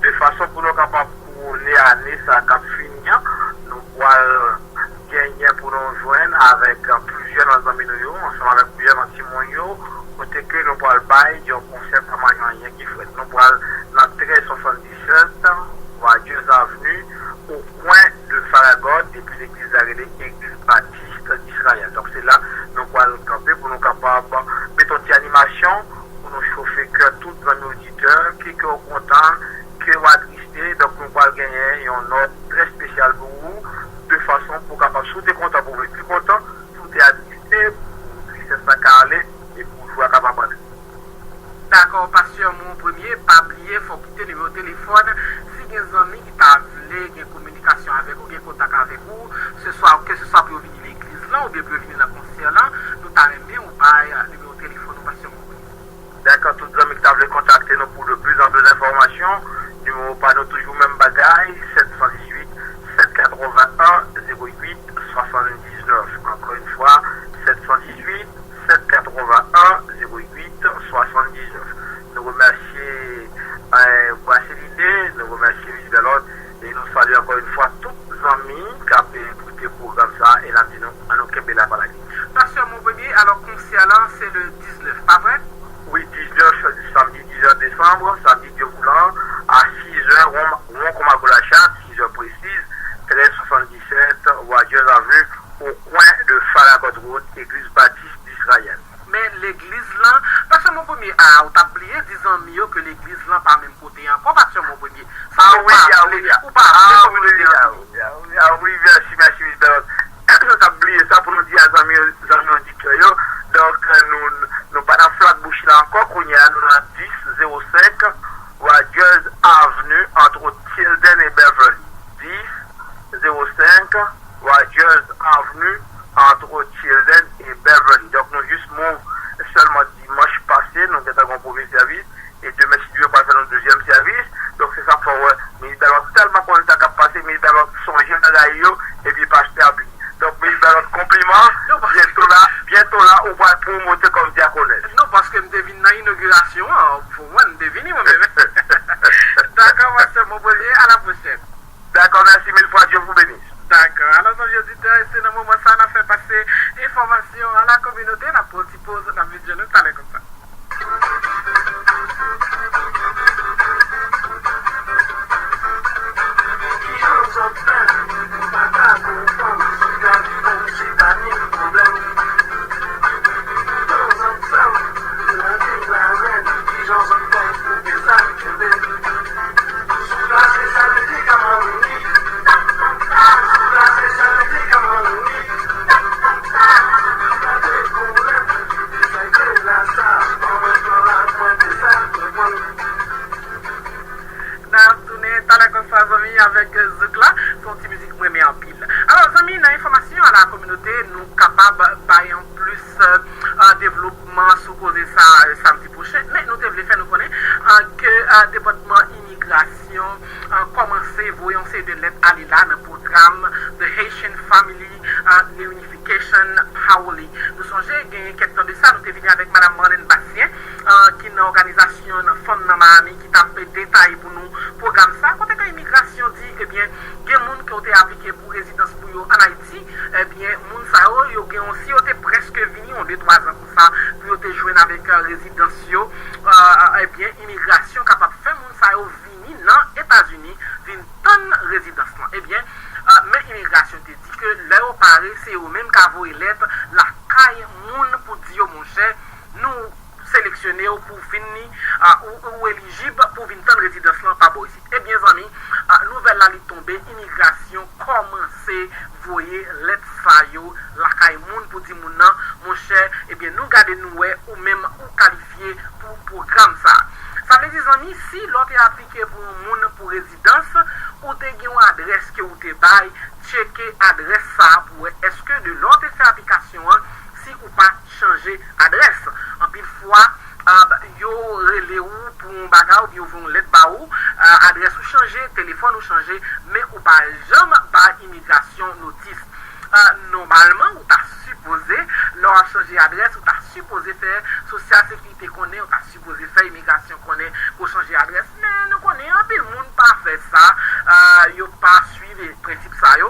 de fason pou nou kapab kouwone ane sa k ap vini an, nou pral genyen pou nou jwenn avèk, eh, plizyè nan zanmi nou yo, ansanm avèk plizyè nan timoun yo, kote ke nou pral bay yon konsè pa manyen anyen ki fèt. Nou pral nan trèz swasanndisèt Roi George Avenue, o kwen de Farragut, epi legliz la rele Egliz Batis Disrayèl. Donk, se la nou pral kanpe pou nou kapab mete yon ti animasyon pou nou chofe kè tout zanmi oditè, ke kè w kontan, ke w atriste. Donk, nou pral genyen yon nòt trè espesyal pou ou, de fason pou w kapab, si w te kontan, pou w vin pi kontan, si w te atriste, pou tristès la ka ale, e pou jwa kapab antre. Dakò, Pastè Mon Premye, pa bliye, fò w kite nimewo telefòn. Si gen zanmi ki ta vle gen kominikasyon avèk ou, gen kontak avèk ou, se swa, ke se swa pou yo vini legliz lan, oubyen pou yo vini nan konsè lan, nou ta renmen ou bay, eh, nimewo telefòn ou, Pastè Mon Premye. Dakò, tout zanmi ki ta vle kontakte nou pou de plus en plus enfòmasyon, nimewo pa nou toujou menm bagay, sèt san dizuit, sèt katrevenn, zewo uit, swasanndiznèf. Ankò yon fwa, sèt san dizuit, sèt katrevenn, zewo uit, swasanndiznèf. Nou remèsye, eh, Brasselide, nou remèsye Miss Bellot, e nou salye ankò yon fwa tout zanmi k ap ekoute pwogram sa a, e n ap di nou, ann nou kenbe la pa lage. Pastè Mon Premye, alò konsè lan, se le diznèf, pa vre? Wi, diznèf, samdi diznèf desanm, samdi Dye voulan, a sizè, won, won kòm agola chat, sizè presiz, trèz swasanndisèt Rogers Avenue, o kwen de Farragut Road, Egliz Batis Disrayèl. Men legliz lan, Pastè Mon Premye, a, ou t ap bliye di zanmi yo ke legliz lan pa menm kote ankò, Pastè Mon Premye. Sa ou pa vle, ou pa vle kominote an vini. A wi, a wi, a wi, mèsi, mèsi, Miss Bellot. Nou t ap bliye sa pou nou di a zanmi, zanmi oditè yo. Donk, nou, nou pa nan flak bouch la ankò, kounye a, nou nan dis zewo senk Rogers Avenue, entre Tilden et Beverly. Dis zewo senk Rogers Avenue, entre Tilden et Beverly. Donk, nou jis move sèlman dimanch pase, nou gentan gen yon premye sèvis, e demen, si Dye vle, pral fè yon dezyèm sèvis. Donk, se sa k fè w wè, Miss Bellot tèlman konn sa k ap pase, Miss Bellot sonje bagay yo, epi pastè a bliye. Donk, Miss Bellot, konpliman. Byento la, byento la, ou pral pwomote kòm dyakonès. Non, paske m te vin nan inogirasyon an, pou mwen, m te vini, mwen menm. Dakò, pastè, Mon Premye, à la prochaine. Dakò, mèsi mil fwa, Dye vous bénisse. Dakò. Alò, zanmi oditè, se nan moman sa a n ap fè pase enfòmasyon a la kominote, n ap pran yon ti poz, n ap vin jwenn nou talè konsa. Kijan zòt fè pou pa ka konprann si Gaby menm se pa ni pwoblèm? Kijan zòt fè pou lavi la rèd? Kijan zòt fè pou Bezak kenbe? N ap tounen talè konsa, zanmi, avèk zouk la. Se yon ti mizik mwen renmen anpil. Alò, zanmi, nan enfòmasyon a la kominote, nou kapab bay yon plis, eh, devlopman sou koze sa, eh, samdi pwochen. Men nou te vle fè nou konnen, eh, ke, eh, depatman imigrasyon, eh, kòmanse voye yon seri de lèt ale la nan pwogram The Haitian Family, Reunification Paoli. Nou sonje, genyen kèk tan de sa, nou te vini avèk Madam Marlène Bastien, ki nan òganizasyon nan Fanm nan Miami, ki t ap detaye pou nou pwogram sa, kote ke imigrasyon di, ebyen, gen moun ke w te aplike pou rezidans pou yo ann Ayiti, ebyen, moun sa yo, yo gen yon, si yo te prèske vini yon de twa zan konsa, pou yo te jwenn avèk rezidans yo, ebyen, imigrasyon kapab fè moun sa yo vini nan Etazini, vin tann rezidans lan. Ebyen, men imigrasyon te di ke lè yo pare, se yo menm ka voye lèt lakay moun pou di yo, monchè, nou seleksyone w pou vin ni, ou, ou elijib pou vin tann rezidans lan pa bò isit. Ebyen, zanmi, nouvèl la li tonbe, imigrasyon kòmanse voye lèt sa yo lakay moun pou di moun nan, monchè, ebyen, nou gade nou wè ou menm ou kalifye pou pwogram sa. Sa vle di, zanmi, si lè w te aplike pou yon moun pou rezidans, ou te gen yon adrès ke ou te bay, tcheke adrès sa pou wè èske de lè w te fè aplikasyon an, si ou pa chanje adrès. Anpil fwa, yo rele ou pou yon bagay oubyen yo voye yon lèt ba ou, adrès ou chanje, telefòn ou chanje, men ou pa janm bay imigrasyon notis. Nòmalman, ou ta sipoze, lè w ap chanje adrès, ou ta sipoze fè Sosyal Sekirite konnen, ou ta sipoze fè imigrasyon konnen ke w chanje adrès. Men nou konnen anpil moun pa fè sa, yo pa swiv prensip sa yo.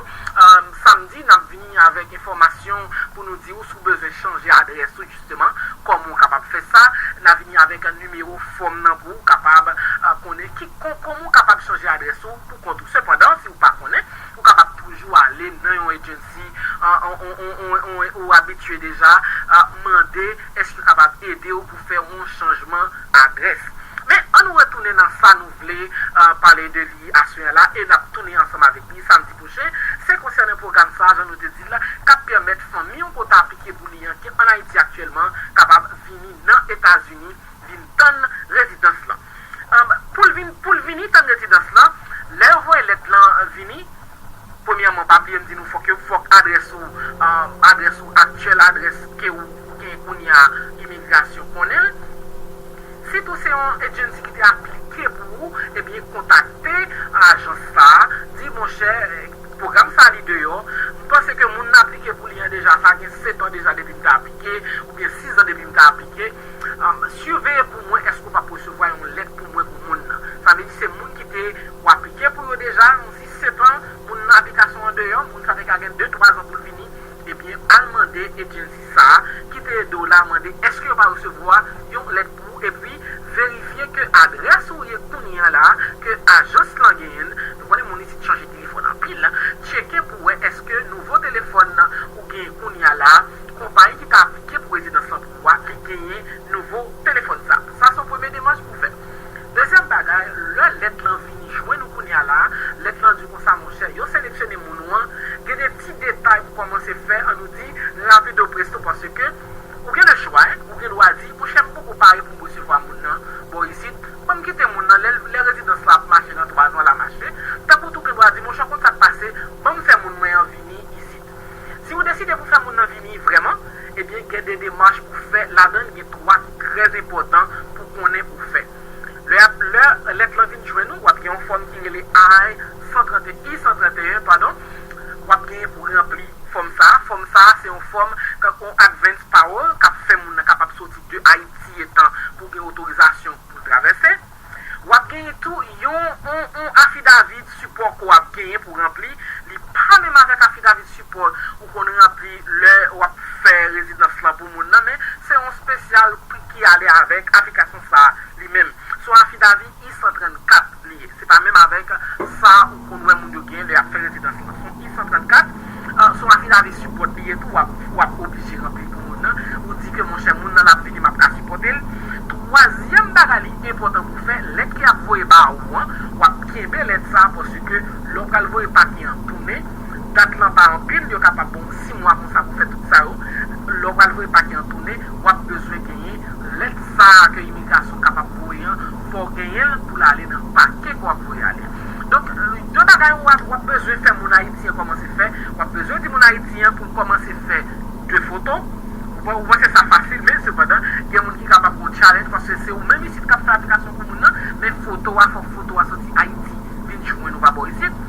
Samdi, n ap vini avèk enfòmasyon pou nou di w si w bezwen chanje adrès ou, jisteman, kòman w kapab fè sa. N a vini avèk nimewo fòm nan pou w kapab konnen ki, kòman w kapab chanje adrès ou pou kont ou. Sepandan, si w pa konnen, ou kapab toujou ale nan yon agency ou abitye deja, mande èske yo kapab ede w pou fè yon chanjman adrès. Men, ann nou retounen nan sa nou vle pale de li aswè la, e n ap tounen ansanm avèk li samdi pwochen. Se konsènan pwogram sa, jan nou te di l la, k ap pèmèt fanmi w ke w ta aplike pou li an, ki ann Ayiti aktyèlman, kapab vini nan Etazini, vin tann rezidans lan. Pou l vin, pou l vini tann rezidans lan, lè yo voye lèt lan vini, premyèman, pa bliye m di nou fòk yo, fòk adrès ou, adrès ou aktyèl, adrès ke ou gen kounye a, imigrasyon konnen l. Sitou se yon agency ki te aplike pou ou, ebyen, kontakte ajans sa a, di, monchè, pwogram sa a li deyò. M panse ke moun nan aplike pou li an deja, sa gen sèt an deja depi m te aplike, oubyen sis an depi m te aplike. Siveye pou mwen, èske w p ap resevwa yon lèt pou mwen pou moun nan. Sa vle di se moun ki te, ou aplike pou yo deja, yon sis sèt an, moun nan aplikasyon an deyò, moun sa te ka gen de twa zan pou l vini, ebyen, al mande agency sa a ki te ede w la, mande èske yo pa resevwa yon lèt pou ou, epi verifye ke adrès ou ye kounye a la, ke ajans lan genyen l. Nou konnen moun isit chanje telefòn anpil, tcheke pou wè èske nouvo telefòn ou genyen kounye a la, konpayi ki ta aplike pou rezidans lan pou ou a, li genyen nouvo telefòn sa. Sa se yon premye demach pou w fè. Dezyèm bagay, lè lèt lan vini jwenn ou kounye a la, lèt lan di w konsa, monchè, yo seleksyone moun ou an, gen de ti detay pou kòmanse fè, ann nou di, rapido presto, paske ou gen le chwa, hein, ou gen dwa di, monchè, m poko pare pou m resevwa moun nan bò isit, ban m kite moun nan, lè, lè rezidans la ap mache nan twa zan, l a mache, tankou tou gen dwa di, monchè, w konn sa k pase, ban m fè moun mwen an vini isit. Si w deside pou fè moun nan vini vrèman, ebyen, gen de demach pou fè, ladan l gen twa ki trè enpòtan pou konnen pou fè. Lè, lè lèt lan vin jwenn ou, w ap gen yon fòm ki rele I san trannteyen, I san trannteyen, padon, w ap genyen pou ranpli fòm sa a. Fòm sa a, se yon fòm, yon advance parole, k ap fè moun nan kapab soti de Ayiti etan pou gen otorizasyon pou l travèse. W ap genyen tou yon, yon, yon affidavit sipò ke w ap genyen pou ranpli. Li pa menm avèk affidavit sipò ou konn ranpli lè w ap fè rezidans lan pou moun nan, men se yon espesyal ki ale avèk aplikasyon sa a li menm. Se yon affidavit I san trannkat li ye. Se pa menm avèk sa ou konn wè moun yo gen lè y ap fè rezidans lan. Se yon I san trannkat, se yon affidavit sipò li ye tou, w ap, w ap oblije ranpli pou moun nan. Ou di ke, monchè, moun nan l ap vini, m ap ka sipòte l. Twazyèm bagay li enpòtan pou fè, lèt ke y ap voye ba ou an, w ap kenbe lèt sa a, paske lè w pral voye pakè an tounen, dat lan pa anpil, yo kapab ba w sis mwa konsa pou fè tout sa yo. Lè w pral voye pakè an tounen, w ap bezwen genyen lèt sa a ke imigrasyon kapab voye an, fò w genyen l pou l ale nan pakè ke w ap voye ale. Donk, de bagay w ap, w ap bezwen fè moun Ayiti an kòmanse fè, w ap bezwen di moun Ayiti an pou l kòmanse fè de foto. Ou pa, ou panse sa fasil, men sepandan, gen moun ki kapab gon challenge, paske se ou menm isit k ap fè aplikasyon pou moun nan, men foto a, fòk foto a soti Ayiti, vin jwenn ou pa bò isit.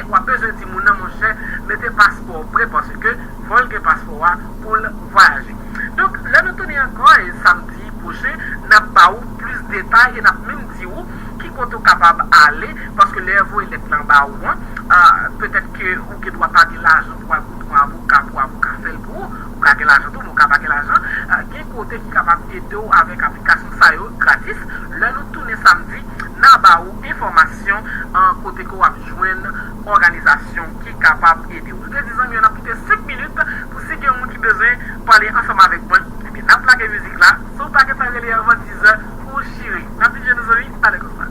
W ap bezwen di moun nan, monchè, mete paspò w pre, paske fò l gen paspò a pou l vwayaje. Donk, lè nou tounen ankò, e samdi pwochen, n ap ba ou plis detay e n ap menm di ou ki kote w kapab ale, paske lè yo voye lèt lan ba ou an, ah, petèt ke ou gen dwa pa gen lajan pou al kote yon avoka, pou avoka fè l pou ou, ou ka gen lajan tou, men ou ka pa gen lajan. Ah, gen kote ki kapab ede w avèk aplikasyon sa yo gratis. Lè nou tounen samdi, n a ba ou enfòmasyon, ah, kote ke w ap jwenn òganizasyon ki kapab ede w. Nou te di zanmi yo n ap kite senk minit pou si gen yon moun ki bezwen pale ansanm avèk mwen, ebyen, n ap lage mizik la. Si w pa gentan rele anvan dizè, ou chire. N ap vin jwenn nou zanmi, pa lè konsa.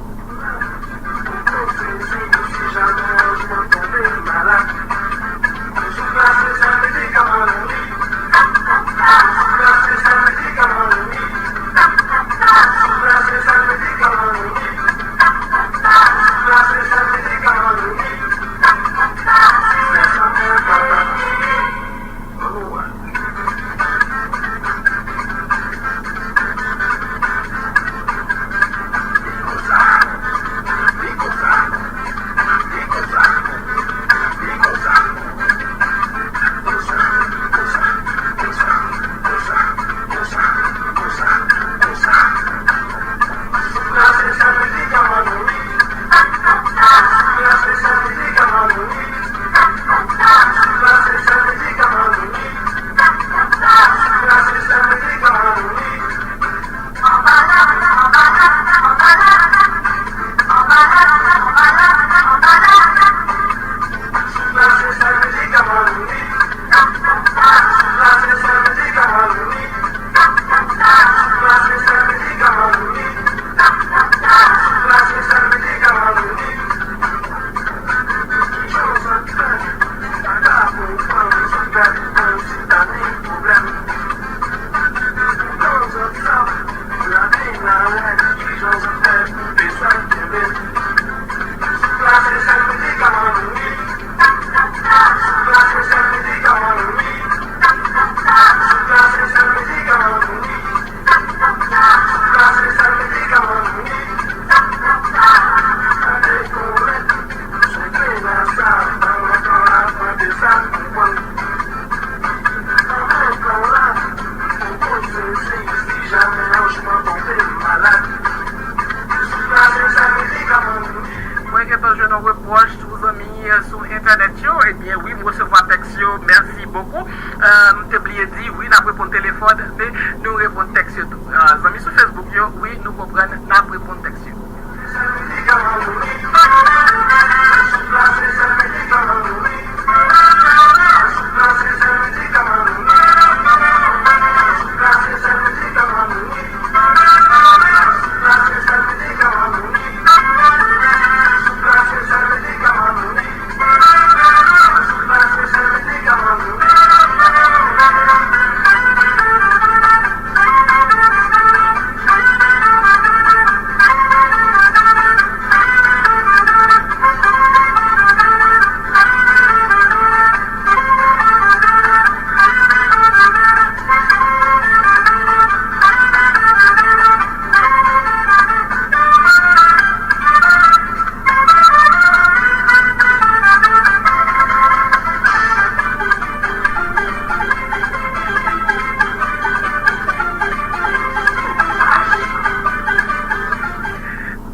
Mwen gentan jwenn yon repwòch tou zanmi, euh, sou entènèt yo. Ebyen, wi, m resevwa tèks yo. Mèsi bokou. Euh, m te bliye di, wi, n ap reponn telefòn, men nou reponn tèks yo tou. Euh, zanmi sou Facebook yo, wi, nou konprann, n ap reponn tèks yo.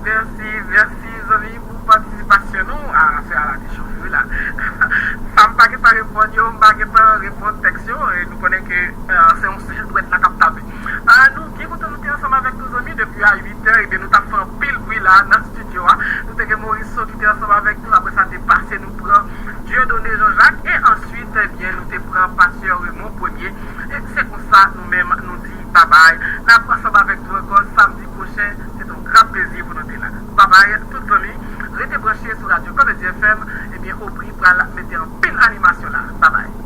Mèsi, mèsi, zanmi, pou patisipasyon nou. A, afè a la te chofe wi la. Sa m pa gentan reponn yo, m pa gentan reponn tèks yo. E nou konnen ke, euh, se yon sèl dwèt la k ap tape. Ah, nou byen kontan nou te ansanm avèk nou, zanmi, depi a uit è, ebyen, nou t ap fè anpil bri la nan estidyo a. Nou te gen Morisseau ki te ansanm avèk nou, apre sa, te pase, nou pran Dieudonné Jean-Jacques, e answit, ebyen, nou te pran Pastè Raymond Premier. E se konsa, nou menm, nou di babay. N ap ansanm avèk nou ankò samdi pwochen. Se te yon gran plezi pou nou te la. Babay, tout zanmi, rete branche sou Radyo Komedi F M, ebyen, Aubry pral mete anpil animasyon la. Babay.